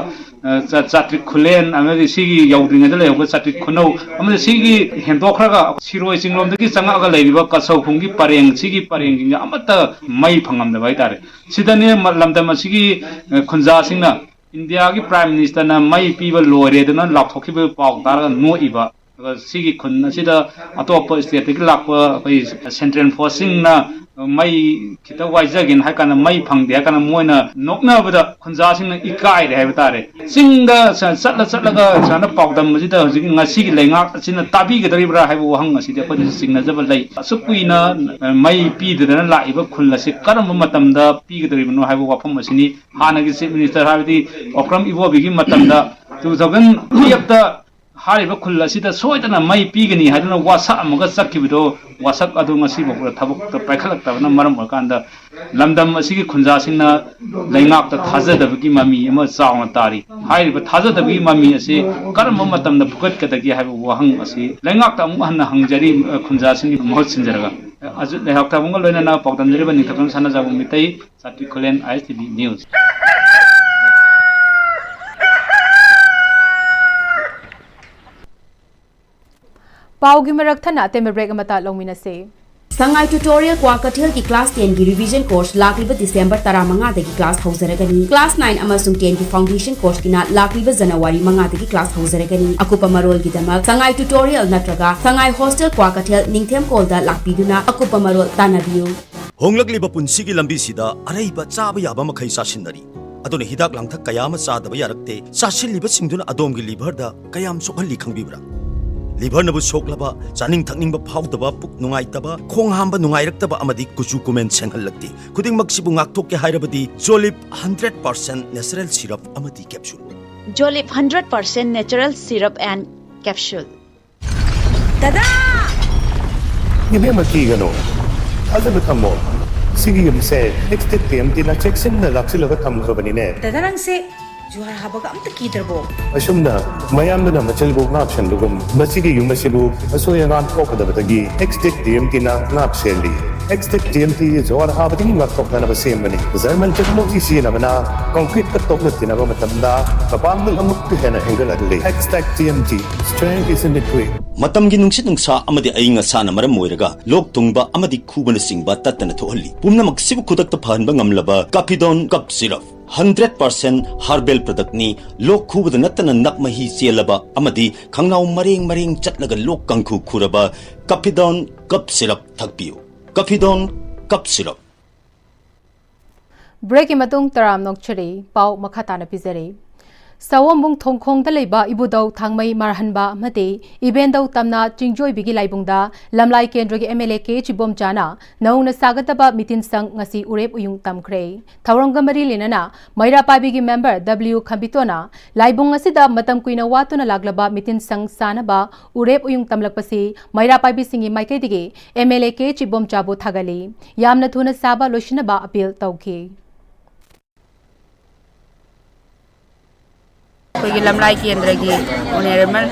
ꯑ, ꯆꯥ-, ꯆꯥꯇ꯭ꯔꯤꯛ ꯈꯨꯂꯦꯟ, ꯑꯃꯗꯤ ꯁꯤꯒꯤ ꯌꯧꯗ꯭ꯔꯤꯉꯩꯗ ꯂꯩꯍꯧꯕ ꯆꯥꯇ꯭ꯔꯤꯛ ꯈꯨꯅꯧ, ꯑꯃꯗꯤ ꯁꯤꯒꯤ ꯍꯦꯟꯗꯣꯛꯈ꯭ꯔꯒ ꯁꯤꯔꯣꯏ ꯆꯤꯡꯂꯣꯝꯗꯒꯤ ꯆꯪꯉꯛꯑꯒ ꯂꯩꯔꯤꯕ ꯀꯆꯧꯈꯨꯝꯒꯤ ꯄꯔꯦꯡ, ꯁꯤꯒꯤ ꯄꯔꯦꯡꯁꯤꯡꯁꯦ ꯑꯃꯠꯇ ꯃꯩ ꯐꯪꯉꯝꯗꯕ ꯍꯥꯏꯇꯥꯔꯦ꯫ ꯁꯤꯗꯅꯦ ꯃ-, ꯂꯝꯗꯝ ꯑꯁꯤꯒꯤ, ꯑ, ꯈꯨꯟꯖꯥꯁꯤꯡꯅ ꯏꯟꯗꯤꯌꯥꯒꯤ Prime Minister ꯅ ꯃꯩ ꯄꯤꯕ ꯂꯣꯏꯔꯦꯗꯅ ꯂꯥꯎꯊꯣꯛꯈꯤꯕ ꯄꯥꯎ ꯇꯥꯔꯒ ꯅꯣꯛꯏꯕ꯫ ꯑꯗꯨꯒ ꯁꯤꯒꯤ ꯈꯨꯟ ꯑꯁꯤꯗ ꯑꯇꯣꯞꯄ state ꯇꯒꯤ ꯂꯥꯛꯄ ꯑꯩꯈꯣꯏ central force ꯁꯤꯡꯅ ꯃꯩ ꯈꯤꯇ ꯋꯥꯏꯖꯒꯦꯅ ꯍꯥꯏ ꯀꯥꯟꯗ ꯃꯩ ꯐꯪꯗꯦ ꯍꯥꯏ ꯀꯥꯟꯗ ꯃꯣꯏꯅ ꯅꯣꯛꯅꯕꯗ ꯈꯨꯟꯖꯥꯁꯤꯡꯅ ꯏꯀꯥꯏꯔꯦ ꯍꯥꯏꯕ ꯇꯥꯔꯦ꯫ ꯆꯤꯡꯗ ꯆ-, ꯆꯠꯂ ꯆꯠꯂꯒ ꯁꯨꯃꯥꯏꯅ ꯄꯥꯎꯗꯝꯕꯁꯤꯗ ꯍꯧꯖꯤꯛꯀꯤ ꯉꯁꯤꯒꯤ ꯂꯩꯉꯥꯛ ꯑꯁꯤꯅ ꯇꯥꯕꯤꯒꯗꯧꯔꯤꯕ꯭ꯔꯥ ꯍꯥꯏꯕ ꯋꯥꯍꯪ ꯑꯁꯤꯗꯤ ꯑꯩꯈꯣꯏꯗꯁꯨ ꯆꯤꯡꯅꯖꯕ ꯂꯩ꯫ ꯑꯁꯨꯛ ꯀꯨꯏꯅ, ꯑ, ꯃꯩ ꯄꯤꯗꯗꯅ ꯂꯥꯛꯏꯕ ꯈꯨꯜ ꯑꯁꯤ ꯀꯔꯝꯕ ꯃꯇꯝꯗ ꯄꯤꯒꯗꯧꯔꯤꯕꯅꯣ ꯍꯥꯏꯕ ꯋꯥꯐꯝ ꯑꯁꯤꯅꯤ꯫ ꯍꯥꯟꯅꯒꯤ Chief Minister ꯍꯥꯏꯕꯗꯤ ꯑꯣꯀ꯭ꯔꯝ ꯏꯕꯣꯕꯤꯒꯤ ꯃꯇꯝꯗ two thousand twelve ꯇ ꯍꯥꯏꯔꯤꯕ ꯈꯨꯜ ꯑꯁꯤꯗ ꯁꯣꯏꯗꯅ ꯃꯩ ꯄꯤꯒꯅꯤ ꯍꯥꯏꯗꯨꯅ ꯋꯥꯁꯛ ꯑꯃꯒ ꯆꯠꯈꯤꯕꯗꯣ, ꯋꯥꯁꯛ ꯑꯗꯨ ꯉꯁꯤ ꯐꯥꯎꯕꯗ ꯊꯕꯛꯇ ꯄꯥꯏꯈꯠꯂꯛꯇꯕꯅ ꯃꯔꯝ ꯑꯣꯏꯔꯀꯥꯟꯗ ꯂꯝꯗꯝ ꯑꯁꯤꯒꯤ ꯈꯨꯟꯖꯥꯁꯤꯡꯅ ꯂꯩꯉꯥꯛꯇ ꯊꯥꯖꯗꯕꯒꯤ ꯃꯃꯤ ꯑꯃ ꯆꯥꯎꯅ ꯇꯥꯔꯤ꯫ ꯍꯥꯏꯔꯤꯕ ꯊꯥꯖꯗꯕꯒꯤ ꯃꯃꯤ ꯑꯁꯤ ꯀꯔꯝꯕ ꯃꯇꯝꯗ ꯐꯨꯒꯠꯀꯗꯒꯦ ꯍꯥꯏꯕ ꯋꯥꯍꯪ ꯑꯁꯤ ꯂꯩꯉꯥꯛꯇ ꯑꯃꯨꯛ ꯍꯟꯅ ꯍꯪꯖꯔꯤ, ꯑ, ꯈꯨꯟꯖꯥꯁꯤꯡꯒꯤ ꯃꯍꯨꯠ ꯁꯤꯟꯖꯔꯒ꯫ ꯑ, ꯑꯖꯤꯠ ꯂꯩꯍꯥꯎꯊꯥꯕꯝꯒ ꯂꯣꯏꯅꯅ ꯄꯥꯎꯗꯝꯖꯔꯤꯕ ꯅꯤꯡꯊꯧꯖꯝ ꯁꯅꯥꯖꯥꯎꯕ ꯃꯤꯇꯩ, ꯆꯥꯇ꯭ꯔꯤꯛ ꯈꯨꯂꯦꯟ, I S T V News꯫ ꯄꯥꯎꯒꯤ ꯃꯔꯛ ꯊꯠꯅ ꯑꯇꯦꯟꯕ break ꯑꯃꯇ ꯂꯧꯃꯤꯟꯅꯁꯤ꯫ ꯁꯉꯥꯏ Tutorial ꯀ꯭ꯋꯥꯀꯩꯊꯦꯜꯒꯤ class ten ꯒꯤ revision course ꯂꯥꯛꯂꯤꯕ December ꯇꯔꯥꯃꯉꯥꯗꯒꯤ class ꯍꯧꯖꯔꯒꯅꯤ꯫ Class nine ꯑꯃꯁꯨꯡ ten ꯒꯤ foundation course ꯀꯤꯅ ꯂꯥꯛꯂꯤꯕ January ꯃꯉꯥꯗꯒꯤ class ꯍꯧꯖꯔꯒꯅꯤ꯫ ꯑꯀꯨꯞꯄ ꯃꯔꯣꯜꯒꯤꯗꯃꯛ ꯁꯉꯥꯏ Tutorial ꯅꯠꯇ꯭ꯔꯒ ꯁꯉꯥꯏ Hostel ꯀ꯭ꯋꯥꯀꯩꯊꯦꯜ ꯅꯤꯡꯊꯦꯝ call ꯗ ꯂꯥꯛꯄꯤꯗꯨꯅ ꯑꯀꯨꯞꯄ ꯃꯔꯣꯜ ꯇꯥꯟꯅꯕꯤꯌꯨ꯫ ꯍꯣꯡꯂꯛꯂꯤꯕ ꯄꯨꯟꯁꯤꯒꯤ ꯂꯝꯕꯤꯁꯤꯗ ꯑꯔꯩꯕ ꯆꯥꯕ ꯌꯥꯕ ꯃꯈꯩ ꯆꯥꯁꯤꯟꯅꯔꯤ꯫ ꯑꯗꯨꯅ ꯍꯤꯗꯥꯛ ꯂꯥꯡꯊꯛ ꯀꯌꯥ ꯑꯃ ꯆꯥꯗꯕ ꯌꯥꯔꯛꯇꯦ꯫ ꯆꯥꯁꯤꯜꯂꯤꯕꯁꯤꯡꯗꯨꯅ ꯑꯗꯣꯝꯒꯤ liver ꯗ ꯀꯌꯥꯝ ꯁꯣꯛꯍꯜꯂꯤ ꯈꯪꯕꯤꯕ꯭ꯔꯥ? Liver ꯅꯕꯨ ꯁꯣꯛꯂꯕ, ꯆꯥꯅꯤꯡ ꯊꯛꯅꯤꯡꯕ ꯐꯥꯎꯗꯕ, ꯄꯨꯛ ꯅꯨꯡꯉꯥꯏꯇꯕ, ꯈꯣꯡ ꯍꯥꯝꯕ ꯅꯨꯡꯉꯥꯏꯔꯛꯇꯕ ꯑꯃꯗꯤ ꯀꯨꯆꯨ ꯀꯨꯃꯦꯟ ꯁꯦꯡꯍꯜꯂꯛꯇꯦ꯫ ꯈꯨꯗꯤꯡꯃꯛꯁꯤꯕꯨ ꯉꯥꯛꯊꯣꯛꯀꯦ ꯍꯥꯏꯔꯕꯗꯤ Jolip hundred percent natural syrup ꯑꯃꯗꯤ capsule꯫ Jolip hundred percent natural syrup and capsule꯫ ꯗꯗꯥ! ꯏꯕꯦꯝꯃ, ꯀꯤꯒꯅꯨ꯫ ꯊꯥꯖꯕ ꯊꯝꯃꯣ꯫ ꯁꯤꯒꯤ ꯌꯨꯝꯁꯦ Extech TMT ꯅ ꯆꯦꯛꯁꯤꯟꯅ ꯂꯥꯛꯁꯤꯜꯂꯒ ꯊꯝꯈ꯭ꯔꯕꯅꯤꯅꯦ꯫ ꯗꯗꯥ, ꯅꯪꯁꯦ ꯖꯨꯍꯥꯔ ꯍꯥꯕꯒ ꯑꯝꯇ ꯀꯤꯗ꯭ꯔꯕꯣ? ꯑꯁꯨꯝꯅ ꯃꯌꯥꯝꯗꯨꯅ ꯃꯆꯤꯜꯕꯨ ꯉꯥꯛꯁꯟꯕꯒꯨꯝ, ꯃꯁꯤꯒꯤ ꯌꯨꯝ ꯑꯁꯤꯕꯨ ꯑꯁꯣꯏ ꯑꯉꯥꯝ ꯊꯣꯛꯀꯗꯕꯗꯒꯤ Extech TMT ꯅ ꯉꯥꯛ ꯁꯦꯜꯂꯤ꯫ Extech TMT ꯖꯨꯍꯥꯔ ꯍꯥꯕꯗꯒꯤ ꯉꯥꯛꯊꯣꯛꯅꯅꯕ ꯁꯦꯝꯕꯅꯤ꯫ German technology ꯁꯤꯖꯤꯟꯅꯕꯅ concrete ꯀ ꯇꯣꯛꯂꯛꯇꯅꯕ ꯃꯇꯝꯗ ꯃꯄꯥꯡꯒꯜ ꯑꯃꯨꯛꯀ ꯍꯦꯟꯅ ꯍꯦꯟꯒꯠꯍꯜꯂꯤ꯫ Extech TMT, strength is in the grit. ꯃꯇꯝꯒꯤ ꯅꯨꯡꯁꯤꯠ ꯅꯨꯡꯁꯥ ꯑꯃꯗꯤ ꯑꯏꯪ ꯑꯁꯥꯅ ꯃꯔꯝ ꯑꯣꯏꯔꯒ ꯂꯣꯛ ꯊꯨꯡꯕ ꯑꯃꯗꯤ ꯈꯨꯕꯅꯆꯤꯡꯕ ꯇꯠꯇꯅ ꯊꯣꯛꯍꯜꯂꯤ꯫ ꯄꯨꯝꯅꯃꯛꯁꯤꯕꯨ ꯈꯨꯗꯛꯇ ꯐꯍꯟꯕ ꯉꯝꯂꯕ Capidon Cough Syrup, hundred percent herbal product ꯅꯤ꯫ ꯂꯣꯛ ꯈꯨꯕꯗ ꯅꯠꯇꯅ ꯅꯞ ꯃꯍꯤ ꯆꯦꯜꯂꯕ ꯑꯃꯗꯤ ꯈꯪꯅꯥꯎ ꯃꯔꯦꯡ ꯃꯔꯦꯡ ꯆꯠꯂꯒ ꯂꯣꯛ ꯀꯥꯡꯈꯨ ꯈꯨꯔꯕ Capidon Cough Syrup ꯊꯛꯄꯤꯌꯨ꯫ Capidon Cough Syrup꯫ Break ꯀꯤ ꯃꯇꯨꯡ ꯇꯔꯥꯝꯅ ꯑꯣꯛꯆꯔꯤ꯫ ꯄꯥꯎ ꯃꯈꯥ ꯇꯥꯅ ꯄꯤꯖꯔꯤ꯫ ꯁꯑꯣꯝꯕꯨꯡ ꯊꯣꯡꯈꯣꯡꯗ ꯂꯩꯕ ꯏꯕꯨꯙꯧ ꯊꯥꯡꯃꯩ ꯃꯥꯔꯍꯟꯕ ꯑꯃꯗꯤ ꯏꯕꯦꯟꯗꯧ ꯇꯝꯅ ꯆꯤꯡꯖꯣꯏꯕꯤꯒꯤ ꯂꯥꯏꯕꯨꯡꯗ ꯂꯝꯂꯥꯏ ꯀꯦꯟꯗ꯭ꯔꯒꯤ MLA ꯀꯦ ꯏꯕꯣꯝꯆꯥꯅ ꯅꯧꯅ ꯁꯥꯒꯠꯇꯕ ꯃꯤꯇꯤꯟ ꯁꯪ ꯉꯁꯤ ꯎꯔꯦꯞ ꯎꯌꯨꯡ ꯇꯝꯈ꯭ꯔꯦ꯫ ꯊꯧꯔꯝꯒ ꯃꯔꯤ ꯂꯩꯅꯅ ꯃꯩꯔꯥ ꯄꯥꯏꯕꯤꯒꯤ member W ꯈꯝꯕꯤꯇꯣꯅ ꯂꯥꯏꯕꯨꯡ ꯑꯁꯤꯗ ꯃꯇꯝ ꯀꯨꯏꯅ ꯋꯥꯠꯇꯨꯅ ꯂꯥꯛꯂꯕ ꯃꯤꯇꯤꯟ ꯁꯪ ꯁꯥꯅꯕ ꯎꯔꯦꯞ ꯎꯌꯨꯡ ꯇꯝꯂꯛꯄꯁꯤ ꯃꯩꯔꯥ ꯄꯥꯏꯕꯤꯁꯤꯡꯒꯤ ꯃꯥꯏꯀꯩꯗꯒꯤ MLA ꯀꯦ ꯏꯕꯣꯝꯆꯥꯕꯨ ꯊꯥꯒꯠꯂꯤ꯫ ꯌꯥꯝꯅ ꯊꯨꯅ ꯁꯥꯕ ꯂꯣꯏꯁꯤꯟꯅꯕ appeal ꯇꯧꯈꯤ꯫ ꯑꯩꯈꯣꯏꯒꯤ ꯂꯝꯂꯥꯏ ꯀꯦꯟꯗ꯭ꯔꯒꯤ honourable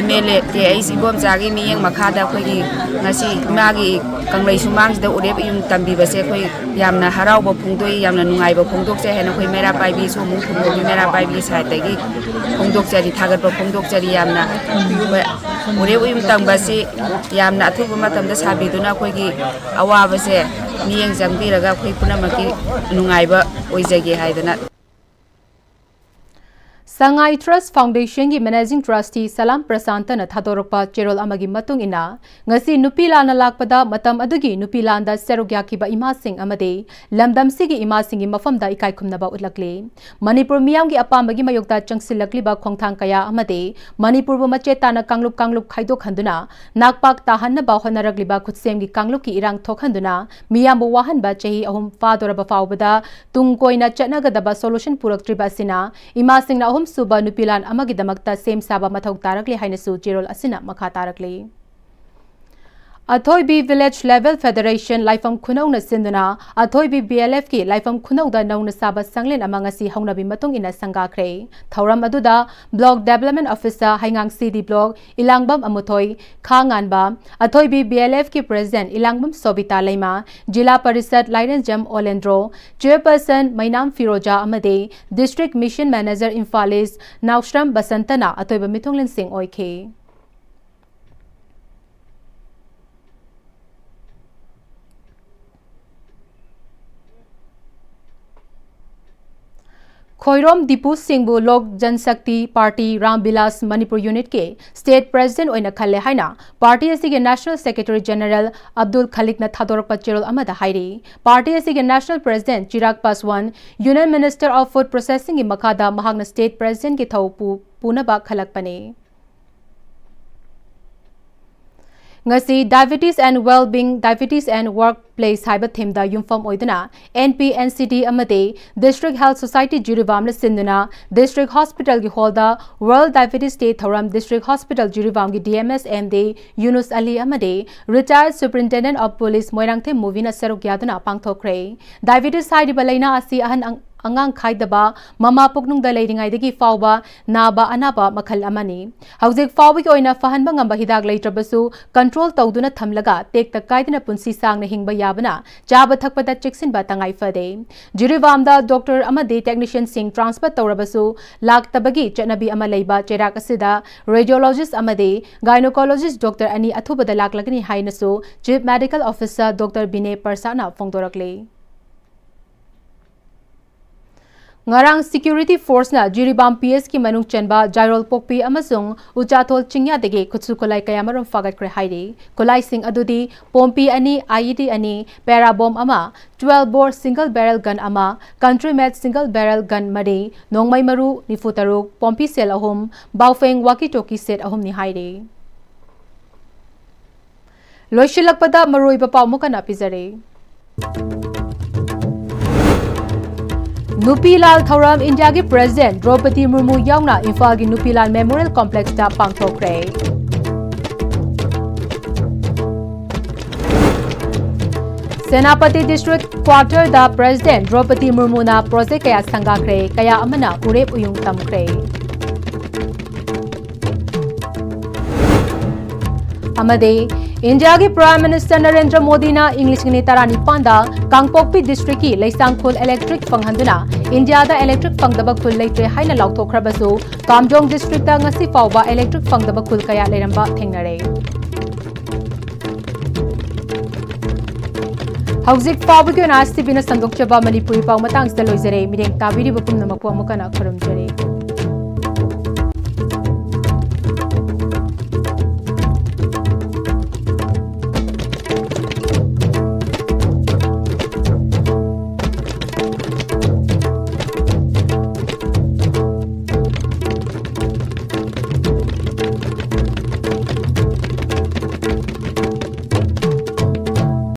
MLA ꯀꯦ ꯑꯩꯆ ꯏꯕꯣꯝꯆꯥꯒꯤ ꯃꯤꯠꯌꯦꯡ ꯃꯈꯥꯗ ꯑꯩꯈꯣꯏꯒꯤ ꯉꯁꯤ ꯃꯥꯒꯤ ꯀꯪꯂꯩ ꯁꯨꯃꯥꯡꯁꯤꯗ ꯎꯔꯦꯞ ꯎꯌꯨꯡ ꯇꯝꯕꯤꯕꯁꯦ ꯑꯩꯈꯣꯏ ꯌꯥꯝꯅ ꯍꯔꯥꯎꯕ ꯐꯣꯡꯗꯣꯛꯏ, ꯌꯥꯝꯅ ꯅꯨꯡꯉꯥꯏꯕ ꯐꯣꯡꯗꯣꯛꯆꯩ ꯍꯥꯏꯅ ꯑꯩꯈꯣꯏ ꯃꯩꯔꯥ ꯄꯥꯏꯕꯤ ꯁꯣꯝꯕꯨꯡ ꯊꯣꯡꯈꯣꯡꯒꯤ ꯃꯩꯔꯥ ꯄꯥꯏꯕꯤꯒꯤ side ꯇꯒꯤ ꯐꯣꯡꯗꯣꯛꯆꯔꯤ, ꯊꯥꯒꯠꯄ ꯐꯣꯡꯗꯣꯛꯆꯔꯤ꯫ ꯌꯥꯝꯅ ꯑꯩꯈꯣꯏ ꯎꯔꯦꯞ ꯎꯌꯨꯡ ꯇꯝꯕ ꯑꯁꯤ ꯌꯥꯝꯅ ꯑꯊꯨꯕ ꯃꯇꯝꯗ ꯁꯥꯕꯤꯗꯨꯅ ꯑꯩꯈꯣꯏꯒꯤ ꯑꯋꯥꯕꯁꯦ ꯃꯤꯠꯌꯦꯡ ꯆꯪꯕꯤꯔꯒ ꯑꯩꯈꯣꯏ ꯄꯨꯝꯅꯃꯛꯀꯤ ꯅꯨꯡꯉꯥꯏꯕ ꯑꯣꯏꯖꯒꯦ ꯍꯥꯏꯗꯅ꯫ ꯁꯉꯥꯏ Trust Foundation ꯒꯤ Managing Trustee ꯁꯂꯥꯝ ꯄ꯭ꯔꯁꯥꯟꯇꯅ ꯊꯥꯗꯣꯔꯛꯄ ꯆꯦꯔꯣꯜ ꯑꯃꯒꯤ ꯃꯇꯨꯡ ꯏꯟꯅ, ꯉꯁꯤ ꯅꯨꯄꯤ ꯂꯥꯟꯅ ꯂꯥꯛꯄꯗ ꯃꯇꯝ ꯑꯗꯨꯒꯤ ꯅꯨꯄꯤ ꯂꯥꯟꯗ ꯁꯔꯨꯛ ꯌꯥꯈꯤꯕ ꯏꯃꯥꯁꯤꯡ ꯑꯃꯗꯤ ꯂꯝꯗꯝꯁꯤꯒꯤ ꯏꯃꯥꯁꯤꯡꯒꯤ ꯃꯐꯝꯗ ꯏꯀꯥꯏ ꯈꯨꯝꯅꯕ ꯎꯠꯂꯛꯂꯤ꯫ ꯃꯅꯤꯄꯨꯔ ꯃꯤꯌꯥꯝꯒꯤ ꯑꯄꯥꯝꯕꯒꯤ ꯃꯥꯌꯣꯛꯇ ꯆꯪꯁꯤꯜꯂꯛꯂꯤꯕ ꯈꯣꯡꯊꯥꯡ ꯀꯌꯥ ꯑꯃꯗꯤ ꯃꯅꯤꯄꯨꯔꯕꯨ ꯃꯆꯦꯠ ꯇꯥꯅ ꯀꯥꯡꯂꯨꯞ ꯀꯥꯡꯂꯨꯞ ꯈꯥꯏꯗꯣꯛꯍꯟꯗꯨꯅ ꯅꯥꯛꯄꯥꯛ ꯇꯥꯍꯟꯅꯕ ꯍꯣꯠꯅꯔꯛꯂꯤꯕ ꯈꯨꯠꯁꯦꯝꯒꯤ ꯀꯥꯡꯂꯨꯞꯀꯤ ꯏꯔꯥꯡ ꯊꯣꯛꯍꯟꯗꯨꯅ ꯃꯤꯌꯥꯝꯕꯨ ꯋꯥꯍꯟꯕ ꯆꯍꯤ ꯑꯍꯨꯝ ꯐꯥꯗꯣꯔꯕ ꯐꯥꯎꯕꯗ ꯇꯨꯡ ꯀꯣꯏꯅ ꯆꯠꯅꯒꯗꯕ solution ꯄꯨꯔꯛꯇ꯭ꯔꯤꯕ ꯑꯁꯤꯅ ꯏꯃꯥꯁꯤꯡꯅ ꯑꯍꯨꯝꯁꯨꯕ ꯅꯨꯄꯤ ꯂꯥꯟ ꯑꯃꯒꯤꯗꯃꯛꯇ ꯁꯦꯝ ꯁꯥꯕ ꯃꯊꯧ ꯇꯥꯔꯛꯂꯤ ꯍꯥꯏꯅꯁꯨ ꯆꯦꯔꯣꯜ ꯑꯁꯤꯅ ꯃꯈꯥ ꯇꯥꯔꯛꯂꯤ꯫ ꯑꯊꯣꯏꯕꯤ Village Level Federation ꯂꯥꯏꯐꯝ ꯈꯨꯅꯧꯅ ꯁꯤꯟꯗꯨꯅ ꯑꯊꯣꯏꯕꯤ B L F ꯀꯤ ꯂꯥꯏꯐꯝ ꯈꯨꯅꯧꯗ ꯅꯧꯅ ꯁꯥꯕ ꯁꯪꯂꯦꯟ ꯑꯃ ꯉꯁꯤ ꯍꯧꯅꯕꯤ ꯃꯇꯨꯡ ꯏꯟꯅ ꯁꯪꯒꯥꯈ꯭ꯔꯦ꯫ ꯊꯧꯔꯝ ꯑꯗꯨꯗ Block Development Officer ꯍꯩꯉꯥꯡ C D Block ꯏꯂꯥꯡꯕꯝ ꯑꯃꯨꯊꯣꯏ, ꯈꯥ ꯉꯥꯟꯕ, ꯑꯊꯣꯏꯕꯤ B L F ꯀꯤ President ꯏꯂꯥꯡꯕꯝ ꯁꯣꯕꯤꯇꯥ ꯂꯩꯃ, ꯖꯤꯂꯥ ꯄꯔꯤꯁꯠ ꯂꯥꯏꯔꯦꯟꯖꯝ ꯑꯣꯂꯦꯟꯗ꯭ꯔꯣ, Chairperson ꯃꯩꯅꯥꯝ ꯐꯤꯔꯣꯖꯥ ꯑꯃꯗꯤ District Mission Manager Imphal East ꯅꯥꯎꯁ꯭ꯔꯝ ꯕꯁꯟꯇꯅ ꯑꯊꯣꯏꯕ ꯃꯤꯊꯨꯡꯂꯦꯟꯁꯤꯡ ꯑꯣꯏꯈꯤ꯫ ꯈꯣꯏꯔꯣꯝ ꯗꯤꯄꯨ ꯁꯤꯡꯕꯨ ꯂꯣꯛ ꯖꯟꯁꯛꯇꯤ ꯄꯥꯔꯇꯤ ꯔꯥꯝ ꯕꯤꯂꯥꯁ ꯃꯅꯤꯄꯨꯔ ꯌꯨꯅꯤꯠꯀꯤ State President ꯑꯣꯏꯅ ꯈꯜꯂꯦ ꯍꯥꯏꯅ ꯄꯥꯔꯇꯤ ꯑꯁꯤꯒꯤ National Secretary General ꯑꯕꯗꯨꯜ ꯈꯂꯤꯛꯅ ꯊꯥꯗꯣꯔꯛꯄ ꯆꯦꯔꯣꯜ ꯑꯃꯗ ꯍꯥꯏꯔꯤ꯫ ꯄꯥꯔꯇꯤ ꯑꯁꯤꯒꯤ National President ꯆꯤꯔꯥꯒ ꯄꯥꯁꯋꯥꯟ Union Minister of Food Processing ꯒꯤ ꯃꯈꯥꯗ ꯃꯍꯥꯛꯅ State President ꯀꯤ ꯊꯧ ꯄꯨ-, ꯄꯨꯅꯕ ꯈꯜꯂꯛꯄꯅꯤ꯫ ꯉꯁꯤ Diabetes and Well-being, Diabetes and Workplace ꯍꯥꯏꯕ theme ꯗ ꯌꯨꯝꯐꯝ ꯑꯣꯏꯗꯨꯅ N P N C D ꯑꯃꯗꯤ District Health Society ꯖꯤꯔꯤꯕꯥꯝꯅ ꯁꯤꯟꯗꯨꯅ District Hospital ꯒꯤ hall ꯗ World Diabetes Day ꯊꯧꯔꯝ District Hospital ꯖꯤꯔꯤꯕꯥꯝꯒꯤ D M S M D ꯌꯨꯅꯨꯁ ꯑꯂꯤ ꯑꯃꯗꯤ Retired Superintendent of Police Moirangthem ꯃꯨꯕꯤꯅ ꯁꯔꯨꯛ ꯌꯥꯗꯨꯅ ꯄꯥꯡꯊꯣꯛꯈ꯭ꯔꯦ꯫ Diabetes ꯍꯥꯏꯔꯤꯕ ꯂꯥꯏꯅꯥ ꯑꯁꯤ ꯑꯍꯟ ꯑꯪ-, ꯑꯉꯥꯡ ꯈꯥꯏꯗꯕ, ꯃꯃꯥ ꯄꯨꯛꯅꯨꯡꯗ ꯂꯩꯔꯤꯉꯩꯗꯒꯤ ꯐꯥꯎꯕ ꯅꯥꯕ ꯑꯅꯥꯕ ꯃꯈꯜ ꯑꯃꯅꯤ꯫ ꯍꯧꯖꯤꯛ ꯐꯥꯎꯕꯒꯤ ꯑꯣꯏꯅ ꯐꯍꯟꯕ ꯉꯝꯕ ꯍꯤꯗꯥꯛ ꯂꯩꯇ꯭ꯔꯕꯁꯨ, control ꯇꯧꯗꯨꯅ ꯊꯝꯂꯒ ꯇꯦꯛꯇ ꯀꯥꯏꯗꯅ ꯄꯨꯟꯁꯤ ꯁꯥꯡꯅ ꯍꯤꯡꯕ ꯌꯥꯕꯅ ꯆꯥꯕ ꯊꯛꯄꯗ ꯆꯦꯛꯁꯤꯟꯕ ꯇꯉꯥꯏ ꯐꯗꯦ꯫ ꯖꯤꯔꯤꯕꯥꯝꯗ doctor ꯑꯃꯗꯤ technicianꯁꯤꯡ transfer ꯇꯧꯔꯕꯁꯨ ꯂꯥꯛꯇꯕꯒꯤ ꯆꯠꯅꯕꯤ ꯑꯃ ꯂꯩꯕ ꯆꯩꯔꯥꯛ ꯑꯁꯤꯗ radiologist ꯑꯃꯗꯤ gynecologist doctor ꯑꯅꯤ ꯑꯊꯨꯕꯗ ꯂꯥꯛꯂꯒꯅꯤ ꯍꯥꯏꯅꯁꯨ Chief Medical Officer doctor ꯕꯤꯅꯦ ꯄꯔꯁꯥꯅ ꯐꯣꯡꯗꯣꯔꯛꯂꯤ꯫ ꯉꯔꯥꯡ security forceꯅ ꯖꯤꯔꯤꯕꯥꯝ ꯄꯤ ꯑꯦꯁꯀꯤ ꯃꯅꯨꯡ ꯆꯟꯕ ꯖꯥꯏꯔꯣꯜ ꯄꯣꯛꯄꯤ ꯑꯃꯁꯨꯡ ꯎꯆꯥꯊꯣꯜ ꯆꯤꯡꯌꯥꯗꯒꯤ ꯈꯨꯠꯁꯨ ꯈꯨꯠꯂꯥꯏ ꯀꯌꯥꯃꯔꯨꯝ ꯐꯥꯒꯠꯈ꯭ꯔꯦ ꯍꯥꯏꯔꯤ꯫ ꯈꯨꯠꯂꯥꯏꯁꯤꯡ ꯑꯗꯨꯗꯤ ꯄꯣꯝꯄꯤ ꯑꯅꯤ, I E D ꯑꯅꯤ, para bomb ꯑꯃ, twelve bore single barrel gun ꯑꯃ, country made single barrel gun ꯃꯔꯤ, ꯅꯣꯡꯃꯩ ꯃꯔꯨ ꯅꯤꯐꯨ ꯇꯔꯨꯛ, ꯄꯣꯝꯄꯤ shell ꯑꯍꯨꯝ, ꯕꯥꯎꯐꯦꯡ walkie talkie set ꯑꯍꯨꯝꯅꯤ ꯍꯥꯏꯔꯤ꯫ ꯂꯣꯏꯁꯤꯜꯂꯛꯄꯗ ꯃꯔꯨꯑꯣꯏꯕ ꯄꯥꯎ ꯑꯃꯨꯛ ꯍꯟꯅ ꯄꯤꯖꯔꯤ꯫ ꯅꯨꯄꯤ ꯂꯥꯜ ꯊꯧꯔꯝ ꯏꯟꯗꯤꯌꯥꯒꯤ President ꯗ꯭ꯔꯧꯄꯗꯤ ꯃꯨꯔꯃꯨ ꯌꯥꯎꯅ ꯏꯝꯐꯥꯜꯒꯤ ꯅꯨꯄꯤ ꯂꯥꯜ Memorial Complexꯇ ꯄꯥꯡꯊꯣꯛꯈ꯭ꯔꯦ꯫ Senapati District Quarterꯗ President ꯗ꯭ꯔꯧꯄꯗꯤ ꯃꯨꯔꯃꯨꯅ project ꯀꯌꯥ ꯁꯪꯒꯥꯈ꯭ꯔꯦ, ꯀꯌꯥ ꯑꯃꯅ ꯎꯔꯦꯞ ꯎꯌꯨꯡ ꯇꯝꯈ꯭ꯔꯦ꯫ ꯑꯃꯗꯤ ꯏꯟꯗꯤꯌꯥꯒꯤ Prime Minister ꯅꯔꯦꯟꯗ꯭ꯔ ꯃꯣꯗꯤꯅ ꯏꯪ ꯂꯤꯁꯤꯡ ꯑꯅꯤ ꯇꯔꯥꯅꯤꯄꯥꯟꯗ ꯀꯥꯡꯄꯣꯛꯄꯤ districtꯀꯤ ꯂꯩꯁꯥꯡꯈꯣꯜ electric ꯐꯪꯍꯟꯗꯨꯅ ꯏꯟꯗꯤꯌꯥꯗ electric ꯐꯪꯗꯕ ꯈꯨꯜ ꯂꯩꯇ꯭ꯔꯦ ꯍꯥꯏꯅ ꯂꯥꯎꯊꯣꯛꯈ꯭ꯔꯕꯁꯨ, ꯀꯥꯝꯖꯣꯡ districtꯇ ꯉꯁꯤ ꯐꯥꯎꯕ electric ꯐꯪꯗꯕ ꯈꯨꯜ ꯀꯌꯥ ꯂꯩꯔꯝꯕ ꯊꯦꯡꯅꯔꯦ꯫ ꯍꯧꯖꯤꯛ ꯐꯥꯎꯕꯒꯤ ꯑꯣꯏꯅ ꯁꯤꯕꯤꯅ ꯁꯟꯗꯣꯛꯆꯕ ꯃꯅꯤꯄꯨꯔꯤ ꯄꯥꯎ ꯃꯇꯥꯡꯁꯤꯗ ꯂꯣꯏꯖꯔꯦ꯫ ꯃꯤꯠꯌꯦꯡ ꯇꯥꯕꯤꯔꯤꯕ ꯄꯨꯝꯅꯃꯛꯄꯨ ꯑꯃꯨꯛ ꯍꯟꯅ ꯈꯨꯔꯨꯝꯖꯔꯤ꯫